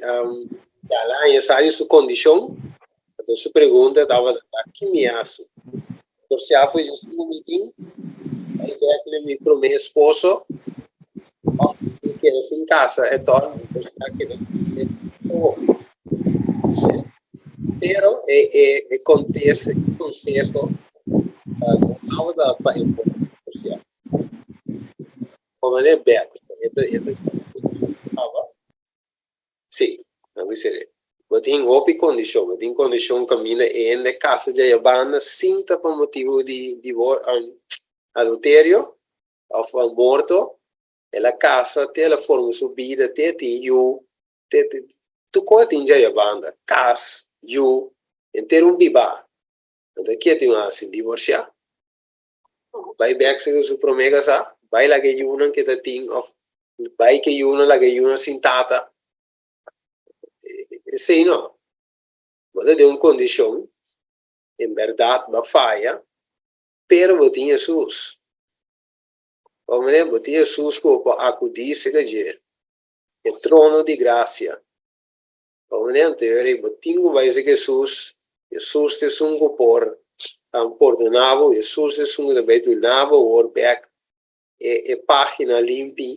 dal aña sa di su kondishon, anto su pregunta tabata ta ki mi hasi? Divorsiá for dje su mi tin, bai bek na mi promé esposo, òf mi keda sin kasa e tòg divorsiá keda sin esposo. Pero e e e contesta e conseho no tabata pa e por divorciá. Como ne bek, e ta e ta taba. Sí, nan bisa e. Bo tin hopi condicion, bo tin condicion caminda e hende casa djaya banda sin ta pa motibo di divor adulterio of morto, el a casa te el a forma su bida te tin yu Te te tur cosa tin djaya banda, cas, yu, henter un bibá. Anto ke tin hasi? Divorciá. Bai bek segun su prome casá, bai laga e yunan ke ta tin of bai ke yunan laga e yunan sin tata. Esei no. Bo ta den un condicion, en berdad bo a faya, pero bo tin Jesus. Bo manera bo tin Jesus ku bo por acudi serka dje. E trono di gracia. Pa un anterior ei bo tin cu bai esaki Jesus, Jesus ta esun cu por pordona bo, Jesus ta esun cu ta bai duna bo awor bek e e pagina limpi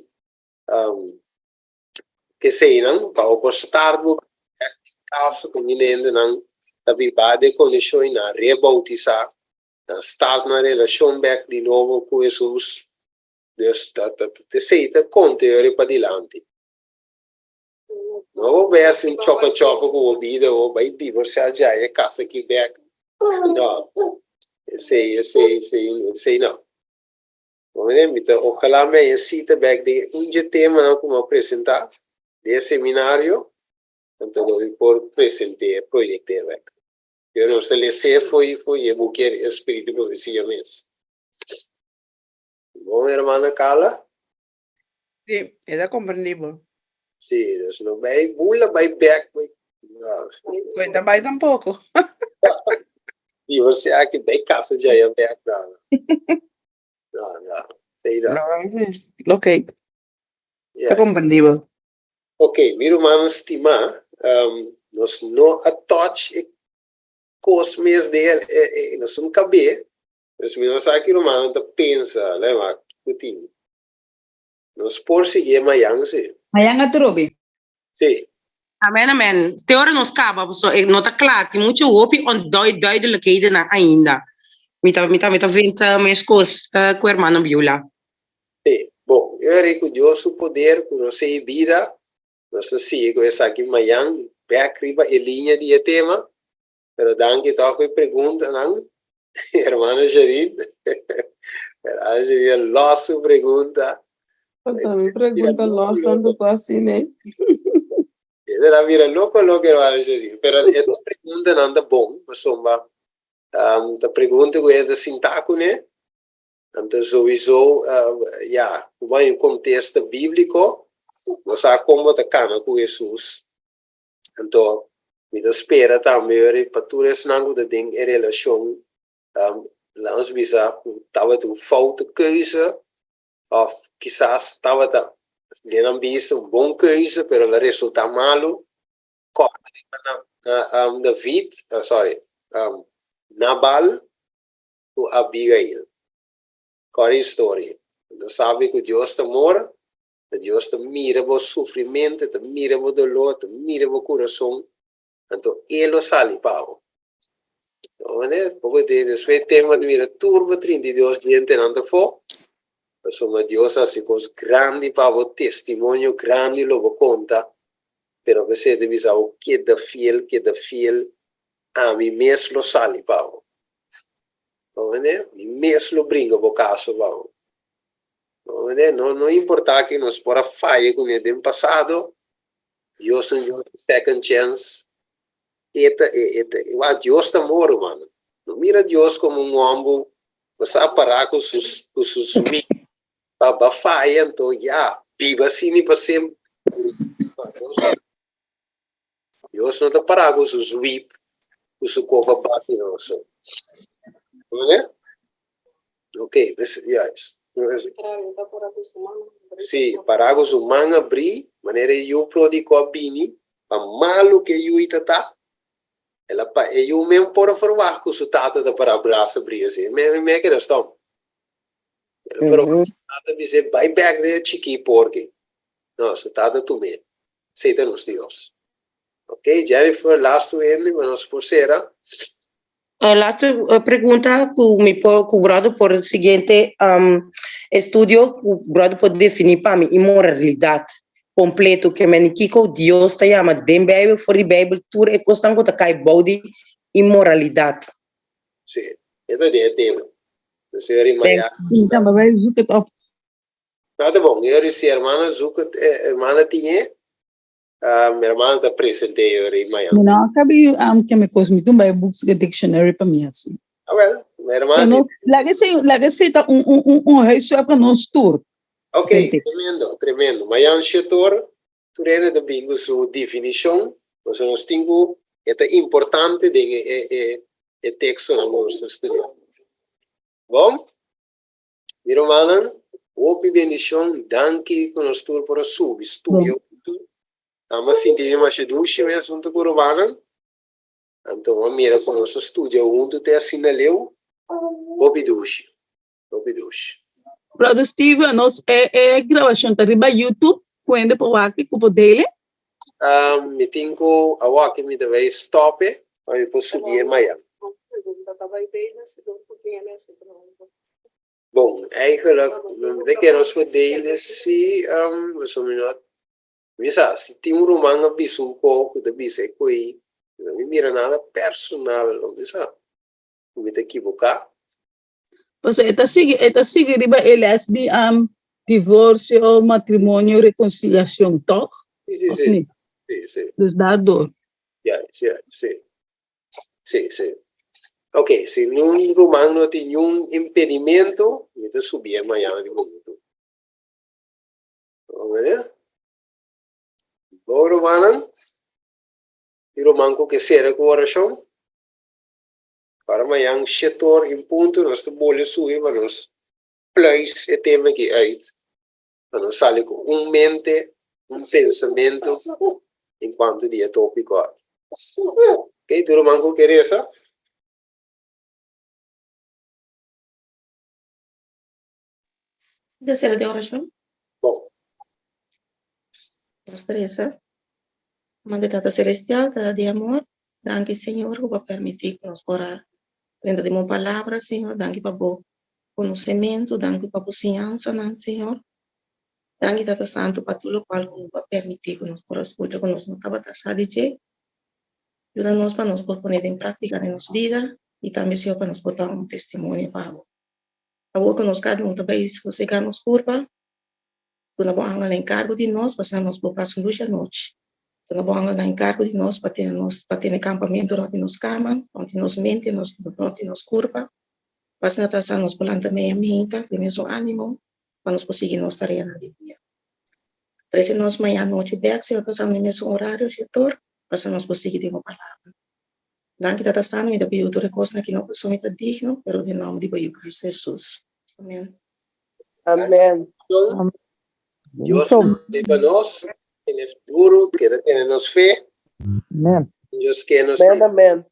keseinan pa bo por start bo bek den caso cu mi hendenan ta biba den condicion y nan rebautisa, nan start nan relacion bek di nobo cu Jesus. Dus ta ta esei ta konta e ora padilanti. No bo bai hasi un chopa chopa ku bo bida bo bai divorsiá djai e kasa aki bek. No, esei esei esei esei no. Bo mira mi ta ojalá mi haña sita bek den un dje temanan ku mi a presentá den e seminario, anto lo mi por present'é e proyekt'é bek. Pero nos ta les'é fo'i fo'i e buki Espíritu y Profesia mes. Bon, hermana Carla? Sí, e ta comprendibel. Sí, dus no bay bula bay bek. Bay, no. Cuenta bay tampoco. Divorciá aki bay casa djaya bek. No, no. No, no. Sí, no. No, ok. Ta comprendibel. Ok, mi rumannan stimá, um, nos no a touch e kos mes de e, e, e, nos un kabé, Pues mi no sa ki rumannan ta pensa, lei wak, kiko tin. Nos por siguié mayan si. Mayan atrobe. Si. Amen amen te ora nos kaba paso e no ta kla tin mucho hopi onduidelijkhedennan ainda mi ta mi ta mi ta vinta meskos ku hermano Beulah. Si, bon, yo a rei ku Dios su poder ku nos ei bida, nos ta sigui ku esaki mayan bek riba e liña di e tema. Pero danki tòg pa e preguntanan, hermano Shereen. Hermano Shereen a lòs su pregunta. Falta mi pregunta lòs tantu ku asina ei. E ta bira loko loko hermano Shereen. Pero e preguntanan ta bon, pasobra ta pregunta ku e ta sinta kuné. Anto souiso, ya, ku bo haña un kontesta bíbliko, bo sa kon bo ta kana ku Hesus. Anto mi ta spera tambe ora pa tur esnan ku ta den e relashon, laga nos bisa ku tabata un foute keuze òf kisas tabata den nan bista un bon keuze pero el a resultá malu, kòrda riba na David, sorry, Nabal ku Abigail. Kòrda e historia. Nos sabi ku Dios ta amor. Ta Dios ta mira bo sufrimentu, e ta mira bo doló, e ta mira bo kurason, anto E lo sali pa bo. Oné, poko di despues tempu a mira tur bo 32 dientenan ta afó, pasobra Dios a hasi kos grandi pa bo, testimonio grandi lo bo konta, pero p'esei ta bisa bo, keda fiel, keda fiel, ami mes lo sali pa bo. Oné, mi mes lo bringa bo kaso pa bo. No, no importa ki nos por a faya kuné den pasado, Dios ta un Dios di second chance. E ta, e, e ta, wak, Dios ta amor, rumannan. No mira Dios komo un homber ku sa pará ku su, ku su swing pa ba faya, anto ya, biba asina pa semper. Dios no ta pará ku su zwip, ku su kopa bati nos. Mane? Ok, dus, juist. Sí, pará ku su man abrí, manera e yu pródigo a bini, pa malu ku e yu ta ta, el a pa e yu men por a verwagt ku su tata ta pará bras abrí así. Me me a keda stom. El a verwagt su tata bis'é, bai bèk den e chikí porki. No, su tata tum'é. Esei ta nos Dios. Ok, Jennifer, lastu hende pa nos por sera. Lastu pregunta ku mi por ku brother por siguiente estudio ku brother por definí pa mi inmoralidat kompleto ke men kiko Dios ta yama den Bijbel for di Bijbel tur e kosnan ku ta kai bou di inmoralidat. Sí, e ta den e tema. Nos e rimaya. Tamba bai zoek het op. Nou ta bon, yo si hermana zoek het, hermana tin e, mi hermana ta presente yo ri mañana. Mi no a kabi um keme kos, mi tin bai boek dictionary pa mi hasi. Ah wel, mi hermana tin. Laga esei, laga esei ta un un un un huiswerk pa nos tur. Ok, tremendo, tremendo. Mañana shetor, tur hende ta bin ku su definishon, pasobra nos tin ku, e ta importante den e e e tekstonan ku nos ta studia. Bon? Mi rumannan, hopi bendishon, danki ku nos tur por a subi studia huntu. Amo a sinti mi masha dushi mes huntu ku rumannan. Anto mi a mira ku nos a studia huntu te asina leu. Hopi dushi, hopi dushi. Brother Steven, nos e e grabashon ta riba YouTube, ku hende por wak ku por dele? Mi tin ku awor mi ta bai stop e pa mi por subi e mayan. Bon, eigenlijk no ta kere nos por dele si pasobra mi no a mi sa si tin un ruman a bisa un ko ku ta bisa e koe no mi mira nada personal mi sa ku mi ta ekiboká. Pasobra e ta sigui e ta sigui riba e les di divorcio, matrimonio, reconciliacion, toch? Sí, sí, Of sí. niet? Sí, sí. Dus daardoor. Ja, sí, sí. Sí, sí. Ok, si niun ruman no tin niun impedimento, mi ta subi e mañana di momento. Bon, Bon, rumannan. Tin ruman ku ke sera ku orashon? Para mañan shetor in punto nos ta bolbe subi pa nos pluis e tema aki uit, pa nos sali ku un mente, un pensamentu en cuanto di e tópiko aki. Ok, tur ruman ku ke resa? Di sera di orashon. Bon. Nos ta resa. Manda Tata Celestial, Tata di amor, danki Señor ku bo a permití ku nos por a drenta den bo palabra, Señor. Danki pa bo konosementu, danki pa bo siñansanan, Señor. Danki Tata Santu pa tur lokual ku bo a permití ku nos por a skucha ku nos no tabata sa di dje. Yuda nos pa nos por pone den práktika den nos bida i tambe, Señor, pa nos por ta un testimonio pa bo. Awor ku nos kada un ta bai sosegá nos kurpa, duna bo angel na enkargo di nos pa asina nos por pasa un dushi anochi. Duna bo angel na enkargo di nos pa tene nos pa tene kampamentu rònt di nos kama, rònt di nos mente, nos rònt di nos kurpa, pa asina ta sa nos por lanta meia meinta den mesun ánimo pa nos por sigui nos tareanan di dia. Trese nos maña anochi bèk, Señor, ta sa den mesun orario, Señor, pa asina nos por sigui den bo palabra. Danki Tata Santu, mi ta pidi bo tur e kosnan aki no pasobra mi ta digno, pero den nòmber di bo Yu Kristu Hesus. Amen. Amen. Dios riba nos, tene duro, keda tene nos fe. Amen. Dios ke nos. Amen, amen.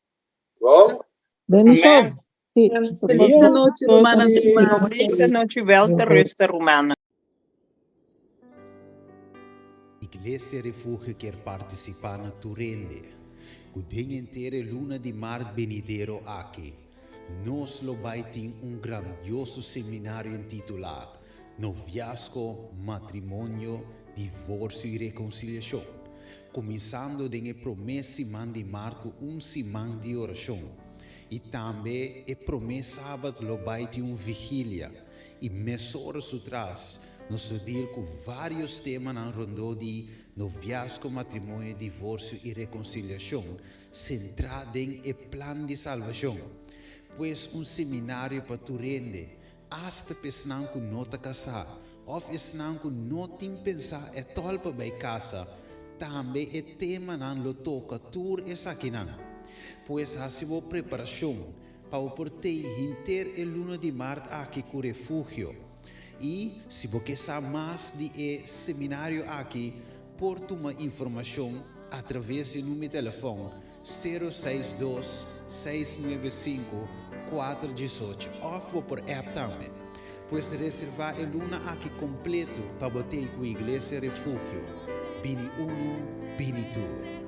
Bon. Bendición. Sí. Feliz noche, rumannan. Feliz noche, wel te rusten, rumannan. Iglesia Refugio kier partisipá na tur hende ku den henter e luna di mart benidero aki nos lo bai tin un grandioso seminario intitulá Noviazgo, Matrimonio, Divorsio i Rekonsiliashon, kuminsando den e promé siman di mart ku un siman di orashon i tambe e promé sabat lo bai tin un vigilia I mesora su tras nos lo deal ku vários temanan rondó di noviazgo, matrimonio, divorsio i rekonsiliashon, sentrá den e plan di salbashon. Pues un seminario pa tur hende, asta pa esnan ku no ta kasá òf esnan ku no tin pensá ètòl pa bai kasa. Tambe e temanan lo toka tur esakinan. Pues hasi bo preparashon pa bo por tei henter e luna di mart aki ku Refugio. I si bo ke sa mas di e seminario aki, por tuma informashon atraves di number telefòn sero seis dos, seis nuebe sinku, kuater diesocho òf bo por app tambe. Pues reservá e luna aki kompleto pa bo tei ku Iglesia Refugio. Bini unu, bini tur.